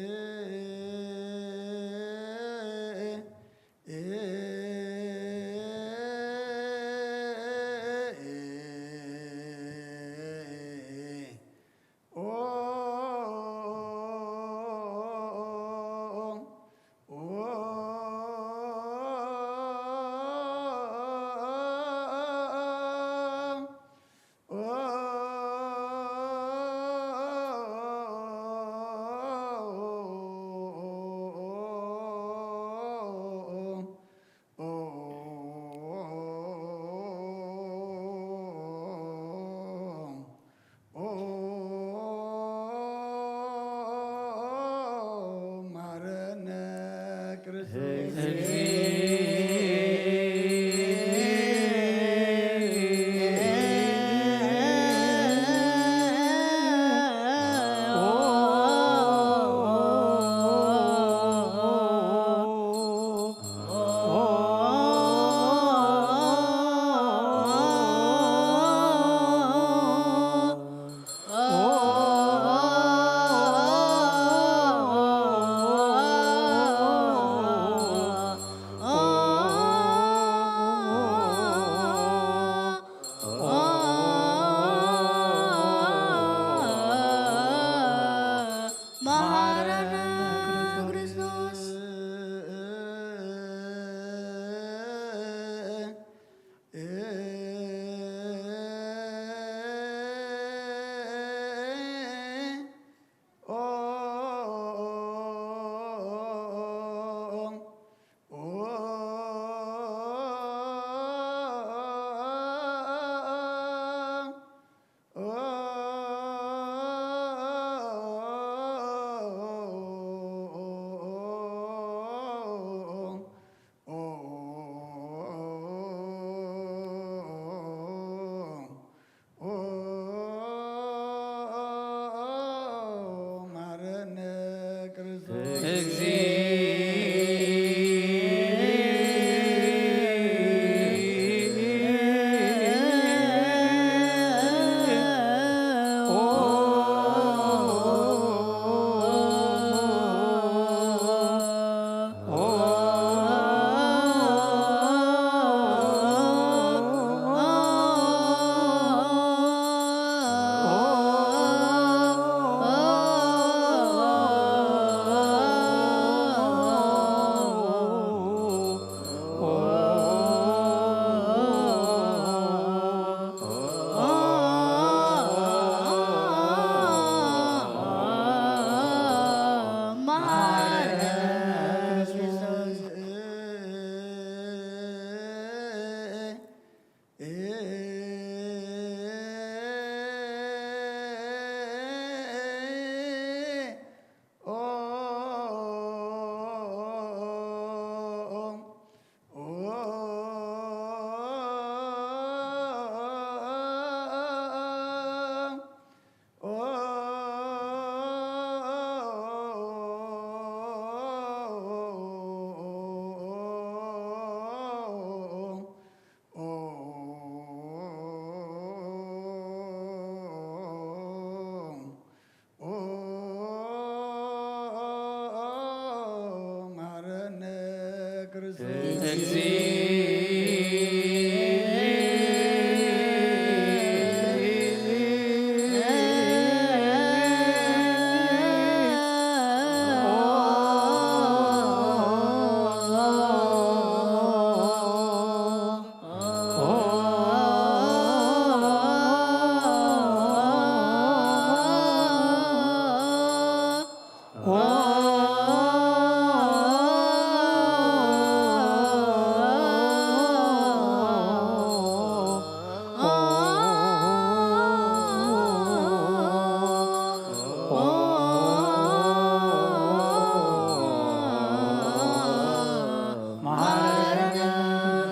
መሓረነ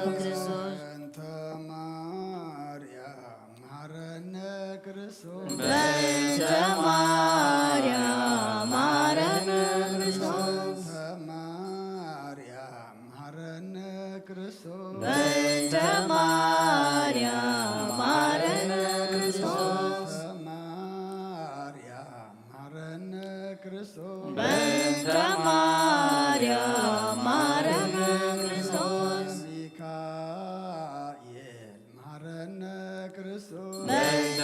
ክርስቶስ። በእንተ ማርያም መሓረነ ክርስቶስ። በእንተ ማርያም መሓረነ ክርስቶስ። በእንተ ማርያም መሓረነ ክርስቶስ። በእንተ ማርያም መሓረነ ክርስቶስ። በእንተ ማርያም መሓረነ ክርስቶስ። በእንተ ማርያም መሓረነ ክርስቶስ። ሚካኤል መሓረነ ክርስቶስ። በእንተ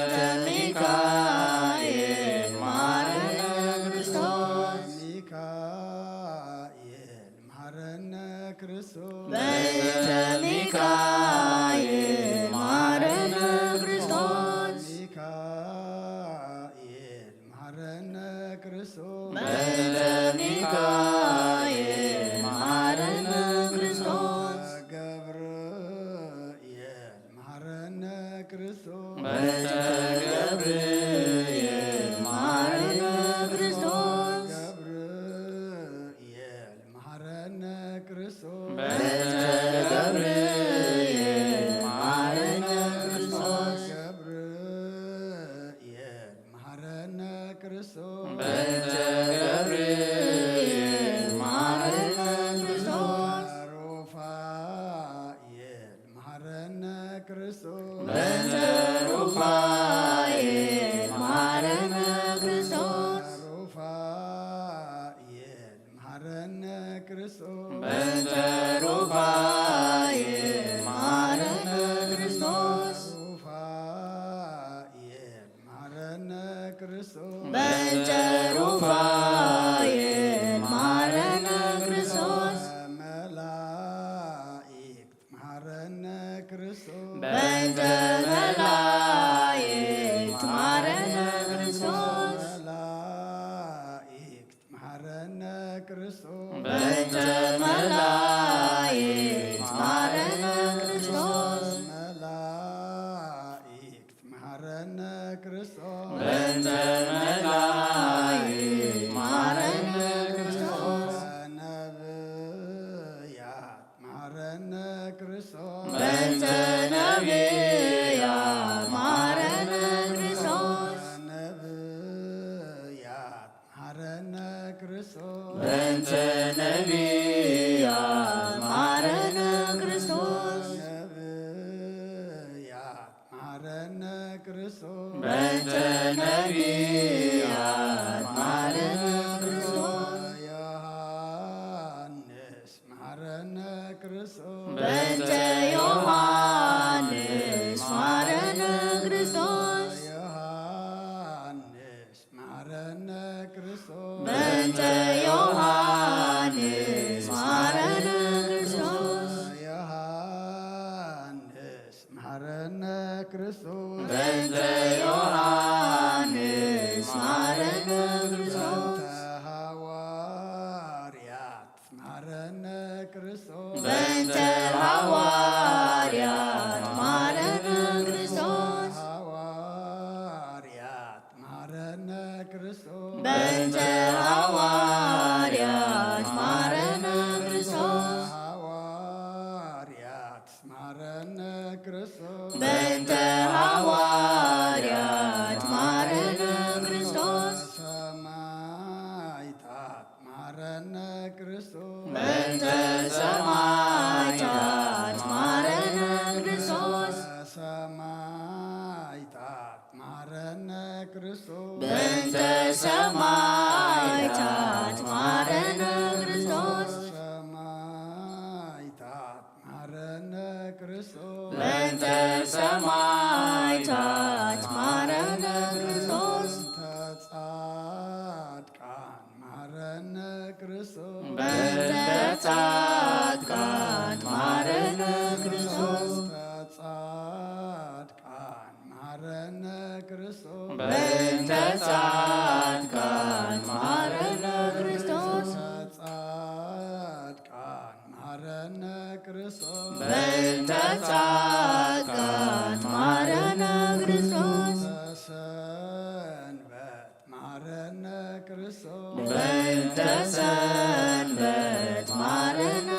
ሚካኤል መሓረነ ክርስቶስ። ሚካኤል መሓረነ ክርስቶስ። በእንተ ሚካኤል መሓረነ ክርስቶስ። ሚካኤል መሓረነ ክርስቶስ። በእንተ ሚካኤል መሓረነ ክርስቶስ። ገብርኤል መሓረነ ክርስቶስ። በእንተ ገብርኤል መሓረነ ክርስቶስ። ገብርኤል መሓረነ ክርስቶስ። በእንተ ገብርኤል መሓረነ ክርስቶስ። ገብርኤል መሓረነ ክርስቶስ። በእንተ ገብርኤል መሓረነ ክርስቶስ። ሩፋኤል መሓረነ ክርስቶስ። በእንተ ሩፋኤል መሓረነ ክርስቶስ። ሩፋኤል መሓረነ ክርስቶስ። በእንተ ሩፋኤል መሓረነ ክርስቶስ። ሩፋኤል መሓረነ ክርስቶስ። በእንተ ሩፋኤል መሓረነ ክርስቶስ። መላእክት መሓረነ ክርስቶስ። በእንተ መላእክት መሓረነ ክርስቶስ። መላእክት መሓረነ ክርስቶስ። በእንተ መላእክት መሓረነ ክርስቶስ። መላእክት መሓረነ ክርስቶስ። በእንተ መላእክት መሓረነ ክርስቶስ። ነብያት መሓረነ ክርስቶስ። በእንተ ነብያት መሓረነ ክርስቶስ። ነብያት መሓረነ ክርስቶስ። በእንተ ነብያት መሓረነ ክርስቶስ። ነብያት መሓረነ ክርስቶስ። በእንተ ነብያት መሓረነ ክርስቶስ። ዮሃንስ መሓረነ ክርስቶስ። በእንተ ዮሃንስ መሓረነ ክርስቶስ። ዮሃንስ መሓረነ ክርስቶስ። በእንተ ዮሃንስ መሓረነ ክርስቶስ። ዮሃንስ መሓረነ ክርስቶስ። በእንተ ዮሃንስ መሓረነ ክርስቶስ። በእንተ ሃዋርያት መሓረነ ክርስቶስ። በእንተ ሃዋርያት መሓረነ ክርስቶስ። ሃዋርያት መሓረነ ክርስቶስ። በእንተ ሃዋርያት መሓረነ ክርስቶስ። ሃዋርያት መሓረነ ክርስቶስ። በእንተ ሃዋርያት መሓረነ ክርስቶስ። ሰማዕታት መሓረነ ክርስቶስ። በእንተ ሰማዕታት መሓረነ ክርስቶስ። ሰማዕታት መሓረነ ክርስቶስ። በእንተ ሰማዕታት መሓረነ ክርስቶስ። በእንተ ሰማዕታት መሃረነ ክርስቶስ። በእንተ ጻድቃን መሃረነ ክርስቶስ። በእንተ ጻድቃን መሃረነ ክርስቶስ። በእንተ ጻድቃን መሃረነ ክርስቶስ። በእንተ ጻድቃን መሃረነ ክርስቶስ። በእንተ ጻድቃን መሃረነ ክርስቶስ። በእንተ ጻድቃን መሃረነ ክርስቶስ። በእንተ ሰንበት መሃረነ ክርስቶስ። በእንተ ሰንበት መሃረነ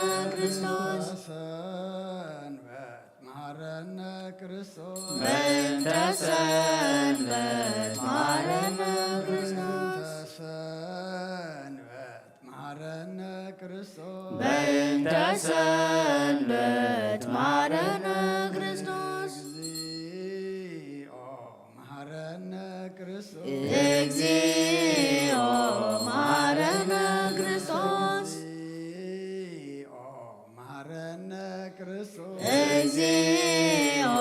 ክርስቶስ። በእንተ ሰንበት መሃረነ ክርስቶስ። በእንተ ሰንበት መሃረነ ክርስቶስ። በእንተ ሰንበት መሃረነ ክርስቶስ። በእንተ ሰንበት መሃረነ ክርስቶስ። እግዚኦ መሃረነ ክርስቶስ። እግዚኦ መሃረነ ክርስቶስ። እግዚኦ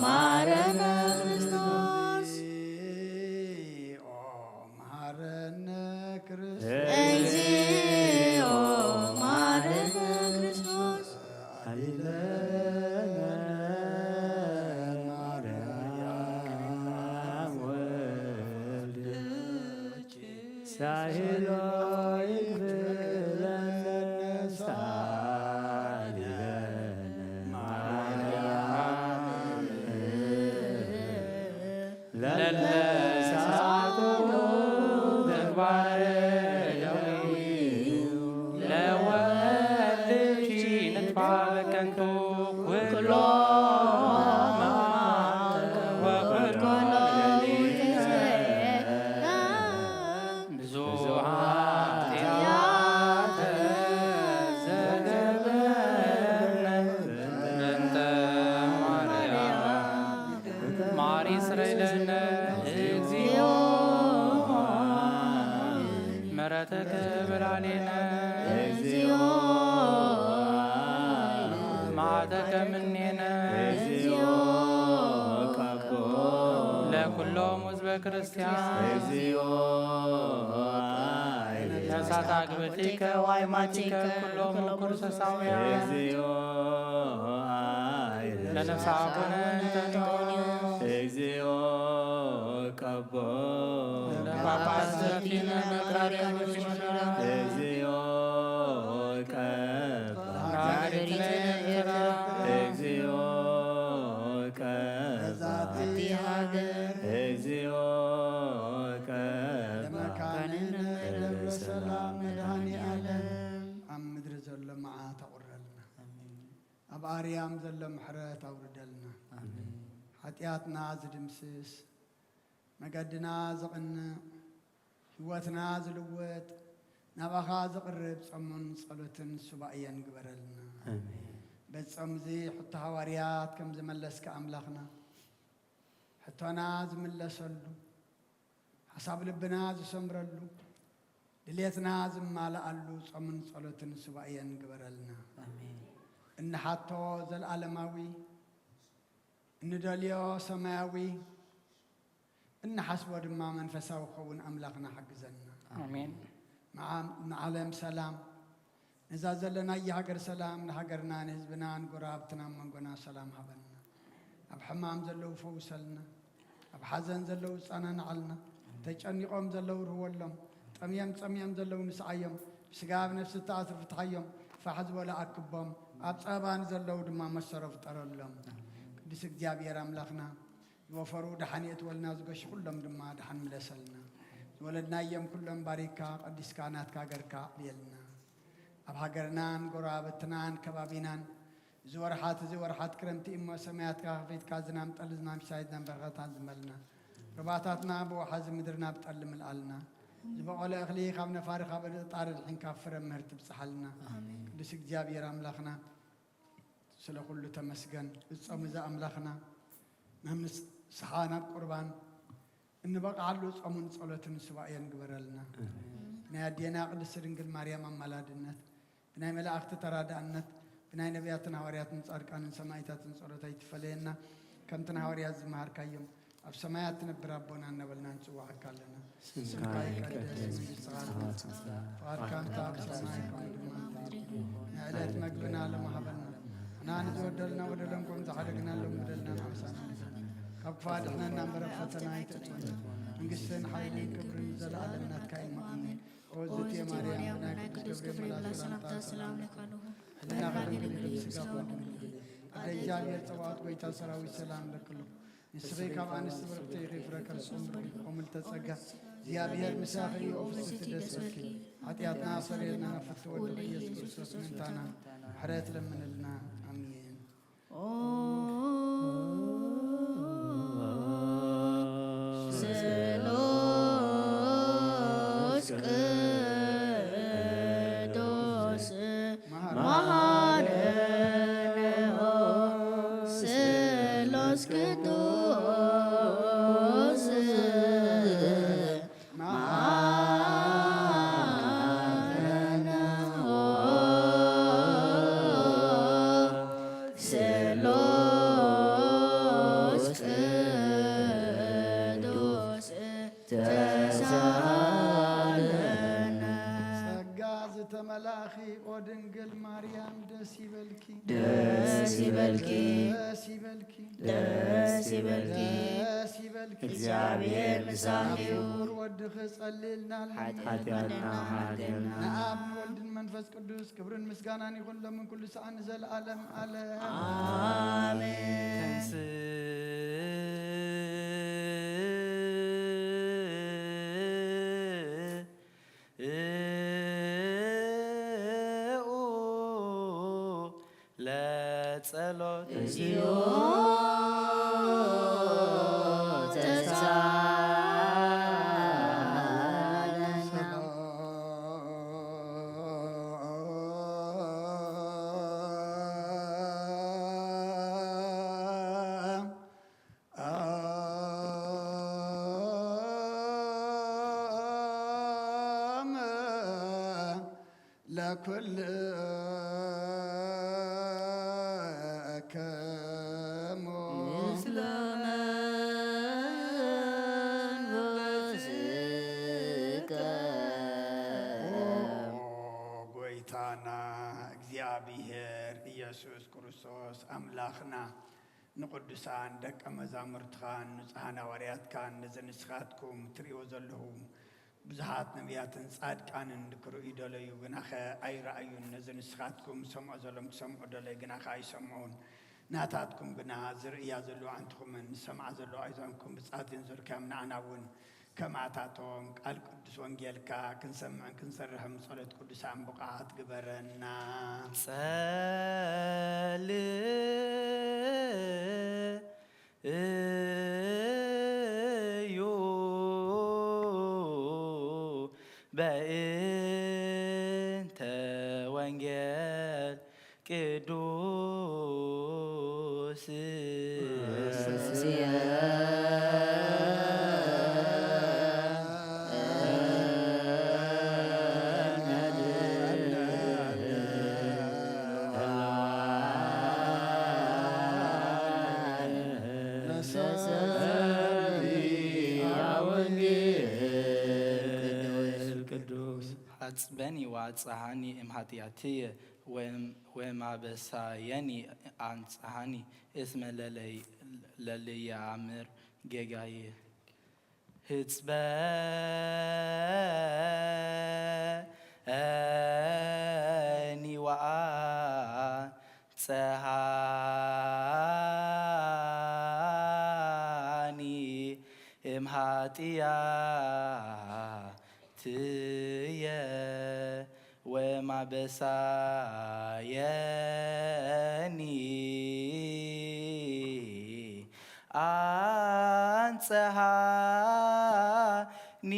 መሃረነ ክርስቶስ። እግዚኦ መሃረነ ክርስቶስ። እግዚኦ መሃረነ ክርስቶስ። እግዚኦ መሃረነ ክርስቶስ። ሃሌሉያ ማርያም ወልድ ሳይሎ ይክፍለነ ሳሊለነ ማርያም ለለ ሳቱ ተግባረ ለወልድኪ ንጥፋ በከንቱ ኩሎ መዓልተ ወኩሎ ሌሊተ ብዙኃት ኃጢአተ ዘገበርነ በእንተ ማርያም ማሪ ስረይለነ እግዚኦ ምሕረትከ በላዕሌነ እግዚኦ መዓተከ ምኔነ እግዚኦ ለኩሎም ህዝበ ክርስቲያን እግዚኦ ነፍሳት አግብርቲከ ወአይማቲከ ኩሎም ምኩርሰሳውያን እግዚኦ ለነፍሳ አቡነ እንጠንጦንዮ እግዚኦ ቀቦ ለጳጳስ ዘኪነ መቃርያኖስ መኖራ እግዚኦ ቀባ ዳሪትነ ኤርትራ እግዚኦ ቀባ ዛቲ ሃገር እግዚኦ ቀባ ለመካንነ ደብረ ሰላም መድኃኔ ዓለም። ኣብ ምድሪ ዘሎ መዓት ኣቑረልና። ኣብ ኣርያም ዘሎ ምሕረት ኣውርደልና። ሓጢኣትና ዝድምስስ፣ መገድና ዘቕንዕ፣ ህይወትና ዝልውጥ፣ ናባኻ ዘቕርብ ጾምን ጸሎትን ሱባኤን ግበረልና። ኣሜን። በዚ ጾም እዚ ሕቶ ሃዋርያት ከም ዝመለስካ ኣምላኽና፣ ሕቶና ዝምለሰሉ፣ ሓሳብ ልብና ዝሰምረሉ፣ ድሌትና ዝማልኣሉ ጾምን ጸሎትን ሱባኤን ግበረልና። ኣሜን። እንሓቶ ዘልኣለማዊ፣ እንደልዮ ሰማያዊ፣ እንሓስቦ ድማ መንፈሳዊ ክኸውን ኣምላኽና ሓግዘና። ኣሜን። መዓ-፣ መዓለም ሰላም፣ ነዛ ዘለናያ ሃገር ሰላም፣ ንሃገርና፣ ንህዝብና፣ ንጎረባብትና፣ ኣብ መንጎና ሰላም ሃበልና። ኣብ ሕማም ዘለዉ ፈውሰልና፣ ኣብ ሓዘን ዘለዉ ጸናንዓልና፣ ተጨኒቖም ዘለዉ ርህወሎም፣ ጠምዮም ጸሚኦም ዘለዉ ንስዓዮም፣ ብስጋ ብነፍሲ እተኣስሩ ፍትሓዮም፣ ፋሕ ዝበሉ ኣክቦም፣ ኣብ ጸበባ ንዘለዉ ድማ መሰሮ ፍጠረሎም። ቅዱስ እግዚኣብሔር ኣምላኽና፣ ዝወፈሩ ደሓን የእትወልና፣ ዝገሹ ኩሎም ድማ ደሓን ምለሰልና። ዝወለድናዮም ኩሎም ባሪካ፣ ቀዲስካ፣ ናትካ ገርካ ኣዕብየልና። ኣብ ሃገርናን ጎረባብትናን ከባቢናን፣ እዚ ወርሓት እዚ ወርሓት ክረምቲ እሞ፣ ሰማያትካ ከፊትካ ዝናም ጠሊ፣ ዝናም ሲሳይ፣ ዝናም በረኸት ኣዝንበልና። ሩባታትና ብወሓዚ፣ ምድርና ብጠሊ ምልኣልና። ዝበቖለ እኽሊ ካብ ነፋሪ፣ ካብ ንጣር ኣድሒንካ ፍረ ምህርቲ ብጽሓልና። ኣሜን። ቅዱስ እግዚኣብሔር ኣምላኽና፣ ስለ ኩሉ ተመስገን። እዚ ጾም እዚ ኣምላኽና፣ ናብ ንስሓ፣ ናብ ቁርባን እንበቕዓሉ ጾምን ጸሎትን ሱባኤን ግበረልና። ኣሜን። ብናይ ኣዴና ቅድስቲ ድንግል ማርያም ኣማላድነት፣ ብናይ መላእኽቲ ተራዳእነት፣ ናይ ነቢያትን ሃዋርያትን ጻድቃንን ሰማዕታትን ጸሎት ኣይትፈለየና። ከምቲ ንሃዋርያት ዝመሃርካዮም፣ ኣብ ሰማያት ትነብር ኣቦና እናበልና ንጽውዓካ ኣለና። ስምካ ስምካ ይቀደስ፣ ይቀደስ፣ መንግስትኻ ትምጻእ፣ ፍቓድካ ከምቲ ኣብ ሰማይ ከምኡ ድማ ኣብ ምድሪ ትኹን። ንዕለት መግብና ሎሚ ሃበና። ንሕና ንዝበደሉና በደሎም ከም ዝሓደግና ንበደለናን ዓመፃናን ንሓድግ። ካብ ክፉእ ኣድሕነና እምበር ኣብ ፈተና ኣይተእትወና። መንግስትን ሓይልን ክብርን ንዘለኣለም ናትካ እዩ። ኣሜን። ኦ እግዝእትየ ማርያም፣ ብናይ ቅዱስ ገብርኤል ሰላምታ ሰላም ለኪ። ህሊናኺ ድንግል እዩ፣ ስጋኺ እውን ድንግል እዩ። ኣደ እግዚኣብሔር ጸባኦት፣ ጎይታ ሰራዊት ሰላም ለኪ። ንስኺ ካብ ኣንስቲ ብርኽቲ ኢኺ፣ ፍረ ከርስኺ እውን ብሩኽ እዩ። ኦ ምልዕተ ጸጋ፣ እግዚኣብሔር ምሳኺ እዩ። ኦ ፍስሕቲ ደስ በልኪ፣ ሓጢኣትና ኣስተሰርየልና፣ ናብ ፍትሒ ወድኺ ኢየሱስ ክርስቶስ ምእንታና ምሕረት ለምንልና። ኣሜን። ኦ ስሉስ ቅዱስ መሃረነ፣ ኦ ስሉስ ቅዱስ መሃረነ፣ ኦ ስሉስ ቅዱስ ተሳለነ። ጸጋ ዝተመላእኺ ኦ ድንግል ማርያም ደስ ይበልኪ። ደስ ይበልኪ። ደስ ይበልኪ። ደስ ይበልኪ። ደስ ይበልኪ። እግዚኣብሔር ምሳኺ እዩ። ክቡር ወድኺ ጸልልና ሓጢኣትና ሓርገልና። ንኣብ ንወልድን መንፈስ ቅዱስ ክብርን ምስጋናን ይኹን ሎምን ኩሉ ሰዓት ንዘለዓለም ዓለም። ኣሜን። ተንሥኡ ለጸሎት። እግዚኦ ተሳለነ። ሰላም ለኩልክሙ። ምስለ መንፈስከ። ኦ ጎይታና እግዚኣብሔር ኢየሱስ ክርስቶስ ኣምላኽና፣ ንቅዱሳን ደቀ መዛሙርትኻን ንጹሓን ሃዋርያትካን ነዚ ንስኻትኩም ትርእይዎ ዘለኹም ብዙሓት ነቢያትን ጻድቃንን ክርእዩ ደለዩ፣ ግናኸ ኣይረኣዩን። ነዚ ንስኻትኩም ዝሰምዖ ዘሎም ክሰምዑ ደለዩ፣ ግናኸ ኣይሰምዑን። ናታትኩም ግና ዝርእያ ዘለዋ ኣዕንትኹምን ዝሰምዓ ዘለዋ ኣእዛንኩም ብጻት የንዘርካዮም፣ ንዓና እውን ከምኣታቶም ቃል ቅዱስ ወንጌልካ ክንሰምዕን ክንሰርሕን ብጸሎት ቅዱሳን ብቑዓት ግበረና። ጸልዩ በእንተ ወንጌል ቅዱስ። ቅዱስ። ሐጽበኒ ወአጽሐኒ እምኃጢአትየ ወእም-፣ ወእምአበሳየኒ አንጽሐኒ እስመ ለለይ-፣ ለልየአምር ጌጋየ። ህጽበኒ ወአንጽሐኒ እምኃጢአትየ ወእምአበሳየኒ አንጽሐኒ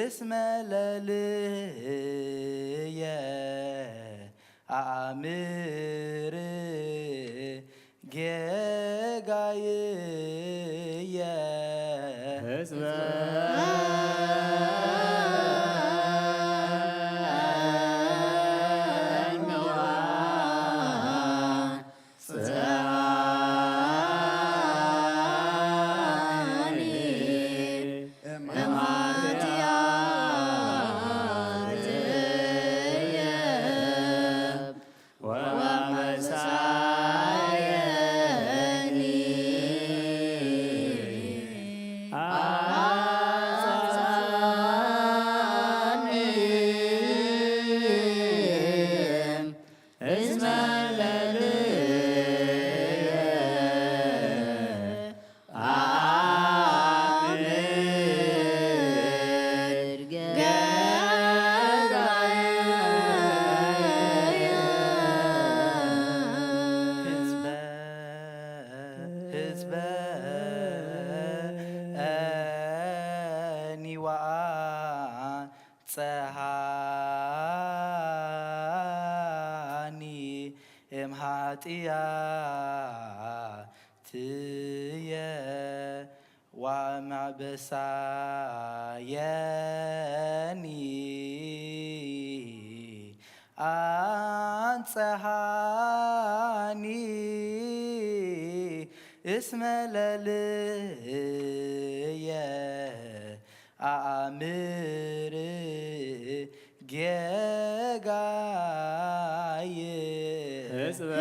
እስመ ለልየ አእምር ጌጋይየ። ህዝበ ሕጽበኒ ወአንጽሃኒ እምኃጢአትየ ወእምአበሳየኒ አንጽሃኒ እስመ ለልየ አአምር ጌጋየ። ሕጽበ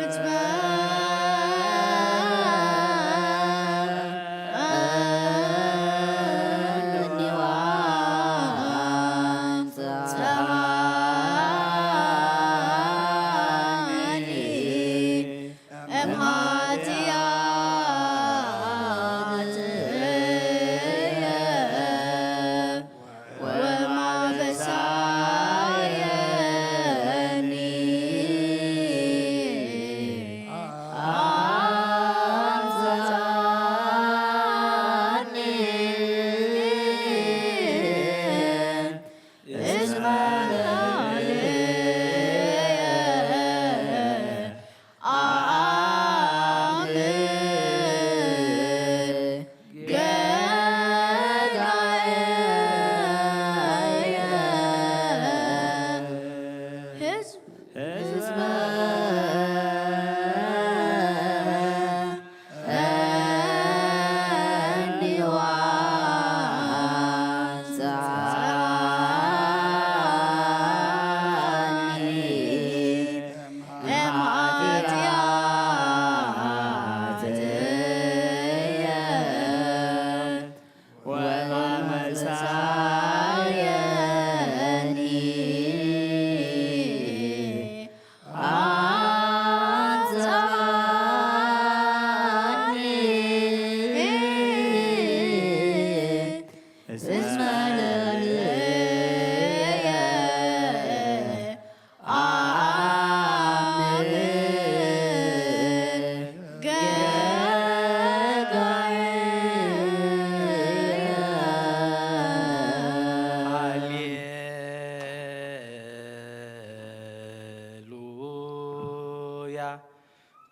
ሃሌሉያ።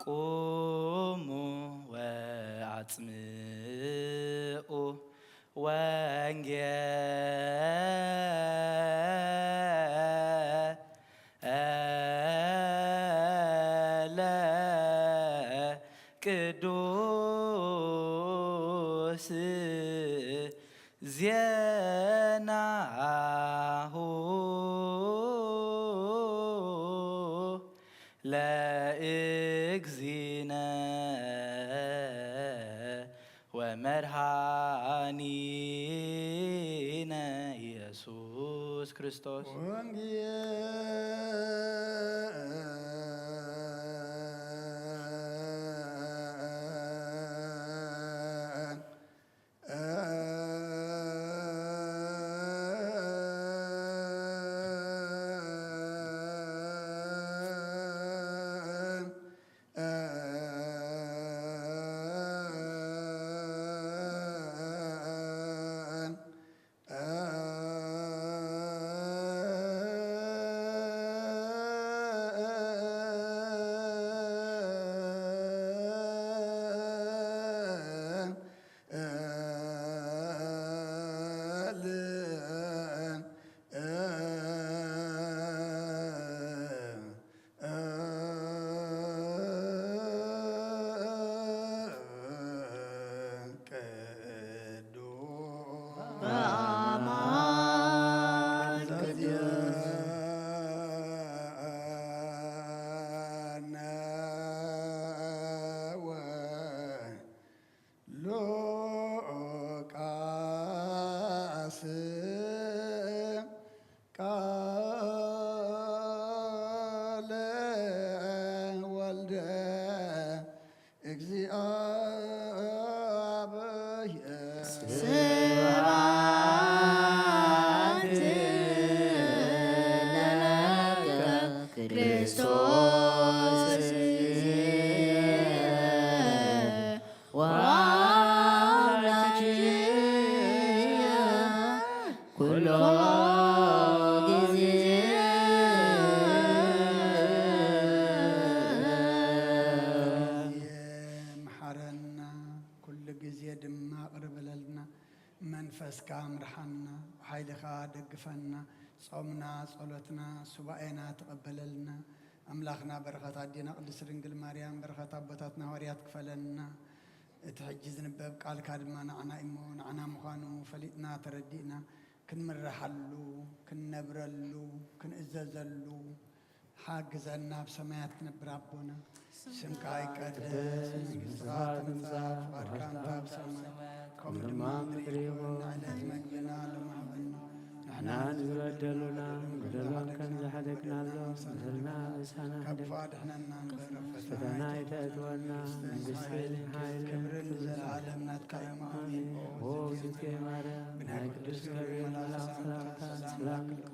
ቁሙ ወአጽምዑ ወንጌለ ቅዱስ ዜናሁ ለእግዚእነ ወመድኃኒነ ኢየሱስ ክርስቶስ። ሉቃስ ቃለ ወልደ እግዚአብሔር። ስብሐት ለከ ክርስቶስ። ድማ ቅርብ በለልና። መንፈስካ ምርሓና፣ ሓይልኻ ደግፈና። ጾምና፣ ጸሎትና፣ ሱባኤና ተቐበለልና። ኣምላኽና በረኸት ኣዴና ቅድስት ድንግል ማርያም፣ በረኸት ኣቦታትና ሃዋርያት ክፈለና። እቲ ሕጂ ዝንበብ ቃልካ ድማ ንዓና እሞ፣ ንዓና ምዃኑ ፈሊጥና ተረዲእና ክንምርሓሉ፣ ክንነብረሉ፣ ክንእዘዘሉ ሓግዘና። ኣብ ሰማያት ትነብር ኣቦና፣ ስምካ ይቀደስ፣ መንግስትኻ ትምጻእ፣ ፍቓድካ እንተ ኣብ ሰማይ ከምኡ ድማ ኣብ ምድሪ ይኹን። ዕለት መግብና ሎሚ ሃበና። ንሕና ንዝበደሉና በደሎም ከም ዝሓደግናሎም በደልና ኣበሳና ካብ ክፉእ ኣድሕነና እምበር፣ ፈተና ኣይተእትወና። መንግስትን ሓይልን ክብርን ንዘለኣለም ናትካ እዮም። ኣሜን። ኦ እግዝእትየ ማርያም፣ ብናይ ቅዱስ ገብርኤል መልኣኽ ሰላምታ ሰላም ንብለኪ።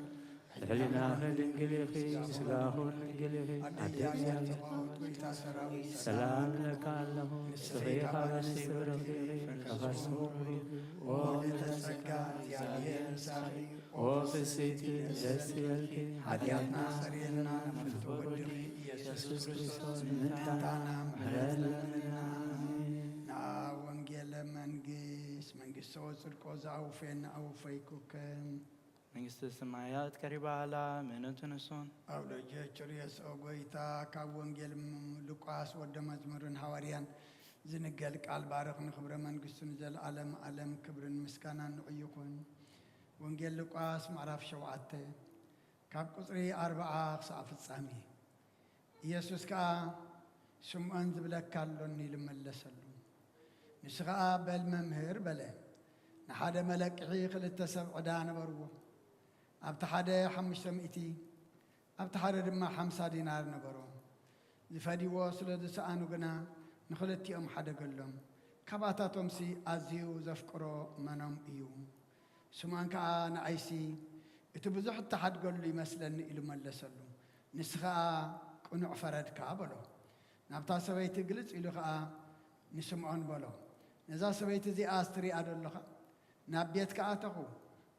ልዕሊናኺ ድንግል ኢኺ፣ ስጋኹን ድንግል ኢኺ። ኣደይ ኣደይ እግዚኣብሔር፣ እግዚኣብሔር ጸባኦት፣ ጎይታ ሰራዊት፣ ሰላም እብለካ ኣለኹ። ንስኺ ካብ ኣንስቲ ብሩኽቲ ኢኺ፣ መንፈስ ቅዱስ ብሩኽ እዩ። ኦ ምልዕተ ጸጋ፣ እግዚኣብሔር ምሳኺ እዩ። ኦ ፍስሕቲ ደስ ይበልኪ፣ ሓጢኣትና ሰርየልና፣ ንፍትሒ ወድኺ ኢየሱስ ክርስቶስ ምእንታና ምሕረት ለምንና። ኣሜን። ንኣ ወንጌለ መንግስት፣ መንግስቶ ጽድቆ ዘኣውፌን ኣውፈይኩክን። መንግስተ ሰማያት ቀሪባ ኣላ፣ ምእንቱ ንሱን። ኣብ ደጀ ችርየስ ኦ ጎይታ፣ ካብ ወንጌል ም-፣ ሉቃስ ወደ መዝሙርን ሃዋርያን ዝንገል ቃል ባርኽ፣ ንኽብረ መንግስቱ ንዘለኣለም ኣለም ክብርን ምስጋናን ንዑ ይኹን። ወንጌል ሉቃስ ምዕራፍ ሸውዓተ ካብ ቁጽሪ ኣርብዓ ክሳዕ ፍጻሜ። ኢየሱስ ከኣ፣ ስምዖን ዝብለካ ኣሎኒ ኢሉ መለሰሉ። ንሱ ኸኣ፣ በል መምህር፣ በለ። ንሓደ መለቅሒ ክልተ ሰብ ዕዳ ነበርዎ። ኣብቲ ሓደ ሓሙሽተ ሚእቲ፣ ኣብቲ ሓደ ድማ ሓምሳ ዲናር ነበሮ። ዝፈድይዎ ስለ ዝሰኣኑ ግና ንኽልቲኦም ሓደገሎም። ካብኣታቶምሲ ኣዝዩ ዘፍቅሮ መኖም እዩ? ስምዖን ከኣ፣ ንኣይሲ እቲ ብዙሕ እተሓድገሉ ይመስለኒ ኢሉ መለሰሉ። ንስኻ ቅኑዕ ፈረድካ በሎ። ናብታ ሰበይቲ ግልጽ ኢሉ ኸኣ ንስምዖን በሎ፣ ነዛ ሰበይቲ እዚኣስ ትሪኣ ዶ ኣለኻ? ናብ ቤትካ ኣተኹ፣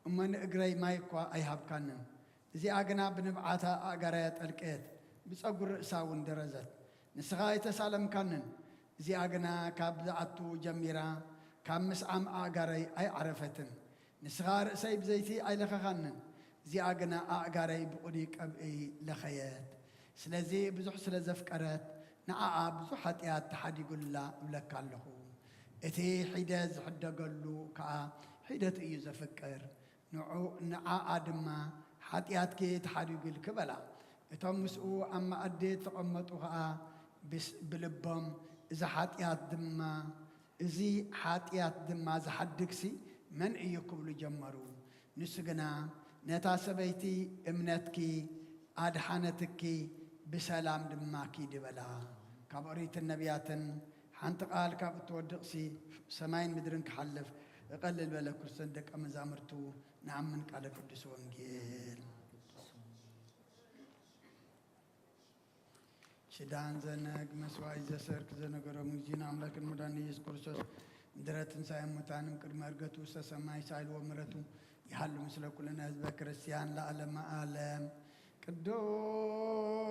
እሞ ንእግረይ ማይ እኳ ኣይሃብካንን። እዚኣ ግና ብንብዓታ ኣእጋረይ ኣጠልቀየት፣ ብጸጉሪ ርእሳ እውን ደረዘት። ንስኻ ኣይተሳለምካንን። እዚኣ ግና ካብ ዝኣቱ ጀሚራ፣ ካብ ምስዓም ኣእጋረይ ኣይዓረፈትን። ንስኻ ርእሰይ ብዘይቲ ኣይለኸኻንን፣ እዚኣ ግና ኣእጋረይ ብቑዲ ቀብኢ ለኸየት። ስለዚ ብዙሕ ስለ ዘፍቀረት፣ ንዓኣ ብዙሕ ሓጢኣት ተሓዲጉላ እብለካ ኣለኹ። እቲ ሒደት ዝሕደገሉ ከኣ ሒደቱ እዩ ዘፍቅር፣ ንዑ-፣ ንዓኣ ድማ ሓጢኣትኪ ተሓዲጉልኪ በላ። እቶም ምስኡ ኣብ መኣዲ እተቐመጡ ኸኣ ብስ-፣ ብልቦም፣ እዚ ሓጢኣት ድማ፣ እዚ ሓጢኣት ድማ ዝሓድግሲ መን እዩ? ክብሉ ጀመሩ። ንሱ ግና፣ ነታ ሰበይቲ፣ እምነትኪ ኣድሓነትኪ፣ ብሰላም ድማ ኪዲ በላ። ካብ ኦሪትን ነቢያትን ሓንቲ ቃል ካብ እትወድቕሲ፣ ሰማይን ምድርን ክሓልፍ እቐልል በለ። ክርስቶስ ደቀ መዛሙርቱ ንኣምን። ቃለ ቅዱስ ወንጌል። ሽዳን ዘነግ መስዋዕት ዘሰርክ ዘነገሮም እግዚእነ ኣምላክን መድኃኒነ ኢየሱስ ክርስቶስ ምድረ ትንሣኤ ሙታንም ቅድመ ዕርገቱ ውስተ ሰማይ ሳይል ወምሕረቱ ይሃሉ ምስለ ኩልነ ህዝበ ክርስቲያን ለዓለመ ዓለም። ቅዱስ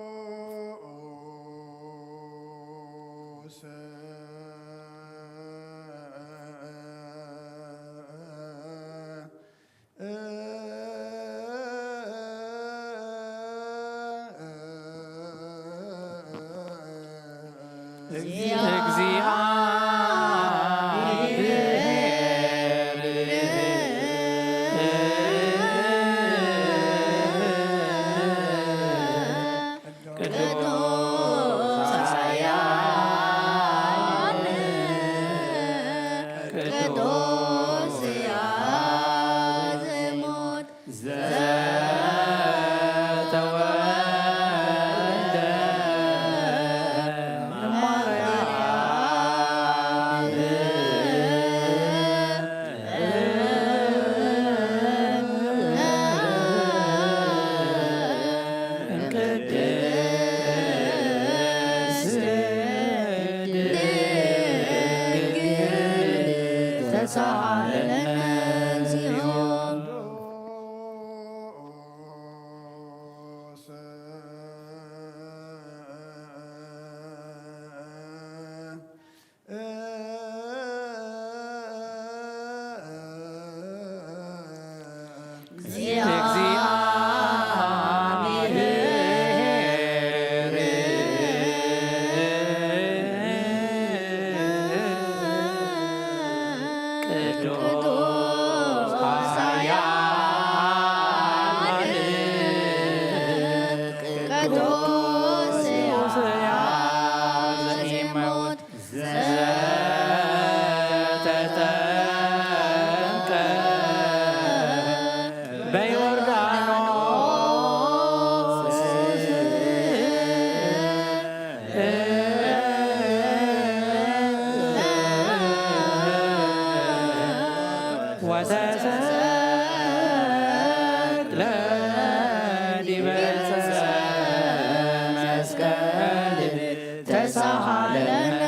ዘተጠምቀ በዮርዳኖስ ወተሰቅለ ዲበ ዕፀ መስቀል ተሳሃለነ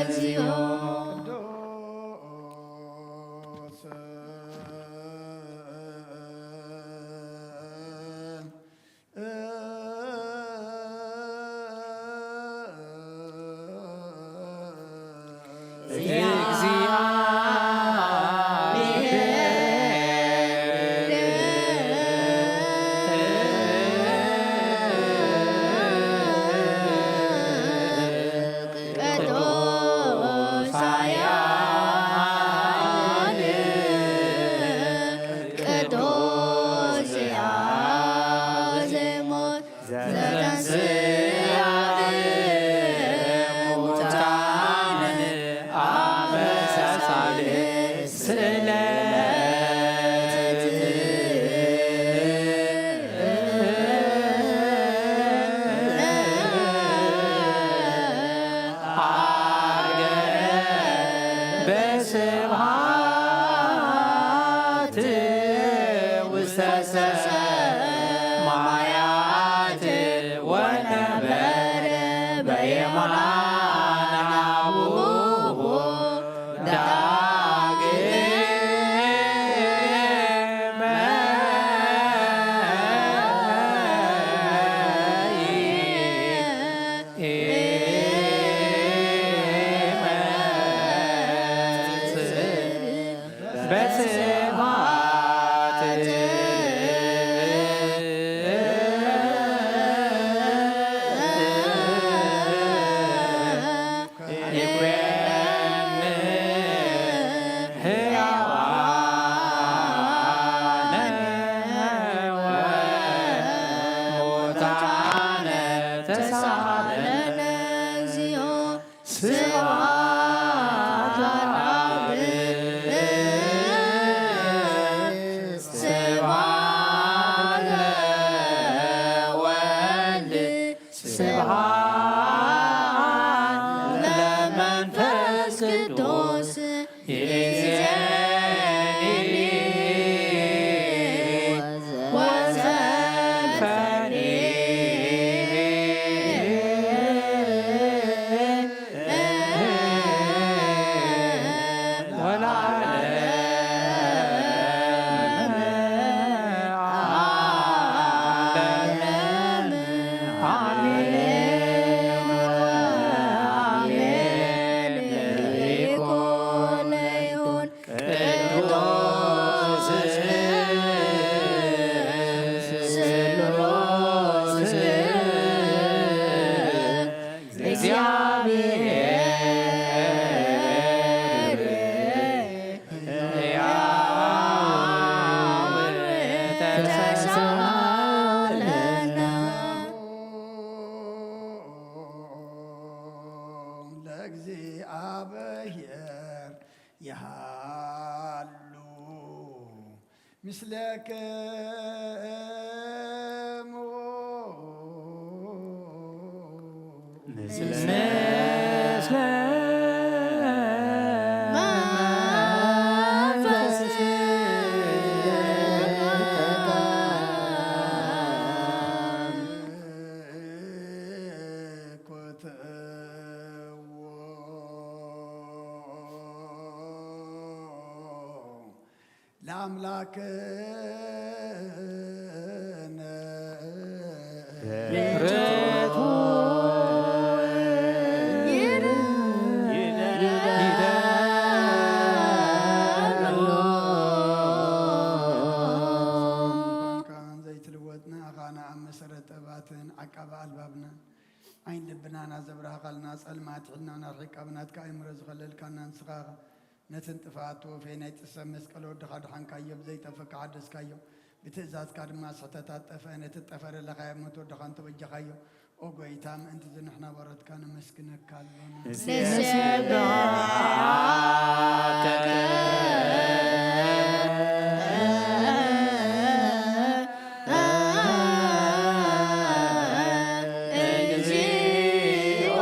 እግዚኦ። ቅዱስ ኃያል ቅዱስ ዘሙት ዘተንሥአ እሙታን አመሳሳል ስለ አርገ በስብሐት ውስተ ሰማያት ወነበረ በየማነ አቡሁ ዳግመ ስብሐት ለመንፈስ ቅዱስ ይእዜኒ ወዘልፈኒ ወለዓለመ ዓለም። አሜን ወአሜን። ይኩን ይሁን። ቅዱስ ስሉስ እግዚአብሔር ሕያው ተሳለነ። ለእግዚአብሔር የሃሉ ምስለክሙ። ምስለ ለአምላክነ ዘይትልወጥ ንኣኻና ኣብ መሰረት ጠባትን ዓቃቢ ኣልባብና ዓይን ልብናና ዘብራህኻልና ጸልማት ሕልናና ርሒቃ ብናትካ ኣእምሮ ዝኸለልካና ንስኻ ነትን ጥፍኣት ተወፌ ናይ ጥሰ መስቀል ወድኻ ድሓንካዮ ብዘይጠፍእ ሓደስካዮ። ብትእዛዝካ ድማ ስሕተታት ጠፍአ ነቲ ጠፈረ ለኻየ ሞት ወድኻ እንተበጀኻዮ። ኦ ጎይታ፣ ምእንቲ እዚ ንሕና ባሮትካ ነመስግነካ ኣሎና። ንሴብሖከ እግዚኦ።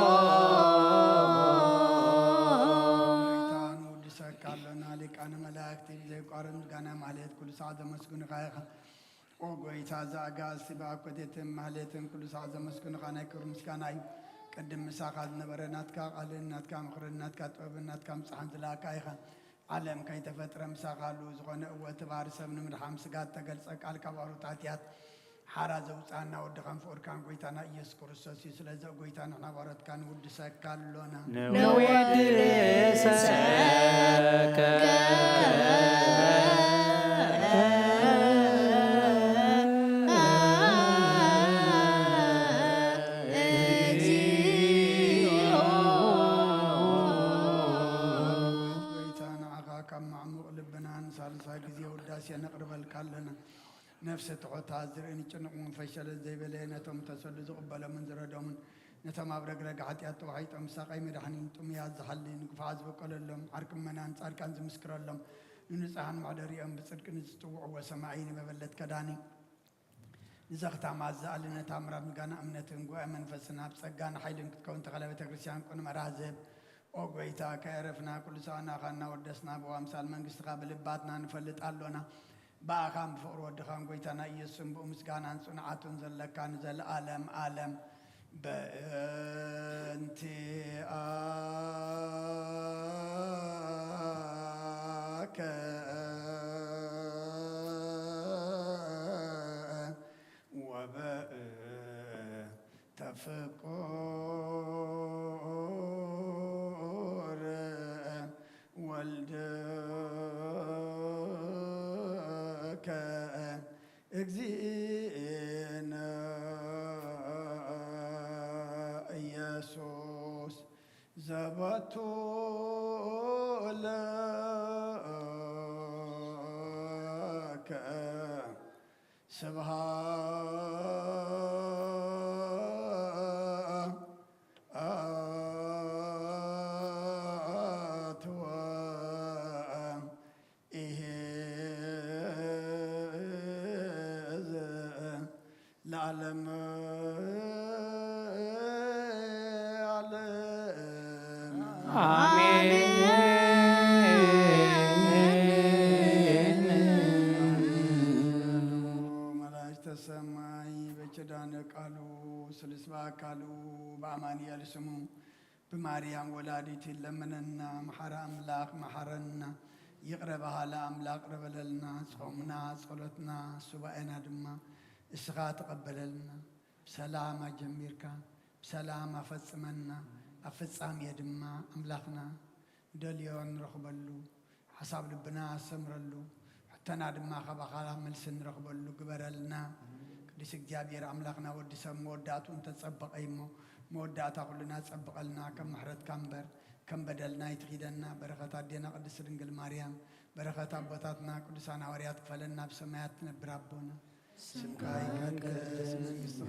ጎይታ፣ ንውድሰካ ኣሎና። ሊቃነ መላእክቲ ብዘይቋርጽ ምስጋና ማህሌት ኩሉ ሰዓት ዘመስግኑኻ ኢኻ። ኦ ጎይታ፣ እዛ ኣጋእዝቲ ብኣኮቴትን ማህሌትን ኩሉ ሰዓት ዘመስግኑኻ ናይ ክብሪ ምስጋና እዩ። ቅድም ምሳኻ ዝነበረ ናትካ ቃልን ናትካ ምኽርን ናትካ ጥበብን ናትካ ምጽሓን ዝለኣካ ኢኻ። ዓለም ከይተፈጥረ ምሳኻ ህልው ዝኾነ እወ፣ እቲ ባህሪ ሰብ ንምድሓን ስጋ እተገልጸ ቃል ካብ ኣውሮት ሃጥያት ሓራ ዘውጽኣና ወድኻን ፍቑርካን ጎይታና ኢየሱስ ክርስቶስ እዩ። ስለዚ ኦ ጎይታ፣ ንሕና ባሮትካ ንውድሰካ ኣሎና። ንወድሰከ ጎይታ፣ ንዓኻ ካብ ማዕሙቕ ልብና ንሳልሳይ ግዜ ውዳሴ ነቕርበልካ ኣለና። ነፍሰ ትሑታት ዝርእን ጭኑቕ መንፈስ ሸለል ዘይበለ፣ ነቶም ተሰሉ ዝቕበሎምን ዝረዶምን፣ ነቶም ኣብ ረግረግ ሓጢኣት ተዋሒጦም ሳቐይ መድሓኒ ጥሙያት ዝሓሊ፣ ንክፉዓት ዝበቀለሎም፣ ዓርኪ ምእመናን ጻድቃን ዝምስክረሎም፣ ንንጹሃን መሕደሪኦም ብጽድቂ ንዝጽውዕዎ ሰማዒ፣ ንመበለት ከዳኒ፣ ንዘኽታማት ዝኣሊ፣ ነታ ምራብ ንጋና እምነትን ጉባኤ መንፈስን ኣብ ጸጋን ሓይልን ክትከውን ተኸለ ቤተ ክርስቲያን ቅኑዕ መርሃ ዝህብ። ኦ ጎይታ፣ ከየዕረፍና ኩሉ ሳዕናኻ እናወደስና ብኣምሳል መንግስትኻ ብልባትና ንፈልጥ ኣሎና። ብኣኻን ብፍቕሪ ወድኻን ጎይታና ኢየሱስን ብኡ ምስጋናን ጽንዓቱን ዘለካ ንዘለኣለም ኣለም። በእንቲኣከ ወበእንተ ፍቁር ወልድከ እግዚእነ ኢየሱስ ዘባቱ ለከ ስብሐት ወኢሄዝ ለዓለመ ዓለም። ኣሜን። መላእክተ ሰማይ በኪዳነ ቃሉ ስሉስ በአካሉ በአማኑኤል ስሙ ብማርያም ወላዲት ይለመነና። መሓሪ ኣምላኽ መሓረና። ይቕረ በሃሊ ኣምላኽ ይቕረ በለልና። ጾምና፣ ጸሎትና፣ ሱባኤና ድማ እስኻ ተቐበለልና። ብሰላም ኣጀሚርካ ብሰላም ኣፈጽመና። ኣብ ፍጻሜ ድማ ኣምላኽና ንደልዮ ንረኽበሉ፣ ሓሳብ ልብና ኣሰምረሉ፣ ሕቶና ድማ ካባኻ መልሲ ንረኽበሉ ግበረልና። ቅዱስ እግዚኣብሔር ኣምላኽና፣ ወዲ ሰብ መወዳእትኡ እንተጸበቐ እሞ፣ መወዳእታ ኩልና ጸብቐልና፣ ከም ምሕረትካ እምበር ከም በደልና ኣይትኺደና። በረኸት ኣዴና ቅድስት ድንግል ማርያም፣ በረኸት ኣቦታትና ቅዱሳን ሃዋርያት ክፈለና፣ ኣብ ሰማያት ትነብር ኣቦና። ስምካ ይቀደስ፣ መንግስትኻ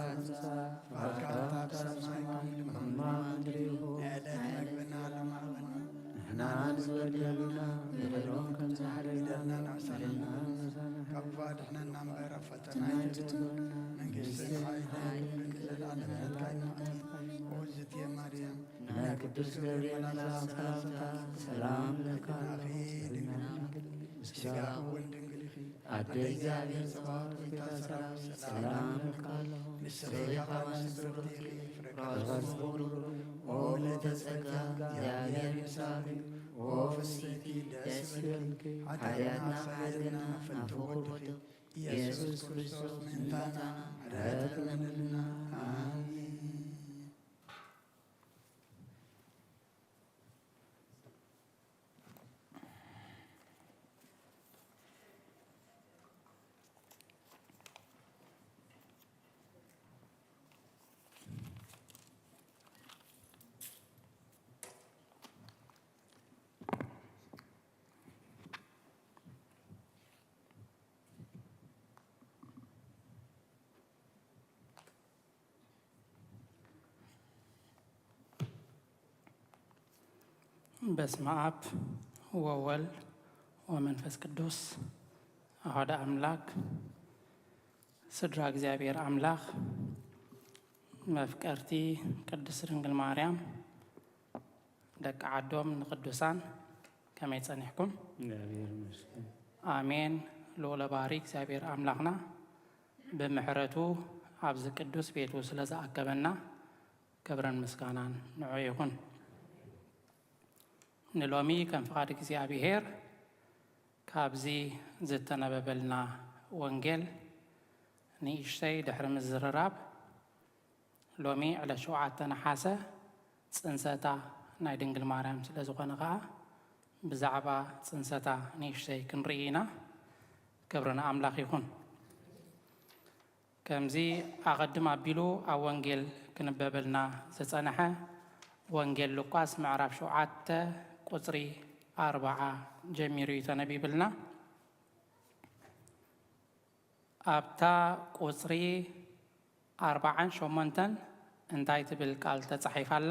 ትምጻእ፣ ፍቓድካ ትኹን ኣብ ሰማይ ከምኡ ድማ ኣብ ምድሪ ይኹን። ንዕለት መግብና ሎሚ ሃበና፣ ንሕና ንበደሉና ንበድሎም ከም ዝሓለና ንበደልና ንሕሰና፣ ካብ ክፉእ ኣድሕነና እምበር ኣብ ፈተና ኣይተእትወና። መንግስቲ ሓይሊ ክብርን ዘለኣለም ናትካ እዩ። ኣሜን። ኦ ዝትየ ማርያም፣ ናይ ቅዱስ ገብርኤል መልኣክ ሰላምታ ሰላም እብለኪ፣ ድንግል ኢኺ፣ ስጋኺ እውን ድንግል ኢኺ። ኣደ እግዚኣብሔር ጸባኦት፣ ጎይታ ሰራዊት፣ ሰላም እብለኪ ኣለኹ። ንስኺ ካብ ኣንስቲ ብርኽቲ ኢኺ፣ ፍረ ከርሥኺ ክቡር እዩ። ኦ ምልዕተ ጸጋ፣ እግዚኣብሔር ምሳኺ እዩ። ኦ ፍስሕቲ፣ ደስ ይበልኪ፣ ሓጢኣትና ኣስተሰርየልና፣ ፍንትው ወድኺ ኢየሱስ ክርስቶስ ምእንታና ምሕረት ለምንልና። ኣሜን። በስመ አብ ወወልድ ወመንፈስ ቅዱስ አሐደ አምላክ። ስድራ እግዚኣብሔር አምላኽ፣ መፍቀርቲ ቅድስት ድንግል ማርያም፣ ደቂ ዓዶም ንቅዱሳን፣ ከመይ ጸኒሕኩም? እግዚኣብሔር ይመስገን። ኣሜን። ልዑለ ባህሪ እግዚኣብሔር ኣምላኽና ብምሕረቱ ኣብዚ ቅዱስ ቤቱ ስለ ዝኣከበና ክብርን ምስጋናን ንዑ ይኹን። ንሎሚ ከም ፍቓድ እግዚኣብሔር ካብዚ ዝተነበበልና ወንጌል ንእሽተይ ድሕሪ ምዝርራብ፣ ሎሚ ዕለት ሸውዓተ ነሓሰ ጽንሰታ ናይ ድንግል ማርያም ስለ ዝኾነ ኸኣ ብዛዕባ ጽንሰታ ንእሽተይ ክንርኢ ኢና። ክብሪ ንኣምላኽ ይኹን። ከምዚ ኣቐድም ኣቢሉ ኣብ ወንጌል ክንበበልና ዝጸንሐ ወንጌል ሉቃስ ምዕራፍ ሸውዓተ ቁጽሪ ኣርብዓ ጀሚሩ እዩ ተነቢብልና። ኣብታ ቁጽሪ ኣርብዓን ሸሞንተን እንታይ ትብል ቃል ተጻሒፋ ኣላ?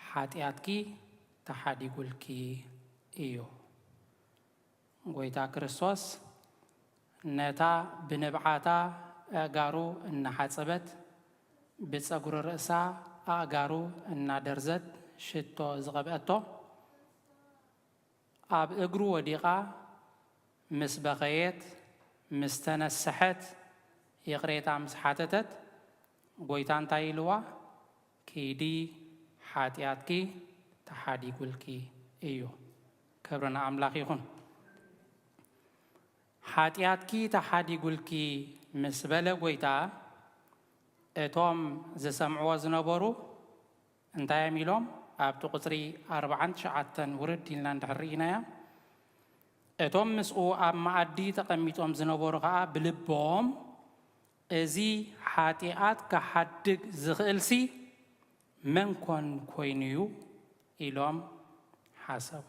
ሓጢኣትኪ ተሓዲጉልኪ እዩ። ጎይታ ክርስቶስ ነታ ብንብዓታ ኣእጋሩ እናሓጸበት ብጸጉሪ ርእሳ ኣእጋሩ እናደርዘት ሽቶ ዝቐብአቶ ኣብ እግሩ ወዲቓ ምስ በኸየት ምስ ተነስሐት ይቕሬታ ምስ ሓተተት ጎይታ እንታይ ኢልዋ? ኪዲ ሓጢኣትኪ ተሓዲጉልኪ እዩ። ክብሪ ንኣምላኽ ይኹን። ሓጢኣትኪ ተሓዲጉልኪ ምስ በለ ጎይታ እቶም ዝሰምዕዎ ዝነበሩ እንታይ እዮም ኢሎም ኣብቲ ቁፅሪ ኣርብዓን ትሽዓተን ውርድ ኢልና እንድሕር ርኢናያ እቶም ምስኡ ኣብ መኣዲ ተቐሚጦም ዝነበሩ ከዓ ብልቦም እዚ ሓጢኣት ክሓድግ ዝኽእልሲ መን ኮን ኮይኑ እዩ ኢሎም ሓሰቡ።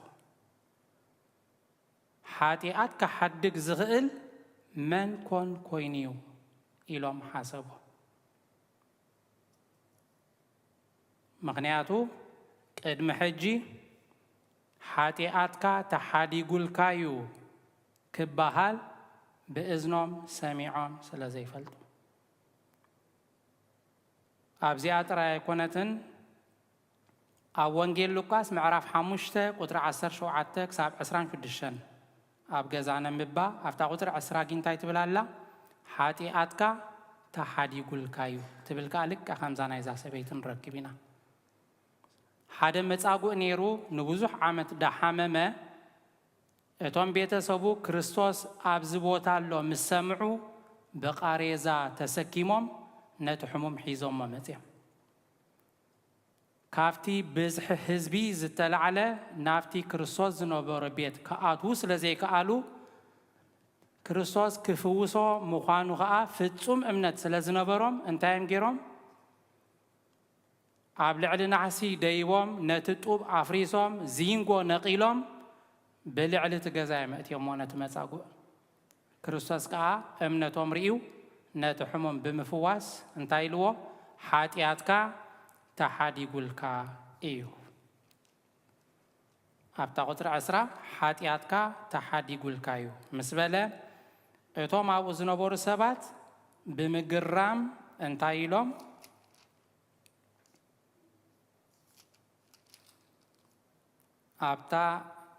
ሓጢኣት ክሓድግ ዝኽእል መን ኮን ኮይኑ እዩ ኢሎም ሓሰቡ። ምኽንያቱ ቅድሚ ሕጂ ሓጢኣትካ ተሓዲጉልካ እዩ ክበሃል ብእዝኖም ሰሚዖም ስለ ዘይፈልጡ። ኣብዚኣ ጥራይ ኣይኮነትን። ኣብ ወንጌል ሉቃስ ምዕራፍ ሓሙሽተ ቁፅሪ ዓሰርተ ሸውዓተ ክሳብ ዕስራን ሽዱሽተን ኣብ ገዛ ነንብባ። ኣብታ ቁፅሪ ዕስራ ግን እንታይ ትብል ኣላ? ሓጢኣትካ ተሓዲጉልካ እዩ ትብል። ከዓ ልክዕ ከምዛ ናይዛ ሰበይቲ ንረክብ ኢና። ሓደ መጻጉእ ነይሩ፣ ንብዙሕ ዓመት ዳሓመመ። እቶም ቤተሰቡ ክርስቶስ ኣብዚ ቦታ ኣሎ ምስ ሰምዑ ብቃሬዛ ተሰኪሞም ነቲ ሕሙም ሒዞሞ መጽዮም። ካብቲ ብዝሒ ህዝቢ ዝተላዕለ ናብቲ ክርስቶስ ዝነበሮ ቤት ክኣትዉ ስለ ዘይከኣሉ ክርስቶስ ክፍውሶ ምዃኑ ኸኣ ፍጹም እምነት ስለ ዝነበሮም እንታይ እዮም ገይሮም? ኣብ ልዕሊ ናሕሲ ደይቦም ነቲ ጡብ ኣፍሪሶም ዚንጎ ነቒሎም ብልዕሊ እቲ ገዛ እዮም ኣእትዮሞ ነቲ መጻጉዕ። ክርስቶስ ከኣ እምነቶም ርእዩ ነቲ ሕሙም ብምፍዋስ እንታይ ኢልዎ? ሓጢኣትካ ተሓዲጉልካ እዩ። ኣብታ ቁፅሪ ዕስራ ሓጢኣትካ ተሓዲጉልካ እዩ ምስ በለ እቶም ኣብኡ ዝነበሩ ሰባት ብምግራም እንታይ ኢሎም? ኣብታ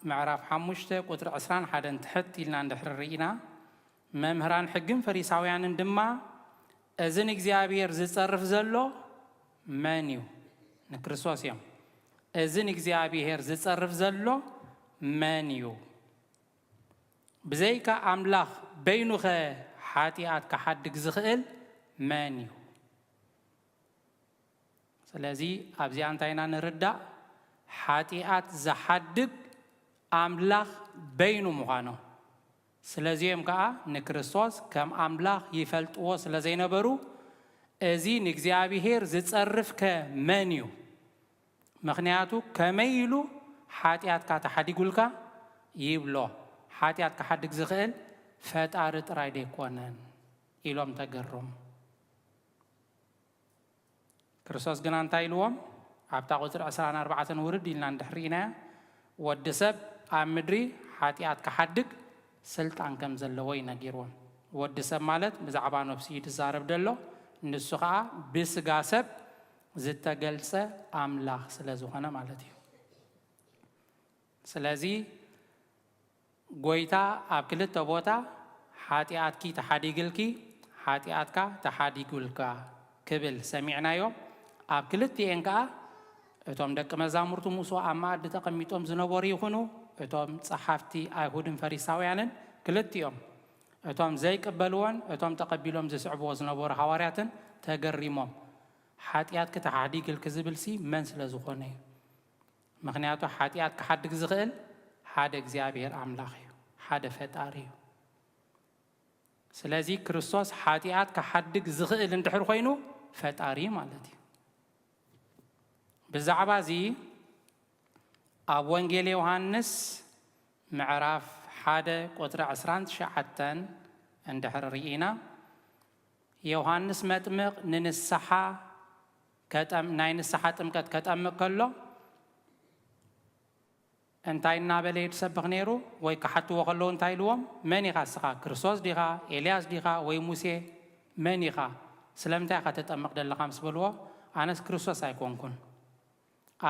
ምዕራፍ ሓሙሽተ ቁፅሪ ዕስራን ሓደን ትሕት ኢልና እንድሕር ርኢና መምህራን ሕግን ፈሪሳውያንን ድማ እዚ ንእግዚኣብሔር ዝጸርፍ ዘሎ መን እዩ? ንክርስቶስ እዮም። እዚ ንእግዚኣብሔር ዝጸርፍ ዘሎ መን እዩ? ብዘይካ ኣምላኽ በይኑኸ ሓጢኣት ክሓድግ ዝኽእል መን እዩ? ስለዚ ኣብዚኣ እንታይ ኢና ንርዳእ? ሓጢኣት ዝሓድግ ኣምላኽ በይኑ ምዃኑ። ስለዚኦም ከዓ ንክርስቶስ ከም ኣምላኽ ይፈልጥዎ ስለ ዘይነበሩ እዚ ንእግዚኣብሔር ዝጸርፍከ መን እዩ? ምኽንያቱ ከመይ ኢሉ ሓጢኣትካ ተሓዲጉልካ ይብሎ። ሓጢኣት ክሓድግ ዝኽእል ፈጣሪ ጥራይ ደይኮነን ኢሎም ተገርም። ክርስቶስ ግና እንታይ ኢልዎም? ኣብታ ቁፅሪ ዕስራን ኣርባዕተን ውርድ ኢልና እንድሕር ርኢናያ ወዲ ሰብ ኣብ ምድሪ ሓጢኣት ክሓድግ ስልጣን ከም ዘለዎ እዩ ነጊርዎም። ወዲ ሰብ ማለት ብዛዕባ ነፍሱ እዩ ዝዛረብ ዘሎ። ንሱ ኸኣ ብስጋ ሰብ ዝተገልጸ ኣምላኽ ስለ ዝኾነ ማለት እዩ። ስለዚ ጎይታ ኣብ ክልተ ቦታ ሓጢኣትኪ ተሓዲግልኪ፣ ሓጢኣትካ ተሓዲጉልካ ክብል ሰሚዕናዮ። ኣብ ክልቲኤን ከኣ እቶም ደቂ መዛሙርቱ ምስኡ ኣብ መኣዲ ተቐሚጦም ዝነበሩ ይኹኑ፣ እቶም ጸሓፍቲ ኣይሁድን ፈሪሳውያንን ክልቲኦም፣ እቶም ዘይቅበልዎን እቶም ተቐቢሎም ዝስዕብዎ ዝነበሩ ሃዋርያትን ተገሪሞም። ሓጢኣትኪ ተሓዲግልኪ ዝብልሲ መን ስለ ዝኾነ እዩ? ምኽንያቱ ሓጢኣት ክሓድግ ዝኽእል ሓደ እግዚኣብሔር ኣምላኽ እዩ፣ ሓደ ፈጣሪ እዩ። ስለዚ ክርስቶስ ሓጢኣት ክሓድግ ዝኽእል እንድሕር ኮይኑ ፈጣሪ ማለት እዩ። ብዛዕባ እዚ ኣብ ወንጌል ዮሃንስ ምዕራፍ ሓደ ቁጽሪ ዕስራን ትሽዓተን እንድሕር ርኢና፣ ዮሃንስ መጥምቕ ንንስሓ ከጠም-፣ ናይ ንስሓ ጥምቀት ከጠምቕ ከሎ እንታይ እናበለ እዩ ዝሰብኽ ነይሩ? ወይ ክሓትዎ ከለዉ እንታይ ኢልዎም? "መን ኢኻ እስኻ? ክርስቶስ ዲኻ? ኤልያስ ዲኻ? ወይ ሙሴ? መን ኢኻ? ስለምንታይ ኢኻ ተጠምቕ ዘለኻ?" ምስ በልዎ፣ "ኣነስ ክርስቶስ ኣይኮንኩን።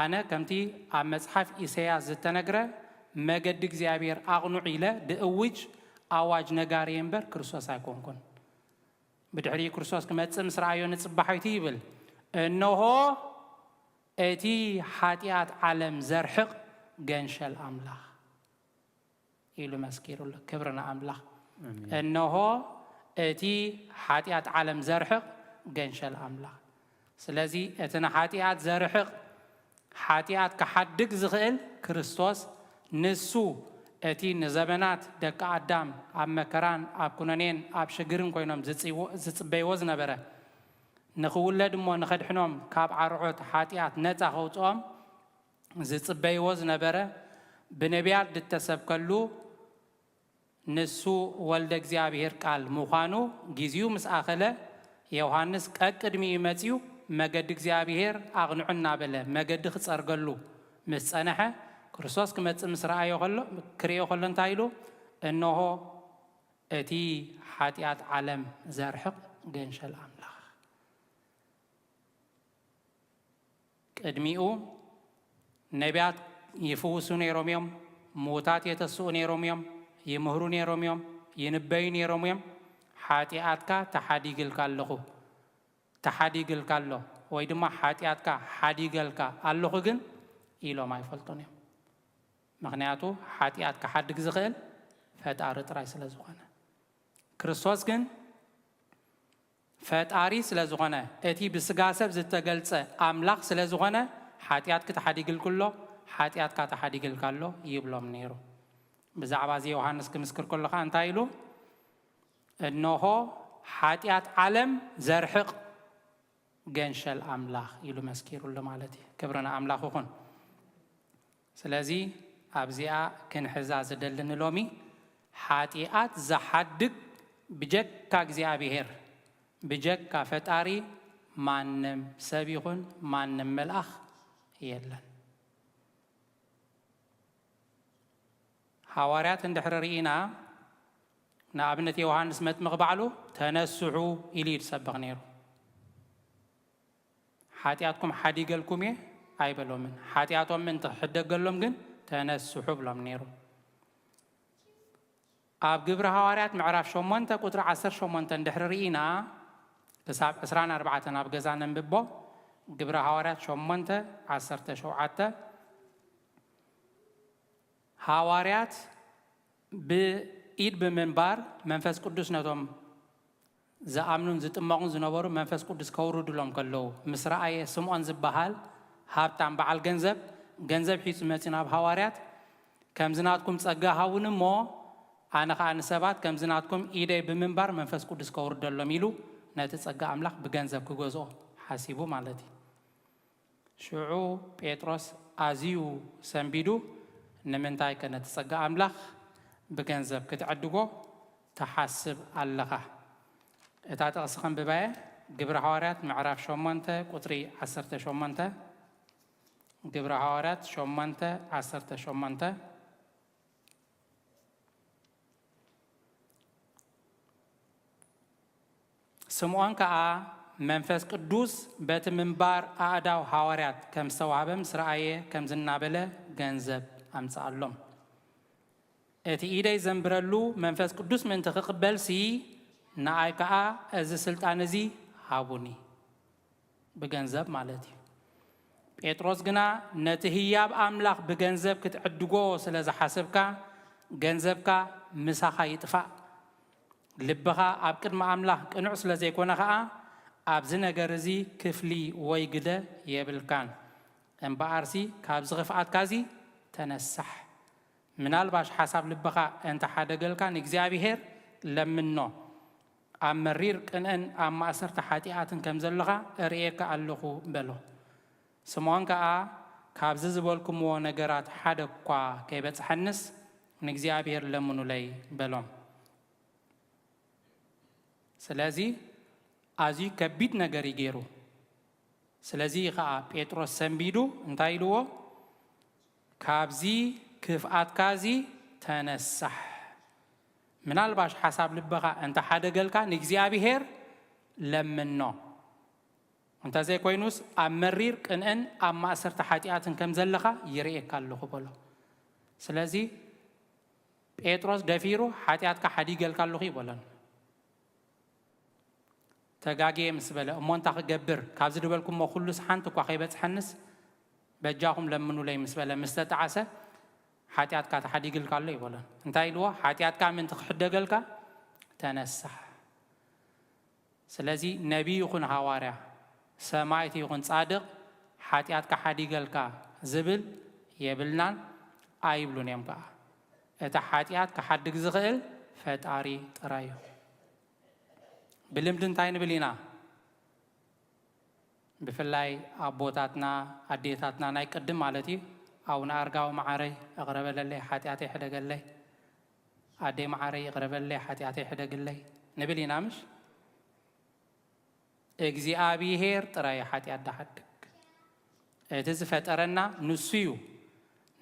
ኣነ ከምቲ ኣብ መጽሓፍ ኢሳያስ ዝተነግረ መገዲ እግዚኣብሔር ኣቕኑዕ ኢለ ድእውጅ ኣዋጅ ነጋሪ እምበር ክርስቶስ ኣይኮንኩን። ብድሕሪ ክርስቶስ ክመጽእ ምስ ረኣዮ ንጽባሖይቲ ይብል፣ እንሆ እቲ ሓጢኣት ዓለም ዘርሕቕ ገንሸል ኣምላኽ" ኢሉ መስኪሩሉ። ክብሪ ንኣምላኽ። ኣሜን። እንሆ እቲ ሓጢኣት ዓለም ዘርሕቕ ገንሸል ኣምላኽ። ስለዚ እቲ ንሓጢኣት ዘርሕቕ፣ ሓጢኣት ክሓድግ ዝኽእል ክርስቶስ፣ ንሱ እቲ ንዘመናት ደቂ ኣዳም ኣብ መከራን ኣብ ኩነኔን ኣብ ሽግርን ኮይኖም ዝጽይዎ-፣ ዝጽበይዎ ዝነበረ፣ ንኽውለድ እሞ ንኸድሕኖም፣ ካብ ዓርዖት ሓጢኣት ነጻ ከውጽኦም ዝጽበይዎ ዝነበረ፣ ብነቢያት ዝተሰብከሉ፣ ንሱ ወልደ እግዚኣብሔር ቃል ምዃኑ ጊዜኡ ምስ ኣኸለ፣ ዮሃንስ ቀቅድሚኡ መጺኡ፣ "መገዲ እግዚኣብሔር ኣቕንዑ" እናበለ መገዲ ክጸርገሉ ምስ ጸንሐ፣ ክርስቶስ ክመጽእ ምስ ረኣዮ ከሎ፣ ክርእዮ ከሎ እንታይ ኢሉ? "እንሆ እቲ ሓጢኣት ዓለም ዘርሕቕ ገንሸል ኣምላኽ።" ቅድሚኡ ነቢያት ይፍውሱ ነይሮም እዮም፣ ምዉታት የተስኡ ነይሮም እዮም፣ ይምህሩ ነይሮም እዮም፣ ይንበዩ ነይሮም እዮም። "ሓጢኣትካ ተሓዲግልካ ኣለኹ፣ ተሓዲግልካ ኣሎ፣ ወይ ድማ ሓጢኣትካ ሓዲገልካ ኣለኹ ግን" ኢሎም ኣይፈልጡን እዮም። ምኽንያቱ ሓጢኣት ክሓድግ ዝኽእል ፈጣሪ ጥራይ ስለ ዝኾነ። ክርስቶስ ግን ፈጣሪ ስለ ዝኾነ፣ እቲ ብስጋ ሰብ ዝተገልጸ ኣምላኽ ስለ ዝኾነ፣ "ሓጢኣትኪ ተሓዲግልኪ ኣሎ፣ ሓጢኣትካ ተሓዲግልካ ኣሎ" ይብሎም ነይሩ። ብዛዕባ እዚ ዮሃንስ ክምስክር ከሎ ኸኣ እንታይ ኢሉ? "እንሆ ሓጢኣት ዓለም ዘርሕቕ ገንሸል ኣምላኽ" ኢሉ መስኪሩሉ ማለት እዩ። ክብሪ ንኣምላኽ ይኹን። ስለዚ ኣብዚኣ ክንሕዛ ዝደሊ ንሎሚ፣ ሓጢኣት ዝሓድግ ብጀካ እግዚኣብሔር፣ ብጀካ ፈጣሪ ማንም ሰብ ይኹን ማንም መልኣኽ የለን። ሃዋርያት እንድሕሪ ርኢና፣ ንኣብነት ዮሃንስ መጥምቕ ባዕሉ "ተነስሑ" ኢሉ እዩ ዝሰብኽ ነይሩ። "ሓጢኣትኩም ሓዲገልኩም እየ" ኣይበሎምን። ሓጢኣቶም ምእንቲ ክሕደገሎም ግን "ተነስሑ" ብሎም ነይሩ። ኣብ ግብሪ ሃዋርያት ምዕራፍ ሸሞንተ ቁጽሪ ዓሰርተ ሸሞንተ እንድሕሪ ርኢና፣ ክሳብ ዕስራን ኣርባዕተን ኣብ ገዛ ነንብቦ። ግብሪ ሃዋርያት ሸሞንተ ዓሰርተ ሸውዓተ፣ ሃዋርያት ብኢድ ብምንባር መንፈስ ቅዱስ ነቶም ዝኣምኑን ዝጥመቑን ዝነበሩ መንፈስ ቅዱስ ከውርድሎም ከለዉ ምስ ረኣየ፣ ስምዖን ዝበሃል ሃብታም በዓል ገንዘብ፣ ገንዘብ ሒዙ መጺኡ ናብ ሃዋርያት፣ "ከምዚ ናትኩም ጸጋ ሃቡኒ እሞ፣ ኣነ ኸኣ ንሰባት ከምዚ ናትኩም ኢደይ ብምንባር መንፈስ ቅዱስ ከውርደሎም" ኢሉ ነቲ ጸጋ ኣምላኽ ብገንዘብ ክገዝኦ ሓሲቡ ማለት እዩ። ሽዑ ጴጥሮስ ኣዝዩ ሰንቢዱ፣ "ንምንታይከ ነቲ ጸጋ ኣምላኽ ብገንዘብ ክትዕድጎ ትሓስብ ኣለኻ?" እታ ጥቕሲ ከንብባየ፣ ግብሪ ሃዋርያት ምዕራፍ ሸሞንተ ቁጽሪ ዓሰርተ ሸሞንተ፣ ግብረ ሃዋርያት ሸሞንተ ዓሰርተ ሸሞንተ። ስምዖን ከኣ መንፈስ ቅዱስ በቲ ምንባር ኣእዳው ሃዋርያት ከም ዝተዋህበ ምስ ረኣየ፣ ከምዚ እናበለ ገንዘብ ኣምጽኣሎም። እቲ ኢደይ ዘንብረሉ መንፈስ ቅዱስ ምእንቲ ክቕበልሲ፣ ንኣይ ከኣ እዚ ስልጣን እዚ ሃቡኒ። ብገንዘብ ማለት እዩ። ጴጥሮስ ግና፣ ነቲ ህያብ ኣምላኽ ብገንዘብ ክትዕድጎ ስለ ዝሓሰብካ፣ ገንዘብካ ምሳኻ ይጥፋእ። ልብኻ ኣብ ቅድሚ ኣምላኽ ቅኑዕ ስለ ዘይኮነ ኸኣ፣ ኣብዚ ነገር እዚ ክፍሊ ወይ ግደ የብልካን። እምበኣርሲ ካብዚ ኽፍኣትካ እዚ ተነሳሕ። ምናልባሽ ሓሳብ ልብኻ እንተሓደገልካ ንእግዚኣብሄር ለምኖ። ኣብ መሪር ቅንእን ኣብ ማእሰርቲ ሓጢኣትን ከም ዘለኻ እርእየካ ኣለኹ በሎ። ስምዖን ከኣ፣ ካብዚ ዝበልኩምዎ ነገራት ሓደ እኳ ከይበጽሐንስ ንእግዚኣብሄር ለምኑለይ በሎም። ስለዚ ኣዝዩ ከቢድ ነገር እዩ ገይሩ። ስለዚ ኸዓ ጴጥሮስ ሰንቢዱ እንታይ ኢልዎ? ካብዚ ክፍኣትካ እዚ ተነሳሕ። ምናልባሽ ሓሳብ ልብኻ እንተሓደገልካ ንእግዚኣብሄር ለምኖ። እንተዘይኮይኑስ ኣብ መሪር ቅንእን ኣብ ማእሰርቲ ሓጢኣትን ከም ዘለኻ ይርእየካ ኣለኹ በሎ። ስለዚ ጴጥሮስ ደፊሩ ሓጢኣትካ ሓዲገልካ ኣለኹ ይበሎን። ተጋግየ ምስ በለ፣ እሞ እንታይ ክገብር? ካብዚ ዝበልኩሞ ኩሉስ ሓንቲ እኳ ከይበጽሐንስ በጃኹም ለምኑለይ ምስ በለ፣ ምስ ተጣዓሰ፣ ሓጢኣትካ ተሓዲግልካ ኣሎ ይበሎን። እንታይ ኢልዎ? ሓጢኣትካ ምእንቲ ክሕደገልካ ተነሳሕ። ስለዚ ነቢይ ይኹን ሃዋርያ፣ ሰማዕቲ ይኹን ጻድቕ፣ ሓጢኣትካ ሓዲገልካ ዝብል የብልናን ኣይብሉን እዮም ከኣ። እቲ ሓጢኣት ክሓድግ ዝኽእል ፈጣሪ ጥራይ እዩ። ብልምዲ እንታይ ንብል ኢና? ብፍላይ ኣቦታትና፣ ኣዴታትና ናይ ቅድም ማለት እዩ፣ ኣቡነ ኣርጋዊ መዓረይ እቕረ በለለይ፣ ሓጢኣተይ ሕደገለይ፣ ኣደይ መዓረይ እቕረ በለለይ፣ ሓጢኣተይ ሕደግለይ ንብል ኢና ምሽ? እግዚኣብሄር ጥራይ እዩ ሓጢኣት ድሓድግ። እቲ ዝፈጠረና ንሱ እዩ።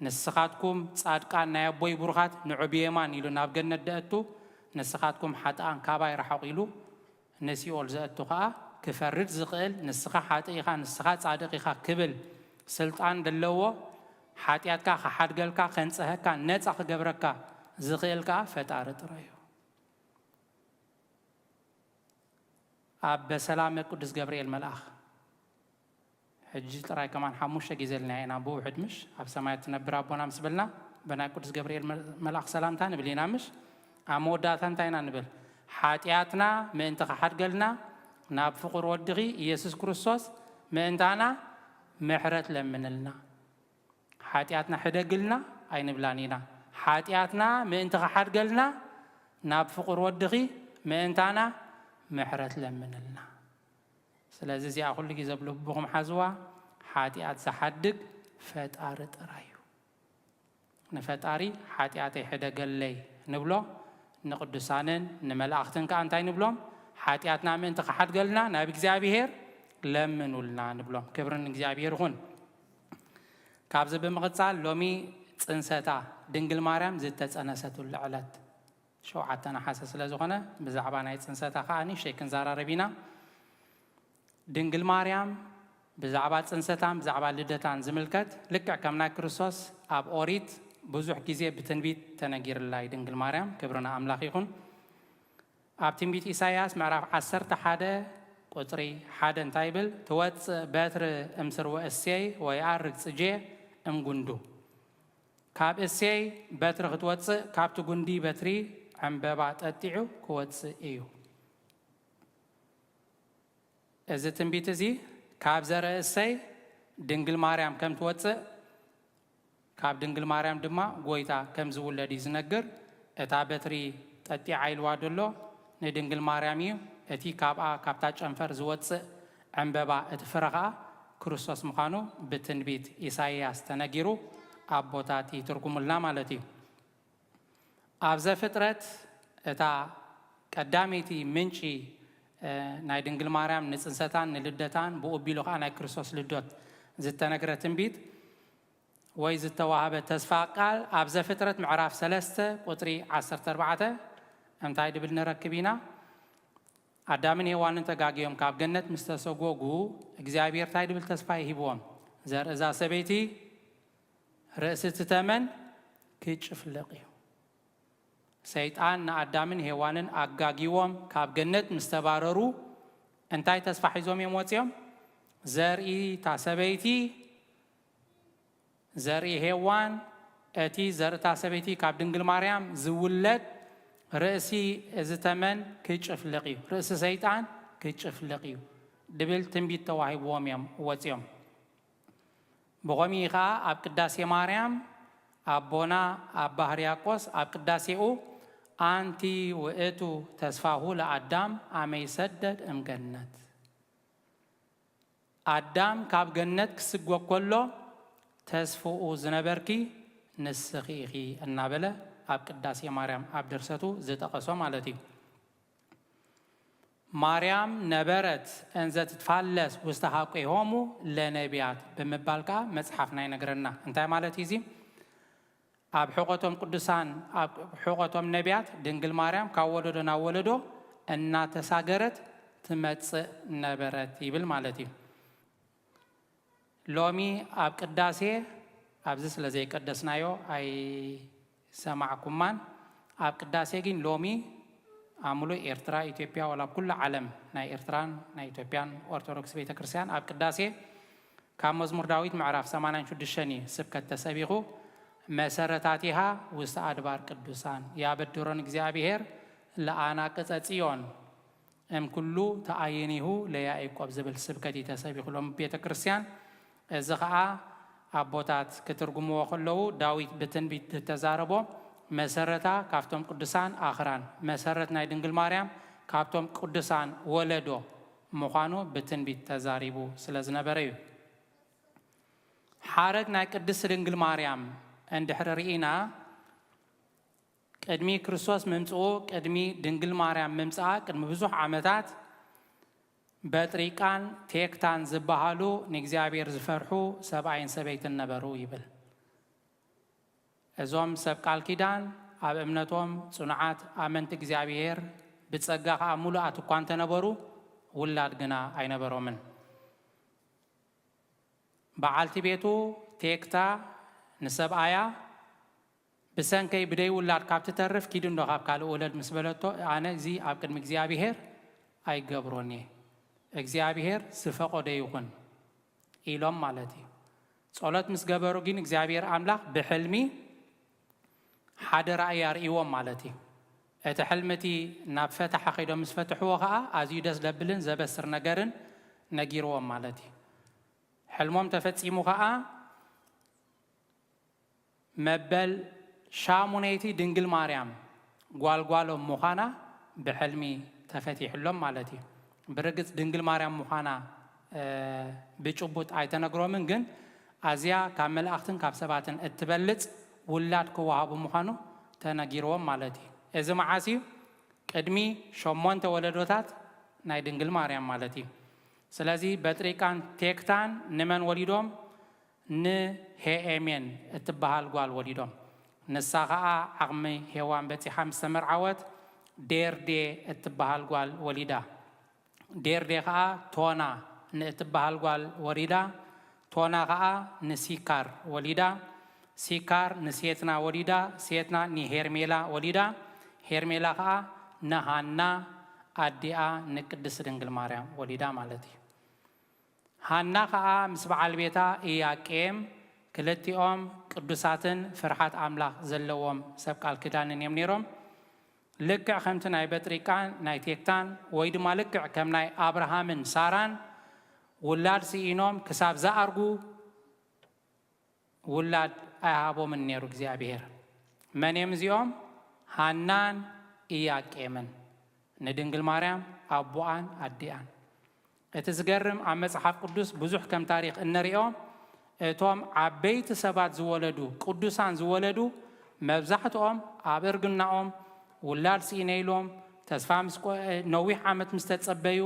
ንስኻትኩም ጻድቃን ናይ ኣቦይ ብሩኻት ንዑ ብየማን ኢሉ ናብ ገነት ደእቱ፣ ንስኻትኩም ሓጥኣን ካባይ ረሓቑ ኢሉ ንሲኦል ዘእቱ ኸኣ ክፈርድ ዝኽእል፣ ንስኻ ሓጥእ ኢኻ፣ ንስኻ ጻድቕ ኢኻ ክብል ስልጣን ዘለዎ፣ ሓጢኣትካ ክሓድገልካ፣ ከንጽሀካ፣ ነጻ ክገብረካ ዝኽእል ከኣ ፈጣሪ ጥራይ እዩ። ኣብ በሰላመ ቅዱስ ገብርኤል መልኣኽ። ሕጂ ጥራይ ከማን ሓሙሽተ ግዜ ኢልና ኢና ብውሕድ ምሽ ኣብ ሰማያት ትነብር ኣቦና ምስ በልና፣ ብናይ ቅዱስ ገብርኤል መል-፣ መልኣኽ ሰላምታ ንብል ኢና ምሽ? ኣብ መወዳእታ እንታይ ኢና ንብል? ሓጢኣትና ምእንቲ ክሓድገልና ናብ ፍቑር ወድኺ ኢየሱስ ክርስቶስ ምእንታና ምሕረት ለምንልና። ሓጢኣትና ሕደግልና ኣይንብላን ኢና። ሓጢኣትና ምእንቲ ክሓድገልና ናብ ፍቑር ወድኺ ምእንታና ምሕረት ለምንልና። ስለዚ እዚኣ ኩሉ ግዜ ኣብ ልብኹም ሓዝዋ፣ ሓጢኣት ዝሓድግ ፈጣሪ ጥራይ እዩ። ንፈጣሪ ሓጢኣተይ ሕደገለይ ንብሎ፣ ንቅዱሳንን ንመላእኽትን ከኣ እንታይ ንብሎም? ሓጢኣትና ምእንቲ ክሓድገልና ናብ እግዚኣብሄር ለምኑልና ንብሎም። ክብሪ ንእግዚኣብሄር ይኹን። ካብዚ ብምቕጻል ሎሚ ጽንሰታ ድንግል ማርያም ዝተጸነሰትሉ ዕለት ሸውዓተ ነሓሰ ስለ ዝኾነ ብዛዕባ ናይ ጽንሰታ ከኣ ንእሽተይ ክንዘራረብ ኢና። ድንግል ማርያም ብዛዕባ ጽንሰታን ብዛዕባ ልደታን ዝምልከት ልክዕ ከም ናይ ክርስቶስ ኣብ ኦሪት ብዙሕ ግዜ ብትንቢት ተነጊርላ እዩ ድንግል ማርያም። ክብሪ ንኣምላኽ ይኹን። ኣብ ትንቢት ኢሳይያስ ምዕራፍ ዓሰርተ ሓደ ቁጽሪ ሓደ እንታይ ይብል? "ትወጽእ በትሪ እምስርወ እሴይ ወይዐርግ ጽጄ እምጉንዱ።" ካብ እሴይ በትሪ ክትወጽእ፣ ካብቲ ጉንዲ በትሪ ዕምበባ ጠጢዑ ክወጽእ እዩ። እዚ ትንቢት እዚ ካብ ዘርኢ እሴይ ድንግል ማርያም ከም ትወጽእ፣ ካብ ድንግል ማርያም ድማ ጎይታ ከም ዝውለድ እዩ ዝነግር። እታ በትሪ ጠጢዓ ኢልዋ ዘሎ ንድንግል ማርያም እዩ። እቲ ካብኣ፣ ካብታ ጨንፈር ዝወጽእ ዕምበባ፣ እቲ ፍረ ኸኣ ክርስቶስ ምዃኑ ብትንቢት ኢሳይያስ ተነጊሩ ኣቦታት ይትርጉሙልና ማለት እዩ። ኣብ ዘፍጥረት እታ ቀዳመይቲ ምንጪ፣ እ፣ ናይ ድንግል ማርያም ንጽንሰታን ንልደታን ብኡ ኣቢሉ ኸኣ ናይ ክርስቶስ ልደት ዝተነግረ ትንቢት ወይ ዝተዋህበ ተስፋ ቃል ኣብ ዘፍጥረት ምዕራፍ ሰለስተ ቁጽሪ ዓሰርተ ኣርባዕተ እንታይ ድብል ንረክብ ኢና? ኣዳምን ሄዋንን ተጋግዮም ካብ ገነት ምስ ተሰጎጉ እግዚኣብሔር እንታይ ድብል ተስፋ ይሂብዎም? ዘርእዛ ሰበይቲ ርእሲ እቲ ተመን ክጭፍልቕ እዩ። ሰይጣን ንኣዳምን ሄዋንን ኣጋጊዎም ካብ ገነት ምስ ተባረሩ እንታይ ተስፋ ሒዞም እዮም ወፂኦም? ዘርኢ እታ ሰበይቲ፣ ዘርኢ ሄዋን፣ እቲ ዘርእታ ሰበይቲ ካብ ድንግል ማርያም ዝውለድ ርእሲ እዚ ተመን ክጭፍልቕ እዩ፣ ርእሲ ሰይጣን ክጭፍልቕ እዩ ድብል ትንቢት ተዋሂብዎም እዮም ወፂኦም። ብኸምኡ ኸዓ ኣብ ቅዳሴ ማርያም ኣቦና ኣባ ህርያቆስ ኣብ ቅዳሴኡ ኣንቲ ውእቱ ተስፋሁ ለኣዳም ኣመ ይሰደድ እምገነት፣ ኣዳም ካብ ገነት ክስጎግ ከሎ ተስፍኡ ዝነበርኪ ንስኺ ኢኺ እናበለ ኣብ ቅዳሴ ማርያም ኣብ ድርሰቱ ዝጠቐሶ ማለት እዩ። ማርያም ነበረት እንዘ ትትፋለስ ውስተ ሀቄሆሙ ለነቢያት ብምባል ከዓ መጽሓፍና ይነግረና። እንታይ ማለት እዩ እዚ? ኣብ ሕቆቶም ቅዱሳን፣ ኣብ ሕቆቶም ነቢያት ድንግል ማርያም ካብ ወለዶ ናብ ወለዶ እናተሳገረት ትመጽእ ነበረት ይብል ማለት እዩ። ሎሚ ኣብ ቅዳሴ፣ ኣብዚ ስለ ዘይቀደስናዮ ኣይሰማዕኩማን። ኣብ ቅዳሴ ግን ሎሚ ኣብ ሙሉእ ኤርትራ፣ ኢትዮጵያ፣ ወላ ኣብ ኩሉ ዓለም ናይ ኤርትራን ናይ ኢትዮጵያን ኦርቶዶክስ ቤተ ክርስቲያን ኣብ ቅዳሴ ካብ መዝሙር ዳዊት ምዕራፍ ሰማንያን ሽዱሽተን እዩ ስብከት ተሰቢኹ። መሰረታቲሃ ውስተ ኣድባር ቅዱሳን ያበድሮን እግዚኣብሔር ለኣናቅጸ ጽዮን እም ኩሉ ተኣይኒሁ ለያዕቆብ ዝብል ስብከት እዩ ተሰቢኹ ሎም ቤተ ክርስቲያን። እዚ ኸዓ ኣቦታት ክትርጉምዎ ከለዉ ዳዊት ብትንቢት ዝተዛረቦ መሰረታ ካብቶም ቅዱሳን ኣኽራን፣ መሰረት ናይ ድንግል ማርያም ካብቶም ቅዱሳን ወለዶ ምዃኑ ብትንቢት ተዛሪቡ ስለ ዝነበረ እዩ። ሓረግ ናይ ቅድስት ድንግል ማርያም እንድሕሪ ርኢና ቅድሚ ክርስቶስ ምምጽኡ፣ ቅድሚ ድንግል ማርያም ምምጽኣ፣ ቅድሚ ብዙሕ ዓመታት በጥሪቃን ቴክታን ዝበሃሉ ንእግዚኣብሔር ዝፈርሑ ሰብኣይን ሰበይትን ነበሩ ይብል። እዞም ሰብ ቃል ኪዳን ኣብ እምነቶም ጽኑዓት ኣመንቲ እግዚኣብሔር ብጸጋ ኸኣ ምሉኣት እኳ እንተነበሩ ውላድ ግና ኣይነበሮምን። በዓልቲ ቤቱ ቴክታ ንሰብኣያ ብሰንከይ ብደይ ውላድ ካብ ትተርፍ ኪዲ እንዶ ካብ ካልእ ውለድ ምስ በለቶ ኣነ እዚ ኣብ ቅድሚ እግዚኣብሔር ኣይገብሮን እየ፣ እግዚኣብሔር ዝፈቐዶ ይኹን ኢሎም ማለት እዩ። ጸሎት ምስ ገበሩ ግን እግዚኣብሔር ኣምላኽ ብሕልሚ ሓደ ራእይ ኣርእይዎም ማለት እዩ። እቲ ሕልሚ እቲ ናብ ፈታሒ ከይዶም ምስ ፈትሕዎ ኸዓ ኣዝዩ ደስ ዘብልን ዘበስር ነገርን ነጊርዎም ማለት እዩ። ሕልሞም ተፈጺሙ ኸዓ መበል ሻሙነይቲ ድንግል ማርያም ጓልጓሎም ምዃና ብሕልሚ ተፈቲሕሎም ማለት እዩ። ብርግጽ ድንግል ማርያም ምዃና ብጭቡጥ ኣይተነግሮምን፣ ግን ኣዝያ ካብ መላእኽትን ካብ ሰባትን እትበልጽ ውላድ ክወሃቡ ምዃኑ ተነጊርዎም ማለት እዩ። እዚ መዓስ እዩ? ቅድሚ ሸሞንተ ወለዶታት ናይ ድንግል ማርያም ማለት እዩ። ስለዚ በጥሪቃን ቴክታን ንመን ወሊዶም? ንሄኤሜን እትበሃል ጓል ወሊዶም። ንሳ ኸኣ ዓቕሚ ሄዋን በጺሓ ምስ ተመርዓወት ዴርዴ እትበሃል ጓል ወሊዳ። ዴርዴ ኸኣ ቶና ንእትበሃል ጓል ወሊዳ። ቶና ኸኣ ንሲካር ወሊዳ። ሲካር ንሴትና ወሊዳ። ሴትና ንሄርሜላ ወሊዳ። ሄርሜላ ኸኣ ንሃና ኣዲኣ ንቅድስት ድንግል ማርያም ወሊዳ ማለት እዩ። ሃና ኸኣ ምስ በዓል ቤታ ኢያቄም ክልቲኦም ቅዱሳትን ፍርሓት ኣምላኽ ዘለዎም ሰብ ቃል ኪዳንን እዮም ነይሮም። ልክዕ ከምቲ ናይ በጥሪቃን ናይ ቴክታን ወይ ድማ ልክዕ ከም ናይ ኣብርሃምን ሳራን ውላድ ስኢኖም ክሳብ ዝኣርጉ ውላድ ኣይሃቦምን ነይሩ እግዚኣብሔር። መን እዮም እዚኦም? ሃናን ኢያቄምን፣ ንድንግል ማርያም ኣቦኣን ኣዲኣን። እቲ ዝገርም ኣብ መጽሓፍ ቅዱስ ብዙሕ ከም ታሪኽ እንሪኦ እቶም ዓበይቲ ሰባት ዝወለዱ ቅዱሳን ዝወለዱ መብዛሕትኦም ኣብ እርግናኦም ውላድ ስኢነ ኢሎም ተስፋ ምስ ቆ- ነዊሕ ዓመት ምስ ተጸበዩ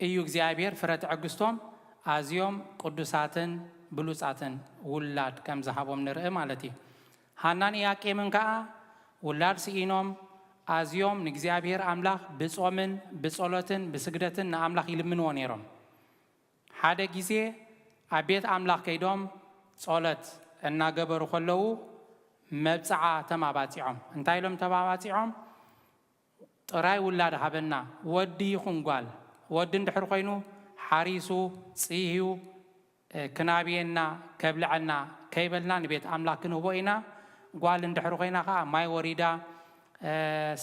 እዩ እግዚኣብሔር ፍረ ትዕግስቶም ኣዝዮም ቅዱሳትን ብሉጻትን ውላድ ከም ዝሃቦም ንርኢ ማለት እዩ። ሃናን ኢያቄምን ከኣ ውላድ ስኢኖም ኣዝዮም ንእግዚኣብሔር ኣምላኽ ብጾምን ብጸሎትን ብስግደትን ንኣምላኽ ይልምንዎ ነይሮም። ሓደ ግዜ ኣብ ቤት ኣምላኽ ከይዶም ጸሎት እናገበሩ ከለዉ መብጽዓ ተማባጺዖም። እንታይ ኢሎም ተማባጺዖም? ጥራይ ውላድ ሃበና፣ ወዲ ይኹን ጓል። ወዲ እንድሕር ኮይኑ ሓሪሱ ጽህዩ ክናብየና ከብልዐና ከይበልና ንቤት ኣምላኽ ክንህቦ ኢና። ጓል እንድሕር ኮይና ከዓ ማይ ወሪዳ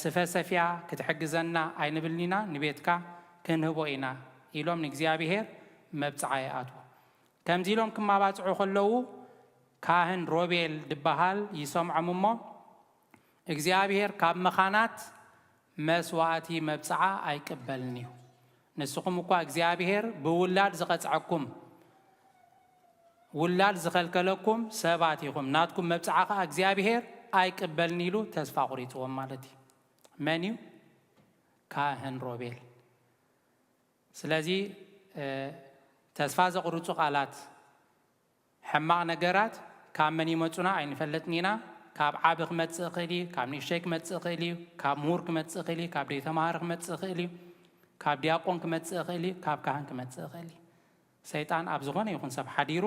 ስፈ ሰፍያ ክትሕግዘና ኣይንብልን ኢና፣ ንቤትካ ክንህቦ ኢና ኢሎም ንእግዚኣብሔር መብጽዓ ይኣትዉ። ከምዚ ኢሎም ክማባጽዑ ከለዉ ካህን ሮቤል ድበሃል ይሰምዖም እሞ እግዚኣብሔር ካብ መኻናት መስዋእቲ መብጽዓ ኣይቅበልን እዩ። ንስኹም እኳ እግዚኣብሔር ብውላድ ዝቐጽዐኩም ውላድ ዝኸልከለኩም ሰባት ኢኹም፣ ናትኩም መብጽዓ ኸዓ እግዚኣብሔር ኣይቅበልን ኢሉ ተስፋ ኣቑሪጽዎም ማለት እዩ። መን እዩ? ካህን ሮቤል። ስለዚ ተስፋ ዘቑርጹ ቃላት፣ ሕማቕ ነገራት ካብ መን ይመጹና ኣይንፈልጥን ኢና። ካብ ዓቢ ክመጽእ ይኽእል እዩ፣ ካብ ንእሽተይ ክመጽእ ይኽእል እዩ፣ ካብ ምሁር ክመጽእ ይኽእል እዩ፣ ካብ ደይተማሃረ ክመጽእ ይኽእል እዩ፣ ካብ ዲያቆን ክመጽእ ይኽእል እዩ፣ ካብ ካህን ክመጽእ ይኽእል እዩ። ሰይጣን ኣብ ዝኾነ ይኹን ሰብ ሓዲሩ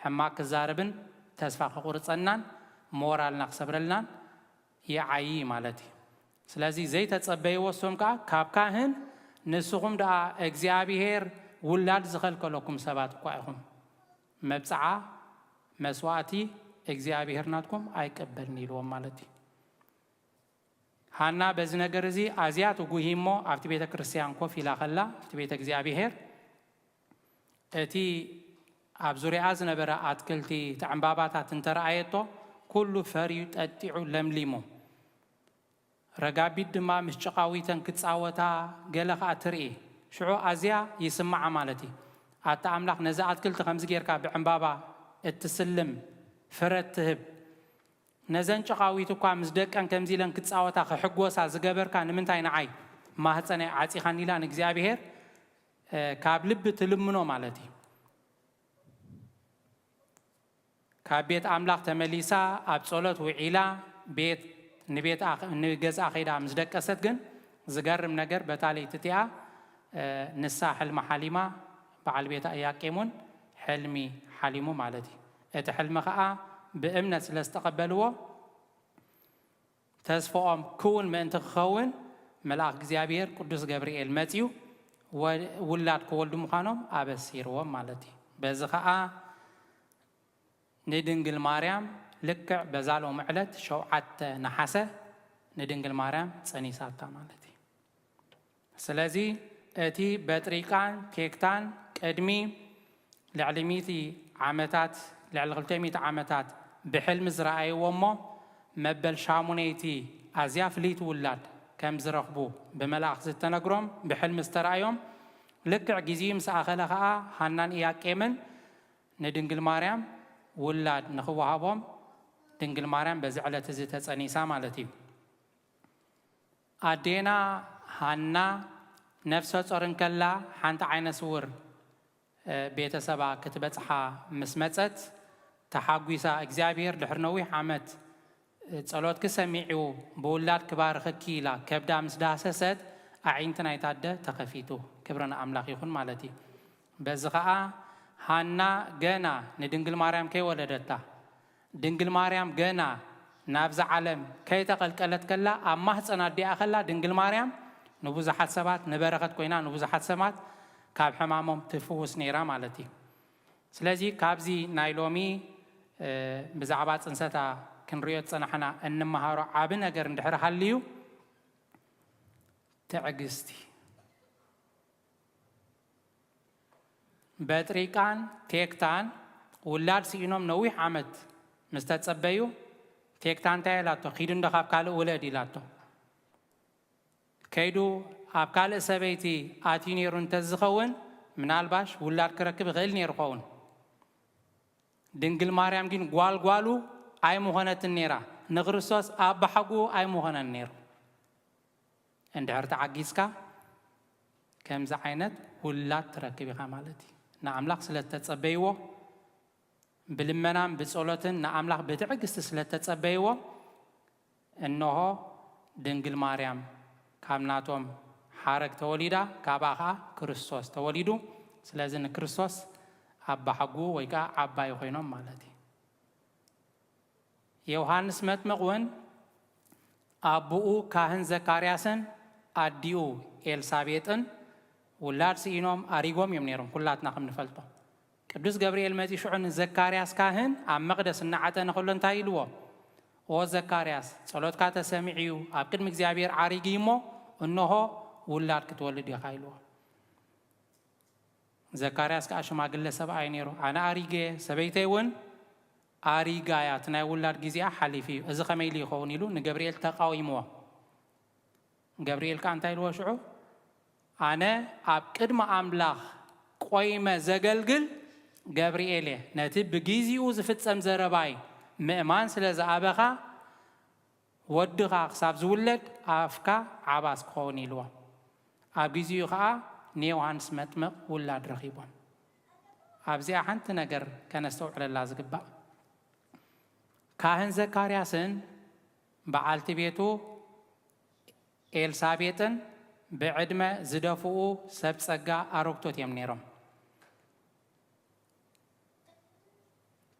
ሕማቕ ክዛረብን ተስፋ ከቑርጸናን ሞራልና ክሰብረልናን ይዓዪ ማለት እዩ። ስለዚ ዘይተጸበይዎ እሶም ከኣ ካብ ካህን፣ ንስኹም ደኣ እግዚኣብሔር ውላድ ዝኸልከለኩም ሰባት እኳ ኢኹም፣ መብጽዓ መስዋእቲ እግዚኣብሔር ናትኩም ኣይቀበልን ኢልዎም ማለት እዩ። ሃና በዚ ነገር እዚ ኣዝያ ትጉሂ እሞ ኣብቲ ቤተ ክርስቲያን ኮፍ ኢላ ከላ ኣብቲ ቤተ እግዚኣብሔር እቲ ኣብ ዙሪኣ ዝነበረ ኣትክልቲ እቲ ዕምባባታት እንተረኣየቶ ኩሉ ፈርዩ ጠጢዑ ለምሊሙ። ረጋቢት ድማ ምስ ጭቓዊተን ክጻወታ ገለ ኸኣ ትርኢ። ሽዑ ኣዝያ ይስምዓ ማለት እዩ። ኣታ ኣምላኽ ነዚ ኣትክልቲ ከምዚ ጌርካ ብዕምባባ እትስልም ፍረ እትህብ ነዘን ጭቓዊት እኳ ምስ ደቀን ከምዚ ኢለን ክጻወታ ክሕጎሳ ዝገበርካ ንምንታይ ንዓይ ማህፀነይ ዓጺኻኒ ኢላ ንእግዚኣብሔር ካብ ልቢ ትልምኖ ማለት እዩ። ካብ ቤት ኣምላኽ ተመሊሳ ኣብ ጸሎት ውዒላ ቤት ንቤት ንገዝኣ ከይዳ ምስ ደቀሰት ግን ዝገርም ነገር በታ ለይቲ እቲኣ ንሳ ሕልሚ ሓሊማ በዓል ቤታ ኢያቄም እውን ሕልሚ ሓሊሙ ማለት እዩ። እቲ ሕልሚ ኸዓ ብእምነት ስለ ዝተቐበልዎ ተስፋኦም ክውን ምእንቲ ክኸውን መልኣኽ እግዚኣብሔር ቅዱስ ገብርኤል መጺኡ ውላድ ክወልዱ ምዃኖም ኣበሲርዎም ማለት እዩ። በዚ ኸዓ ንድንግል ማርያም ልክዕ በዛ ሎም ዕለት ሸውዓተ ነሓሰ ንድንግል ማርያም ጸኒሳታ ማለት እዩ። ስለዚ እቲ በጥሪቃን ቴክታን ቅድሚ ልዕሊ ሚእቲ ዓመታት ልዕሊ ክልተ ሚእቲ ዓመታት ብሕልሚ ዝረኣይዎ እሞ መበል ሻሙነይቲ ኣዝያ ፍልይቲ ውላድ ከም ዝረኽቡ ብመልኣኽ ዝተነግሮም ብሕልሚ ዝተረኣዮም ልክዕ ግዜኡ ምስ ኣኸለ ኸኣ ሃናን ኢያቄምን ንድንግል ማርያም ውላድ ንኽወሃቦም ድንግል ማርያም በዚ ዕለት እዚ ተጸኒሳ ማለት እዩ። ኣዴና ሃና ነፍሰ ጾር እንከላ ሓንቲ ዓይነ ስውር ቤተሰባ ክትበጽሓ ምስ መጸት ተሓጒሳ እግዚኣብሔር ድሕሪ ነዊሕ ዓመት ጸሎትኪ ሰሚዑ ብውላድ ክባርኸኪ ኢላ ከብዳ ምስ ዳህሰሰት ኣዒንቲ ናይታ ኣደ ተኸፊቱ። ክብሪ ንኣምላኽ ይኹን ማለት እዩ። በዚ ኸዓ ሃና ገና ንድንግል ማርያም ከይወለደታ ድንግል ማርያም ገና ናብዛ ዓለም ከይተቐልቀለት ከላ ኣብ ማህፀን ኣዲኣ ከላ ድንግል ማርያም ንብዙሓት ሰባት ንበረኸት ኮይና ንብዙሓት ሰባት ካብ ሕማሞም ትፍውስ ነይራ ማለት እዩ። ስለዚ ካብዚ ናይ ሎሚ ብዛዕባ ፅንሰታ ክንሪኦ ዝፀናሕና እንመሃሮ ዓቢ ነገር እንድሕር ሃልዩ ትዕግስቲ በጥሪቃን ቴክታን ውላድ ስኢኖም ነዊሕ ዓመት ምስ ተጸበዩ ቴክታን እንታይ ኢላቶ? ኪዱ እንዶ ካብ ካልእ ውለድ ኢላቶ። ከይዱ ኣብ ካልእ ሰበይቲ ኣትዩ ነይሩ እንተዝኸውን ምናልባሽ ውላድ ክረክብ ይኽእል ነይሩ ኸውን። ድንግል ማርያም ግን ጓልጓሉ ኣይምኾነትን ነይራ። ንክርስቶስ ኣብ ባሕጉ ኣይምኾነን ነይሩ። እንድሕር ተዓጊዝካ ከምዚ ዓይነት ውላድ ትረክብ ኢኻ ማለት እዩ። ንኣምላኽ ስለ እተጸበይዎ ብልመናን ብጸሎትን ንኣምላኽ ብትዕግስቲ ስለ እተጸበይዎ፣ እንሆ ድንግል ማርያም ካብ ናቶም ሓረግ ተወሊዳ፣ ካብኣ ኸኣ ክርስቶስ ተወሊዱ። ስለዚ ንክርስቶስ ኣባሓጉ ወይ ከኣ ዓባዩ ኮይኖም ማለት እዩ። ዮሃንስ መጥምቕ እውን ኣቦኡ ካህን ዘካርያስን ኣዲኡ ኤልሳቤጥን ውላድ ስኢኖም ኣሪጎም እዮም ነይሮም። ኩላትና ከም ንፈልጦ ቅዱስ ገብርኤል መጺኡ ሽዑ ንዘካርያስ ካህን ኣብ መቕደስ እናዓጠነ ከሎ እንታይ ኢልዎ? "ኦ ዘካርያስ፣ ጸሎትካ ተሰሚዑ እዩ፣ ኣብ ቅድሚ እግዚኣብሔር ዓሪጉ እዩ እሞ፣ እንሆ ውላድ ክትወልድ ኢኻ" ኢልዎ። ዘካርያስ ከኣ ሽማግለ ሰብኣይ ነይሩ። "ኣነ ኣሪገ፣ ሰበይተይ እውን ኣሪጋ እያ፣ እቲ ናይ ውላድ ግዜኣ ሓሊፉ እዩ፣ እዚ ከመይ ኢሉ ይኸውን?" ኢሉ ንገብርኤል ተቃዊምዎ። ገብርኤል ከኣ እንታይ ኢልዎ ሽዑ? "ኣነ ኣብ ቅድሚ ኣምላኽ ቆይመ ዘገልግል ገብርኤል እየ። ነቲ ብግዜኡ ዝፍጸም ዘረባይ ምእማን ስለ ዝኣበኻ፣ ወድኻ ክሳብ ዝውለድ ኣፍካ ዓባስ ክኸውን" ኢልዎ። ኣብ ግዜኡ ኸኣ ንዮሃንስ መጥምቕ ውላድ ረኺቦም። ኣብዚኣ ሓንቲ ነገር ከነስተውዕለላ ዝግባእ፣ ካህን ዘካርያስን በዓልቲ ቤቱ ኤልሳቤጥን ብዕድመ ዝደፍኡ ሰብ ጸጋ ኣረግቶት እዮም ነይሮም።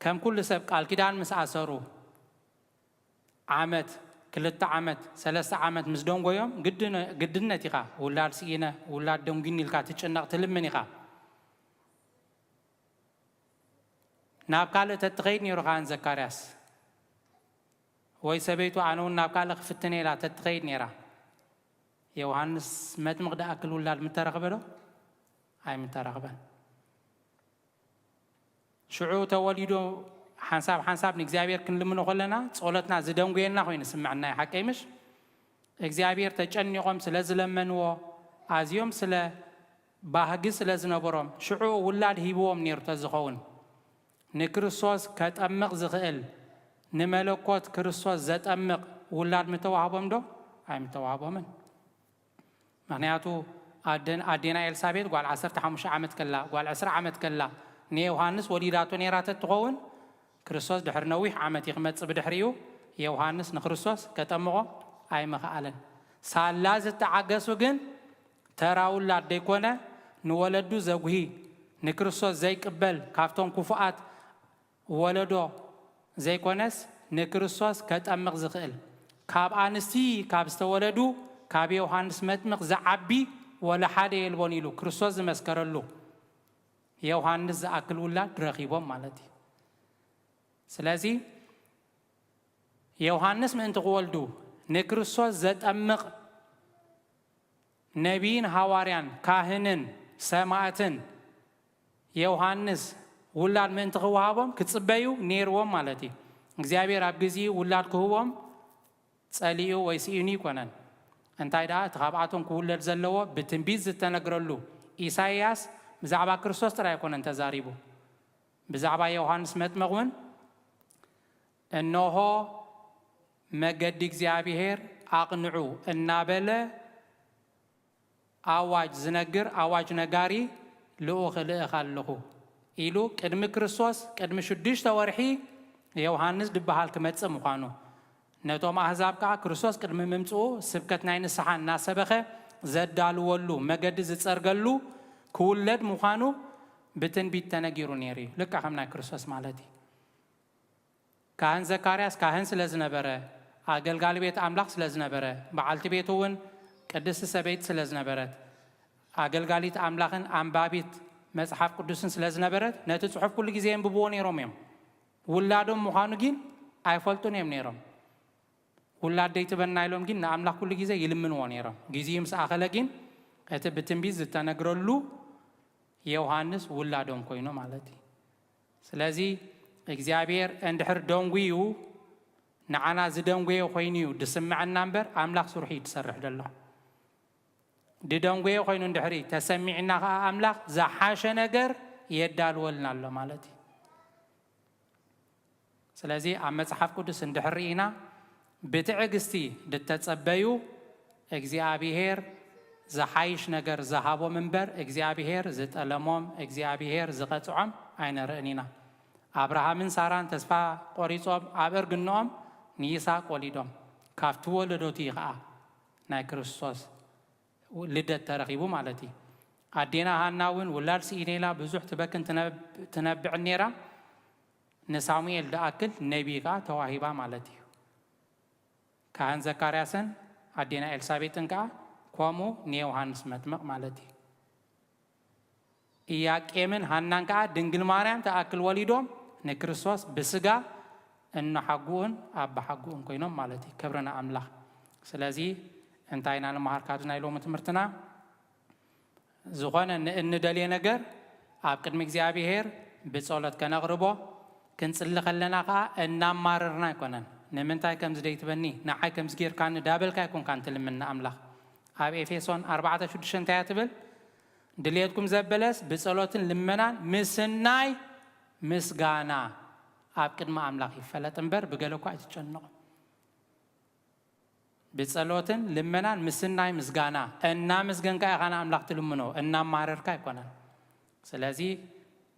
ከም ኩሉ ሰብ ቃል ኪዳን ምስ ኣሰሩ፣ ዓመት፣ ክልተ ዓመት፣ ሰለስተ ዓመት ምስ ደንጎዮም፣ ግድነ-፣ ግድነት ኢኻ፣ ውላድ ስኢነ፣ ውላድ ደንጉኒ ኢልካ ትጭነቕ፣ ትልምን ኢኻ። ናብ ካልእ ተትኸይድ ነይሩ ካህን ዘካርያስ፣ ወይ ሰበይቱ፣ "ኣነ እውን ናብ ካልእ ክፍትን እየ" ኢላ ተትኸይድ ነይራ። ዮሃንስ መጥምቕ ድኣክል ውላድ ምተረኽበ ዶ? ኣይምተረኽበን። ሽዑ ተወሊዱ ሓንሳብ ሓንሳብ ንእግዚኣብሔር ክንልምኖ ከለና፣ ጸሎትና ዝደንጉየና ኮይኑ ስምዐና እዩ፣ ሓቀይ ምሽ? እግዚኣብሔር ተጨኒቖም ስለ ዝለመንዎ፣ ኣዝዮም ስለ ባህጊ ስለ ዝነበሮም፣ ሽዑ ውላድ ሂብዎም ነይሩ ተዝኸውን፣ ንክርስቶስ ከጠምቕ ዝኽእል፣ ንመለኮት ክርስቶስ ዘጠምቕ ውላድ ምተዋህቦም ዶ? ኣይምተዋህቦምን። ምኽንያቱ ኣደን-፣ ኣዴና ኤልሳቤጥ ጓል ዓሰርተ ሓሙሽተ ዓመት ከላ፣ ጓል ዕስራ ዓመት ከላ ንዮሃንስ ወሊዳቶ ነይራ ተትኸውን፣ ክርስቶስ ድሕሪ ነዊሕ ዓመት እዩ ክመጽእ። ብድሕሪኡ ዮሃንስ ንክርስቶስ ከጠምቖ ኣይምኽኣለን። ሳላ ዝተዓገሱ ግን፣ ተራ ውላድ ደይኮነ፣ ንወለዱ ዘጉሂ፣ ንክርስቶስ ዘይቅበል፣ ካብቶም ክፉኣት ወለዶ ዘይኮነስ፣ ንክርስቶስ ከጠምቕ ዝኽእል፣ ካብ ኣንስቲ ካብ ዝተወለዱ፣ ካብ ዮሃንስ መጥምቕ ዝዓቢ ወላ ሓደ የልቦን ኢሉ ክርስቶስ ዝመስከረሉ ዮሃንስ ዝኣክል ውላድ ረኺቦም ማለት እዩ። ስለዚ ዮሃንስ ምእንቲ ክወልዱ፣ ንክርስቶስ ዘጠምቕ ነቢይን ሃዋርያን ካህንን ሰማእትን ዮሃንስ ውላድ ምእንቲ ክወሃቦም ክጽበዩ ነይርዎም ማለት እዩ። እግዚኣብሔር ኣብ ግዜኡ ውላድ ክህቦም ጸሊኡ ወይ ስኢኑ ኣይኮነን። እንታይ ደኣ፣ እቲ ካብኣቶም ክውለድ ዘለዎ ብትንቢት ዝተነግረሉ ኢሳይያስ ብዛዕባ ክርስቶስ ጥራይ ኣይኮነን ተዛሪቡ። ብዛዕባ ዮሃንስ መጥምቕ እውን፣ "እንሆ መገዲ እግዚኣብሔር ኣቕንዑ" እናበለ ኣዋጅ ዝነግር ኣዋጅ ነጋሪ ልኡኽ እልእኽ ኣለኹ ኢሉ ቅድሚ ክርስቶስ፣ ቅድሚ ሽዱሽተ ወርሒ ዮሃንስ ድበሃል ክመጽእ ምዃኑ፣ ነቶም ኣህዛብ ከኣ ክርስቶስ ቅድሚ ምምጽኡ ስብከት ናይ ንስሓ እናሰበኸ ዘዳልወሉ፣ መገዲ ዝጸርገሉ ክውለድ ምዃኑ ብትንቢት ተነጊሩ ነይሩ እዩ። ልክዕ ከም ናይ ክርስቶስ ማለት እዩ። ካህን ዘካርያስ ካህን ስለ ዝነበረ፣ ኣገልጋሊ ቤት ኣምላኽ ስለ ዝነበረ፣ በዓልቲ ቤቱ እውን ቅድስቲ ሰበይቲ ስለ ዝነበረት፣ ኣገልጋሊት ኣምላኽን ኣንባቢት መጽሓፍ ቅዱስን ስለ ዝነበረት፣ ነቲ ጽሑፍ ኩሉ ግዜ የንብብዎ ነይሮም እዮም። ውላዶም ምዃኑ ግን ኣይፈልጡን እዮም ነይሮም። ውላደይ ትበና ኢሎም ግን ንኣምላኽ ኩሉ ግዜ ይልምንዎ ነይሮም። ግዜኡ ምስ ኣኸለ ግን እቲ ብትንቢት ዝተነግረሉ ዮሃንስ ውላዶም ኮይኑ ማለት እዩ። ስለዚ እግዚኣብሔር እንድሕር ደንጉዩ፣ ንዓና ዝደንጎየ ኮይኑ እዩ ድስምዐና እምበር፣ ኣምላኽ ስርሑ እዩ ድሰርሕ ደሎ። ድደንጎየ ኮይኑ እንድሕሪ ተሰሚዕና ኸዓ፣ ኣምላኽ ዝሓሸ ነገር የዳልወልና ኣሎ ማለት እዩ። ስለዚ ኣብ መጽሓፍ ቅዱስ እንድሕር ርኢና፣ ብትዕግስቲ ድተጸበዩ፣ እግዚኣብሔር ዝሓይሽ ነገር ዝሃቦም እምበር፣ እግዚኣብሔር ዝጠለሞም፣ እግዚኣብሔር ዝቐጽዖም ኣይነርእን ኢና። ኣብርሃምን ሳራን ተስፋ ቆሪጾም ኣብ እርግንኦም ንይስሐቅ ወሊዶም። ካብቲ ወለዶቲ ኸኣ ናይ ክርስቶስ ልደት ተረኺቡ ማለት እዩ። ኣዴና ሃና እውን ውላድ ስኢነ ኢላ ብዙሕ ትበክን ትነብ-፣ ትነብዕን ነይራ። ንሳሙኤል ደኣክል ነቢይ ከኣ ተዋሂባ ማለት እዩ። ካህን ዘካርያስን ኣዴና ኤልሳቤጥን ከኣ ከምኡ ንዮሃንስ መጥምቕ ማለት እዩ። ኢያቄምን ሃናን ከኣ ድንግል ማርያም ተኣክል ወሊዶም ንክርስቶስ ብስጋ እኖ ሓጉኡን ኣቦ ሓጉኡን ኮይኖም ማለት እዩ። ክብሪ ንኣምላኽ። ስለዚ እንታይ ኢና ንመሃር ካብዚ ናይ ሎሚ ትምህርትና? ዝኾነ ን-፣ እንደልዮ ነገር ኣብ ቅድሚ እግዚኣብሔር ብጸሎት ከነቕርቦ፣ ክንጽሊ ከለና ኸኣ እናማረርና ኣይኮነን። ንምንታይ ከምዚ ደይትበኒ፣ ንዓይ ከምዚ ጌርካኒ ዳበልካ ኣይኮንካን ትልምን ንኣምላኽ። ኣብ ኤፌሶን ኣርባዕተ ሽዱሽተ እንታይ እያ ትብል? ድልየትኩም ዘበለስ ብጸሎትን ልመናን ምስናይ ምስጋና ኣብ ቅድሚ ኣምላኽ ይፈለጥ እምበር ብገለ እኳ ኣይትጨነቑ። ብጸሎትን ልመናን ምስናይ ምስጋና እናመስገንካ ኢኻ ንኣምላኽ ትልምኖ፣ እናማረርካ ኣይኮነን። ስለዚ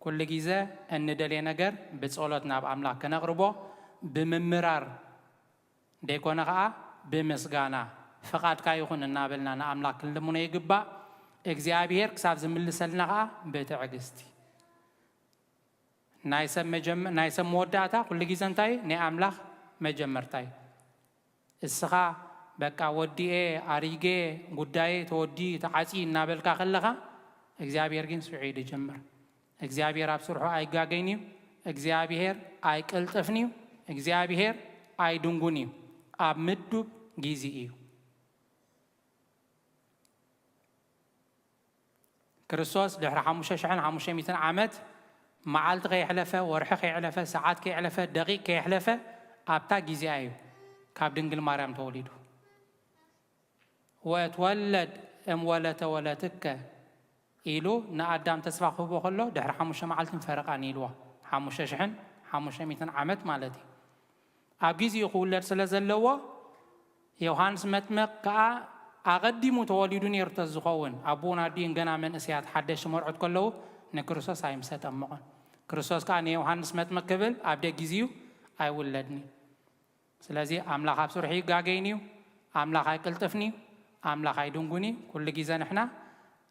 ኩሉ ግዜ እንደልዮ ነገር ብጸሎት ናብ ኣምላኽ ከነቕርቦ፣ ብምምራር ደይኮነ ኸኣ ብምስጋና፣ ፍቓድካ ይኹን እናበልና ንኣምላኽ ክንልምኖ ይግባእ። እግዚኣብሔር ክሳብ ዝምልሰልና ኸኣ ብትዕግስቲ። ናይ ሰብ መጀመ-፣ ናይ ሰብ መወዳእታ ኩሉ ግዜ እንታይ እዩ? ናይ ኣምላኽ መጀመርታ እዩ። እስኻ በቃ ወዲኤ፣ ኣሪጌ፣ ጉዳየ ተወዲ፣ ተዓጽዩ እናበልካ ከለኻ፣ እግዚኣብሔር ግን ስዑ እዩ ዝጀምር። እግዚኣብሔር ኣብ ስርሑ ኣይጋገይን እዩ። እግዚኣብሔር ኣይቅልጥፍን እዩ። እግዚኣብሔር ኣይድንጉን እዩ። ኣብ ምዱብ ግዜ እዩ። ክርስቶስ ድሕሪ ሓሙሽተ ሽሕን ሓሙሽተ ሚእትን ዓመት፣ መዓልቲ ከየሕለፈ፣ ወርሒ ከየሕለፈ፣ ሰዓት ከየሕለፈ፣ ደቂቅ ከየሕለፈ፣ ኣብታ ግዜኣ እዩ ካብ ድንግል ማርያም ተወሊዱ። "ወእትወለድ እምወለተ ወለትከ" ኢሉ ንኣዳም ተስፋ ክህቦ ከሎ፣ ድሕሪ ሓሙሽተ መዓልትን ፈረቓን ኢልዎ። ሓሙሽተ ሽሕን ሓሙሽተ ሚእትን ዓመት ማለት እዩ። ኣብ ግዜኡ ክውለድ ስለ ዘለዎ፣ ዮሃንስ መጥምቕ ከኣ ኣቐዲሙ ተወሊዱ ነይሩ ተዝኸውን፣ ኣቦኡን ኣዲኡን ገና መንእሰያት ሓደሽቲ መርዑት ከለዉ ንክርስቶስ ኣይምሰ ጠመቖን። ክርስቶስ ከኣ ንዮሃንስ መጥምቕ ክብል ኣብ ደጊ ግዜኡ ኣይውለድን እዩ። ስለዚ ኣምላኽ ኣብ ስርሑ ይጋገይን እዩ፣ ኣምላኽ ኣይቅልጥፍን እዩ፣ ኣምላኽ ኣይድንጉን እዩ። ኩሉ ግዜ ንሕና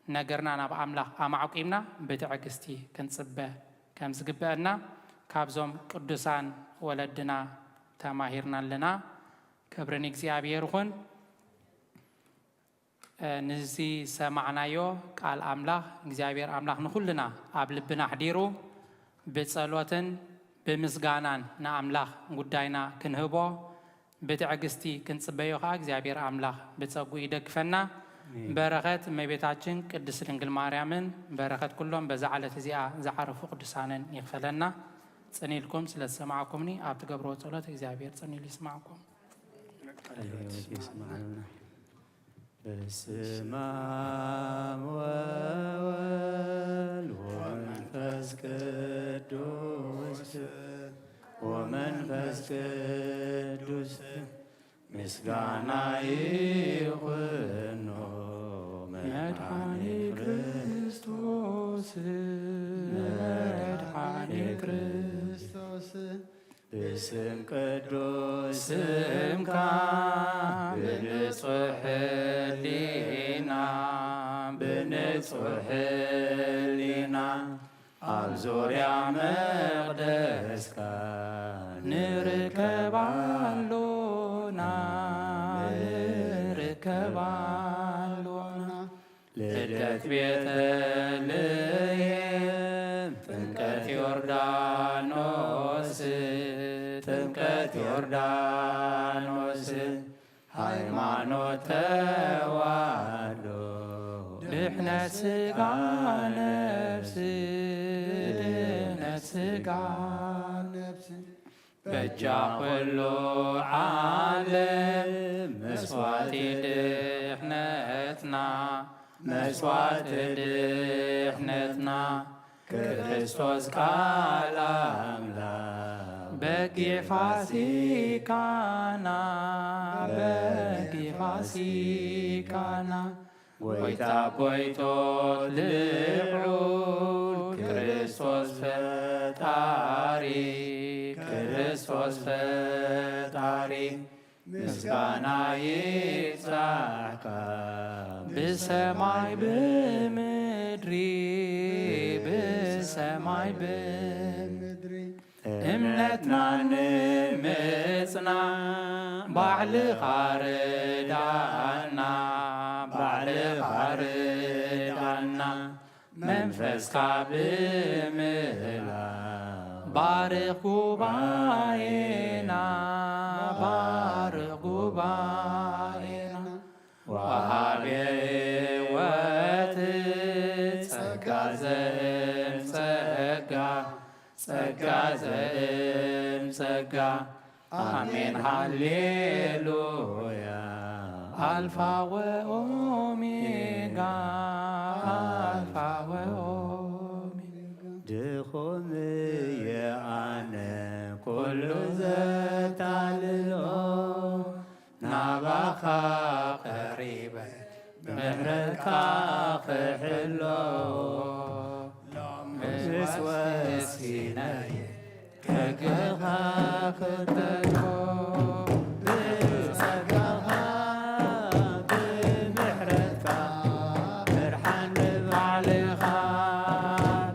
ነገርና ናብ ኣምላኽ ኣማዕቂብና ብትዕግስቲ ክንጽበ ከም ዝግበአና ካብዞም ቅዱሳን ወለድና ተማሂርና ኣለና። ክብሪ ንእግዚኣብሔር ይኹን። እ፣ ንዚ ሰማዕናዮ ቃል ኣምላኽ እግዚኣብሔር ኣምላኽ ንኹልና ኣብ ልብና ኣሕዲሩ ብጸሎትን ብምስጋናን ንኣምላኽ ጉዳይና ክንህቦ ብትዕግስቲ ክንጽበዮ ከኣ እግዚኣብሔር ኣምላኽ ብጸጉኡ ይደግፈና። ኣሜን። በረኸት እመቤታችን ቅድስት ድንግል ማርያምን በረኸት ኩሎም በዛ ዕለት እዚኣ ዝዓረፉ ቅዱሳንን ይኽፈለና። ጽን ኢልኩም ስለ ዝሰማዕኩምኒ ኣብ ትገብርዎ ጸሎት እግዚኣብሔር ጽን ኢሉ ይስማዕኩም። ቃለ ሕይወት ይስማዕልና። በስመ አብ ወወልድ ወመንፈስ ቅዱስ፣ ወመንፈስ ቅዱስ ምስጋና ይኹኖ መድኃኔ ክርስቶስ፣ መድኃኔ ክርስቶስ። ብስም ቅዱስ ስምካ ብንጹሕ ህሊና፣ ብንጹሕ ህሊና ኣብ ዙርያ መቕደስካ ንርከብ ኣሎና፣ ንርከብ ኣሎና። ልደት ቤተልሔም፣ ጥምቀት ዮርዳኖስ፣ ጥምቀት ዮርዳኖስ፣ ሃይማኖት ተዋህዶ፣ ድሕነት ሥጋ ነፍስ፣ ድሕነት ሥጋ ነፍስ። በጃ ኩሉ ዓለም መስዋዕቲ ድሕነትና፣ መስዋዕቲ ድሕነትና፣ ክርስቶስ ቃል ኣምላኽ በጊዕ ፋሲካና፣ በጊዕ ፋሲካና፣ ጎይታ ጎይቶት ልዑል ክርስቶስ ፈጣ ፈጣሪ፣ ክርስቶስ ፈጣሪ፣ ምስጋና ይብጻሕካ። ብሰማይ ብምድሪ፣ ብሰማይ ብምድሪ፣ እምነትና ንምጽና፣ ባዕልኻ ርዳና፣ ባዕልኻ ርዳና። መንፈስካ ብምህላ ባርኽ ጉባኤና፣ ባርኽ ጉባኤና። ወሃቤ ሕይወት ጸጋ ዘእም ጸጋ፣ ጸጋ ዘእም ጸጋ። ኣሜን ሃሌሉያ። ኣልፋ ወኦሜጋ፣ ኣልፋ ወኦሜጋ። ድኹም እየ ኣነ ኩሉ ዘታልሎ፣ ናባኻ ቀሪበ ምሕረትካ ክሕሎ። ሎምስ ወሲነየ ሕግኻ ክተልኮ፣ ብጸጋኻ ብምሕረትካ ምርሓኒ ባዕልኻ፣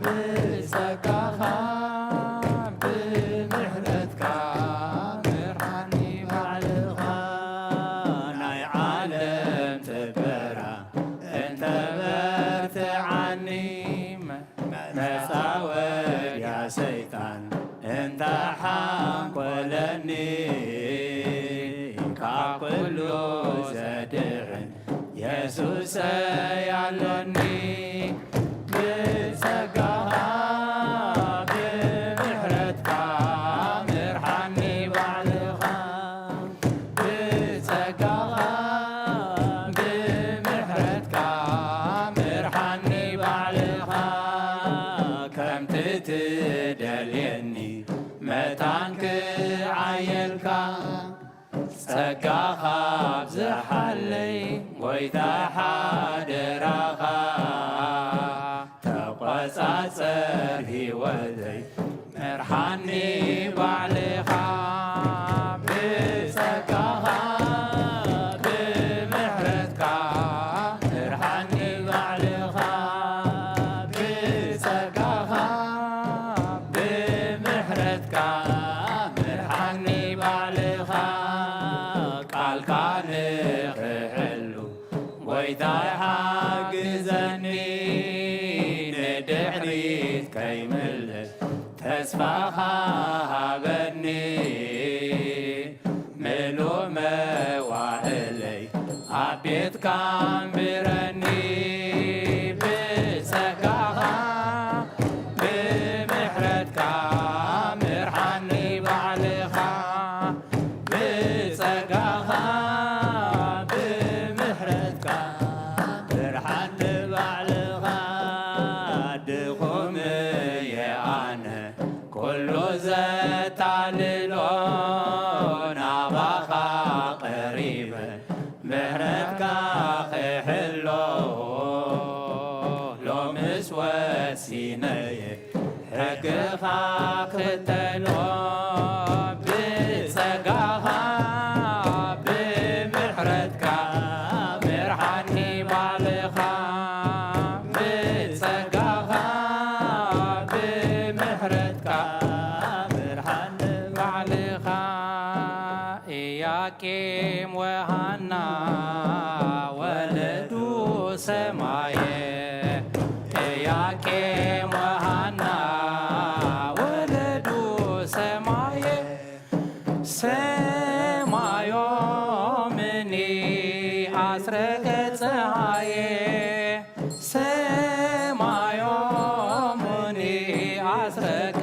ብጸጋኻ ብምሕረትካ ምርሓኒ ባዕልኻ። ናይ ዓለም ትበራ እንተ በርትዓኒ፣ መጻወድያ ሰይጣን እንተ ሓንቆለኒ፣ ካብ ኩሉ ዘድሕን የሱሰይ ኣሎኒ። ብጸጋኻ ብምሕረትካ ምርሓኒ ባዕልኻ፣ ብጸጋኻ ብምሕረትካ ምርሓኒ ባዕልኻ፣ ከምቲ ትደልየኒ መታን ክዓየልካ፣ ጸጋኻ ኣብዝሓለይ ጎይታይ ሓደራኻ፣ ተቖጻጸር ህይወተይ ምርሓኒ ባዕልኻ። ብጸጋኻ ብምሕረትካ ምርሓኒ ባዕልኻ፣ ብጸጋኻ ብምሕረትካ ምርሓኒ ባዕልኻ፣ ቃልካ ንኽሕሉ ጎይታይ ሓግዘኒ፣ ንድሕሪት ከይምለስ ተስፋኻ ሃበኒ። ምሉእ መዋዕለይ ኣብ ቤትካ ኣንብረኒ፣ ብጸጋኻ ብምሕረትካ ምርሓኒ ባዕልኻ፣ ብጸጋኻ ብምሕረትካ ምርሓኒ ባዕልኻ። ድኹም እየ ኣነ ኩሉ ዘታልሎ፣ ናባኻ ቀሪበ ምሕረትካ ክሕሎ። ሎምስ ወሲነየ ሕግኻ ክተሎ፣ ብጸጋኻ ብምሕረትካ ምርሓኒ ባዕልኻ፣ ብጸጋኻ ብምሕረትካ ምርሓኒ ባዕልኻ። ኢያቄም ወሃና ወለዱ ሰማየ፣ ኢያቄም ወሃና ወለዱ ሰማየ፣ ሰማዮምኒ ኣስረቀ ጸሃየ፣ ሰማዮምኒ ኣስረቀ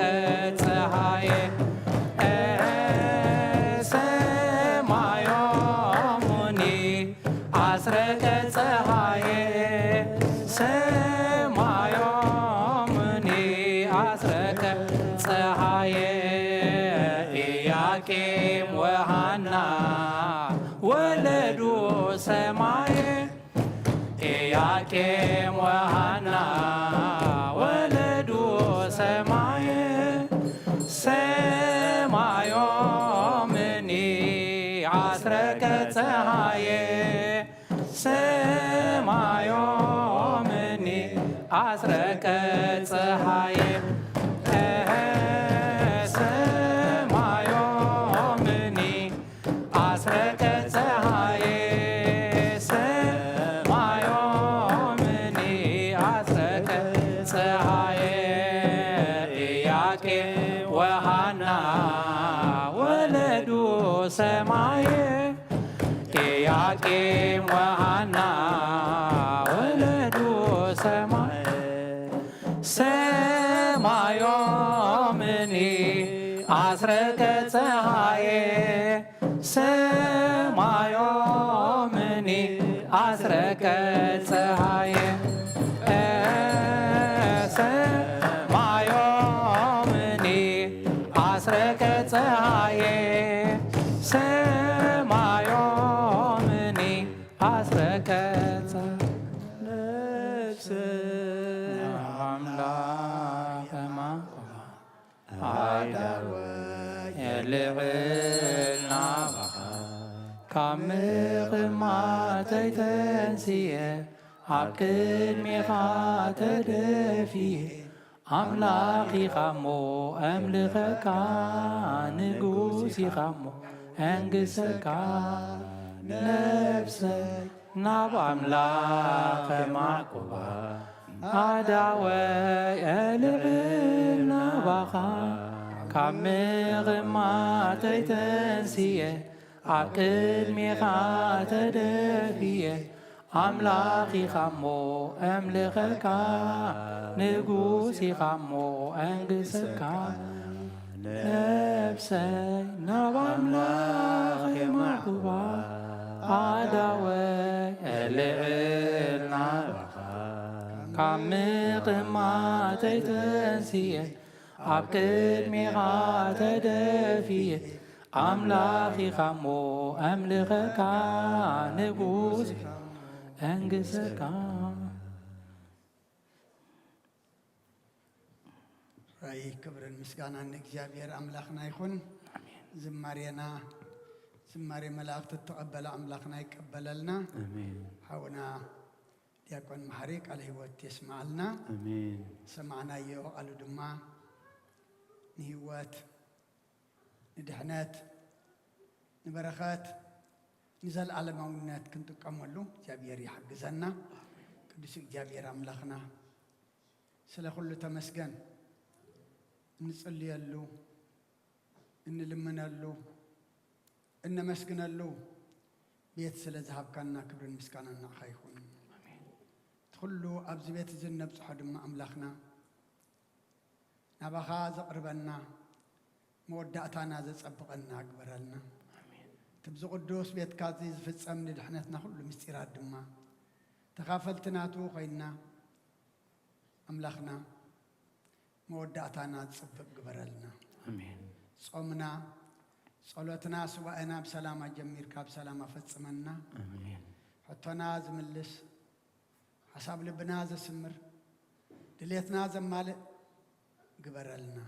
ጸሃየ፣ ሰማዮምኒ ኣስረቀ ጸሃየ፣ ሰማዮምኒ ኣስረቀ ጸሃየ። ኢያቄም ወሃና ወለዱ ሰማየ፣ ኢያቄም ወሃና ወለዱ ሰማየ፣ ኣስረቀ ጸሃየ ሰማዮምኒ ኣስረቀ ጸሃየ ሰማዮምኒ ኣስረቀ ጸሃየ ሰማዮምኒ ኣስረቀ ጸሃየ ኢያቄም ወሃና ወለዱ ሰማየ ኢያቄም ወሃና ወለዱ ሰማየ ሰማዮምኒ ኣስረቀ ጸሃየ ሰማዮምኒ ኣስረቀ ጸሃየ ሰማዮምኒ ኣስረቀ ጸሃየ ሰማዮምኒ ኣስረቀ ጸ- ነፍሰ ኣምላክ ማቆማ ኣዳወ የልዕል ናባኻ ካብ ምቕማተይ ተንስየ ኣብ ቅድሜኻ ተደፍየ ኣምላኽ ኢኻ እሞ ኣምልኸካ ንጉስ ኢኻ እሞ ኣንግሰካ ነፍሰይ ናብ ኣምላኽ ማዕቁባ ኣዳወይ ኣልዕል ናባኻ ካብ ምቕማተይ ተንስየ ኣብ ቅድሜኻ ተደፍየ ኣምላኽ ኢኻ እሞ ኣምልኸካ ንጉስ ኢኻ እሞ ኣንግሰካ ነፍሰይ ናብ ኣምላኽ የማዕቁባ ኣዳወይ ኣልዕል ናባኻ ካብ ምቕማተይ ተንስየ ኣብ ቅድሜኻ ተደፍየ ኣምላኽ ኢኻ እሞ ኣምልኸካ ንጉስ ኣንግሰካ ራእይ ክብርን ምስጋናን ንእግዚኣብሔር ኣምላኽና ይኹን። ዝማሬና ዝማሬ መላእክቲ እተቐበለ ኣምላኽና ይቀበለልና። ሓውና ዲያቆን መሓሪ ቃለ ህይወት የስምዓልና። ዝሰማዕናዮ ቃሉ ድማ ንህይወት ንድሕነት ንበረኸት ንዘለኣለማውነት ክንጥቀመሉ እግዚኣብሔር ይሓግዘና። ቅዱስ እግዚኣብሔር ኣምላኽና ስለ ኩሉ ተመስገን። እንጽልየሉ፣ እንልምነሉ፣ እነመስግነሉ ቤት ስለ ዝሃብካና ክብርን ምስጋናን ንዓኻ ይኹን። እቲ ኩሉ ኣብዚ ቤት እዚ እነብጽሖ ድማ ኣምላኽና ናባኻ ዘቕርበና መወዳእታና ዘጸብቐና ግበረልና። እቲ ብዚ ቅዱስ ቤትካ እዚ ዝፍጸም ንድሕነትና ኩሉ ምስጢራት ድማ ተኻፈልቲ ናቱ ኮይንና ኣምላኽና መወዳእታና ዝጽብቕ ግበረልና። ጾምና ጸሎትና ሱባኤና ብሰላም ኣጀሚርካ ብሰላም ኣፈጽመና። ሕቶና ዝምልስ ሓሳብ ልብና ዘስምር ድሌትና ዘማልእ ግበረልና።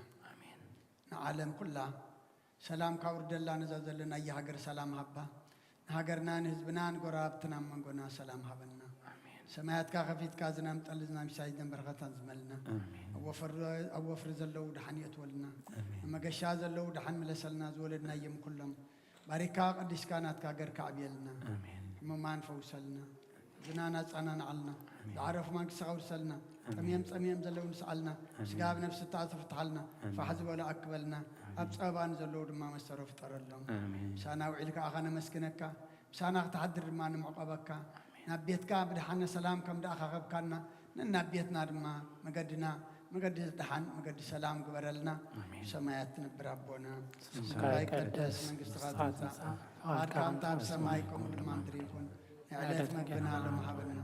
ንዓለም ኩላ ሰላም ካውርደላ ነዛ ዘለናያ ሃገር ሰላም ሃባ። ንሃገርና ንህዝብና ንጎረባብትና ኣብ መንጎና ሰላም ሃበና። ሰማያትካ ከፊትካ ዝናም ጠሊ ዝናም ሲሳይ ዝናም በረኸትና ዝመልና። ኣብ ወፍሪ ዘለዉ ደሓን የእትወልና። ኣብ መገሻ ዘለዉ ደሓን ምለሰልና። ዝወለድናዮም ኩሎም ባሪካ ቀዲስካ ናትካ ሃገር ከዕብየልና። ሕሙማን ፈውሰልና። ዝናና ጻናናዓልና። ዝዓረፉ መንግስቲ ከውርሰልና። ጠምዮም ጸሚዮም ዘለዉ ንስዓልና። ስጋ ብነፍሲ ተኣስሩ ፍትሓልና። ፋሕ ዝበሉ ኣክበልና። ኣብ ጸበባ ንዘለዉ ድማ መሰሮ ፍጠረሎም። ምሳና ውዒልካ ኣኻ ነመስግነካ። ምሳና ክትሓድር ድማ ንምዕቆበካ። ናብ ቤትካ ብድሓነ ሰላም ከም ደኣኻኸብካና ነናብ ቤትና ድማ መገድና መገዲ ደሓን መገዲ ሰላም ግበረልና። ሰማያት ትነብር ኣቦና ስምካ ይቀደስ መንግስትኻ ትምጻእ ፍቓድካ ከምታ ኣብ ሰማይ ከምኡ ድማ ምድሪ ይኹን። ናይ ዕለት መግብና ሎም ሃበና።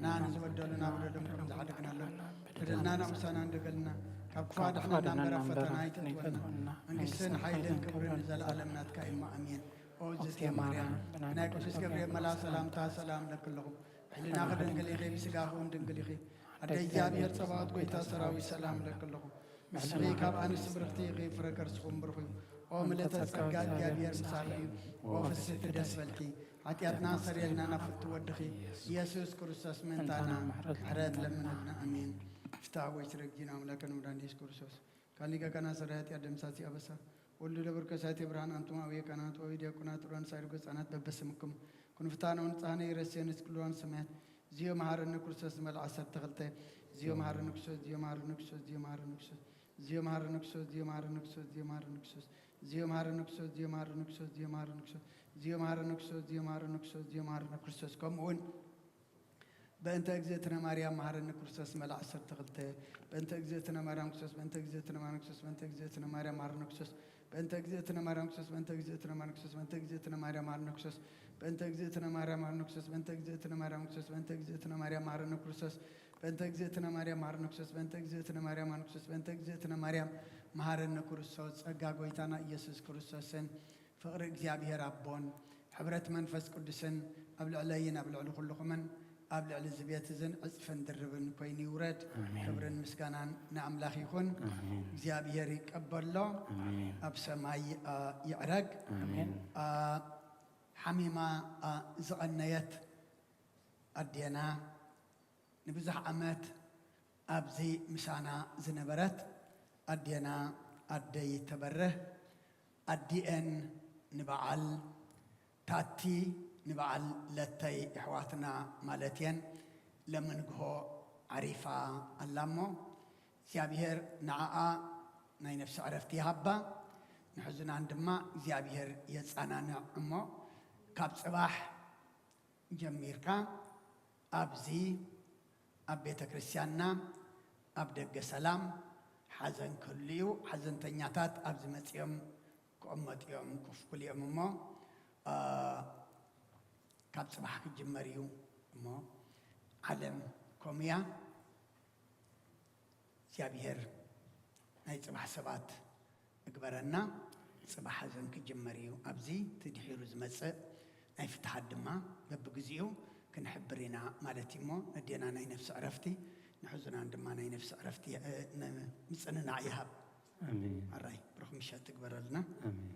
ንሕና ንዝበደሉና በደሎም ከም ዝሓደግናሎም በደልና ናምሳና እንደገልና ካብ ክፉ ኣድሕነና እምበር ኣብ ፈተና ኣይተእትወና። መንግስትን ሓይልን ክብርን ንዘለኣለም ናትካ እዩ። ኣሜን። ኦ እግዝእትየ ማርያም ብናይ ቅዱስ ገብርኤል መልኣኽ ሰላምታ ሰላም እለኪ ኣለኹ። ብሕሊናኺ ድንግል ኢኺ ብስጋኺ እውን ድንግል ኢኺ። ኣደ እግዚኣብሔር ጸባኦት ጐይታ ሰራዊት ሰላም እለኪ ኣለኹ። ንስኺ ካብ ኣንስቲ ብርኽቲ ኢኺ ፍረ ከርስኺ እውን ብሩኽ እዩ። ኦ ምልእተ ጸጋ እግዚኣብሔር ምሳኺ እዩ። ኦ ፍስሕቲ ደስ በልኪ። ሓጢኣትና ሰሪልና ናብ ፍቱ ወድኺ ኢየሱስ ክርስቶስ ምእንታና ምሕረት ለምነልና። ኣሜን። ፍትሐ ወይ ስረጊና ኣምላከ ንመድኃኒነ ኢየሱስ ክርስቶስ ካሊገ ከና ሰራያት ያደምሳሲ አበሳ ወልዱ ለብርከሳት የብርሃን አንቱም አብየ ካህናት ወአብየ ዲያቆናት ሩራን ሳይር ገጻናት በበስምክም ኩንፍታነ ወንጻነ ይረሴንስ ክልዋን ሰማያት ዚዮ መሐረነ ክርስቶስ መልዓ ዓሰርተ ክልተ ዚዮ መሐረነ ክርስቶስ ዚዮ መሐረነ ክርስቶስ ዚዮ መሐረነ ክርስቶስ ዚዮ መሐረነ ክርስቶስ ዚዮ መሐረነ ክርስቶስ ዚዮ መሐረነ ክርስቶስ ዚዮ መሐረነ ክርስቶስ ዚዮ መሐረነ ክርስቶስ ዚዮ መሐረነ ክርስቶስ ዚዮ መሐረነ ክርስቶስ ዚዮ መሐረነ ክርስቶስ ዚዮ መሐረነ ክርስቶስ ከምኡ እውን በእንተ እግዝእትነ ማርያም መሐረነ ክርስቶስ መልዓ ዓሰርተ ክልተ በእንተ እግዝእትነ ማርያም ክርስቶስ በእንተ እግዝእትነ ማርያም ክርስቶስ በእንተ እግዝእትነ ማርያም መሐረነ ክርስቶስ በእንተ እግዝእትነ ማርያም ክርስቶስ በእንተ እግዝእትነ ማርያም ክርስቶስ በእንተ እግዝእትነ ማርያም መሐረነ ክርስቶስ በእንተ እግዝእትነ ማርያም መሐረነ ክርስቶስ በእንተ እግዝእትነ ማርያም ክርስቶስ በእንተ እግዝእትነ ማርያም መሐረነ ክርስቶስ በእንተ እግዝእትነ ማርያም መሐረነ ክርስቶስ በእንተ እግዝእትነ ማርያም መሐረነ ክርስቶስ በእንተ እግዝእትነ ማርያም መሐረነ ክርስቶስ ጸጋ ጎይታና ኢየሱስ ክርስቶስን ፍቕሪ እግዚኣብሔር ኣቦን ሕብረት መንፈስ ቅዱስን ኣብ ልዕለይን ኣብ ልዕሊ ኩልኹምን ኣብ ልዕሊ እዚ ቤት እዝን ዕጽፍን ድርብን ኮይኑ ይውረድ። ኣሜን። ክብርን ምስጋናን ንኣምላኽ ይኹን። ኣሜን። እግዚኣብሔር ይቀበሎ። ኣሜን። ኣብ ሰማይ አ፣ ይዕረግ። ኣሜን። አ፣ ሓሚማ አ፣ ዝቐነየት ኣዴና ንብዙሕ ዓመት ኣብዚ ምሳና ዝነበረት ኣዴና ኣደይ ተበርህ ኣዲኤን ንበዓል ታቲ ንበዓል ለተይ ኣሕዋትና ማለት እየን ለመንግሆ ዓሪፋ ኣላ እሞ እግዚኣብሔር ንዓኣ ናይ ነፍሲ ዕረፍቲ ይሃባ ንሕዙናን ድማ እግዚኣብሔር የፃናንዕ እሞ ካብ ፅባሕ ጀሚርካ ኣብዚ ኣብ ቤተ ክርስቲያንና ኣብ ደገ ሰላም ሓዘን ክህሉ እዩ። ሓዘንተኛታት ኣብዚ መፂኦም ክቕመጡ እዮም፣ ኮፍ ክሉ እዮም እሞ አ፣ ካብ ፅባሕ ክጅመር እዩ እሞ ዓለም ከምኡ እያ። እግዚኣብሔር ናይ ጽባሕ ሰባት እግበረና። ጽባሕ ሓዘን ክጅመር እዩ። ኣብዚ እቲ ድሒሩ ዝመጽእ ናይ ፍትሓት ድማ በብግዚኡ ክንሕብር ኢና ማለት እዩ እሞ ነዴና ናይ ነፍሲ ዕረፍቲ ንሕዙናን ድማ ናይ ነፍሲ ዕረፍቲ እ፣ ን- ምጽንናዕ ይሃብ። ኣሜን። ኣራይ ብሩኽ ምሸት ትግበረልና። ኣሜን።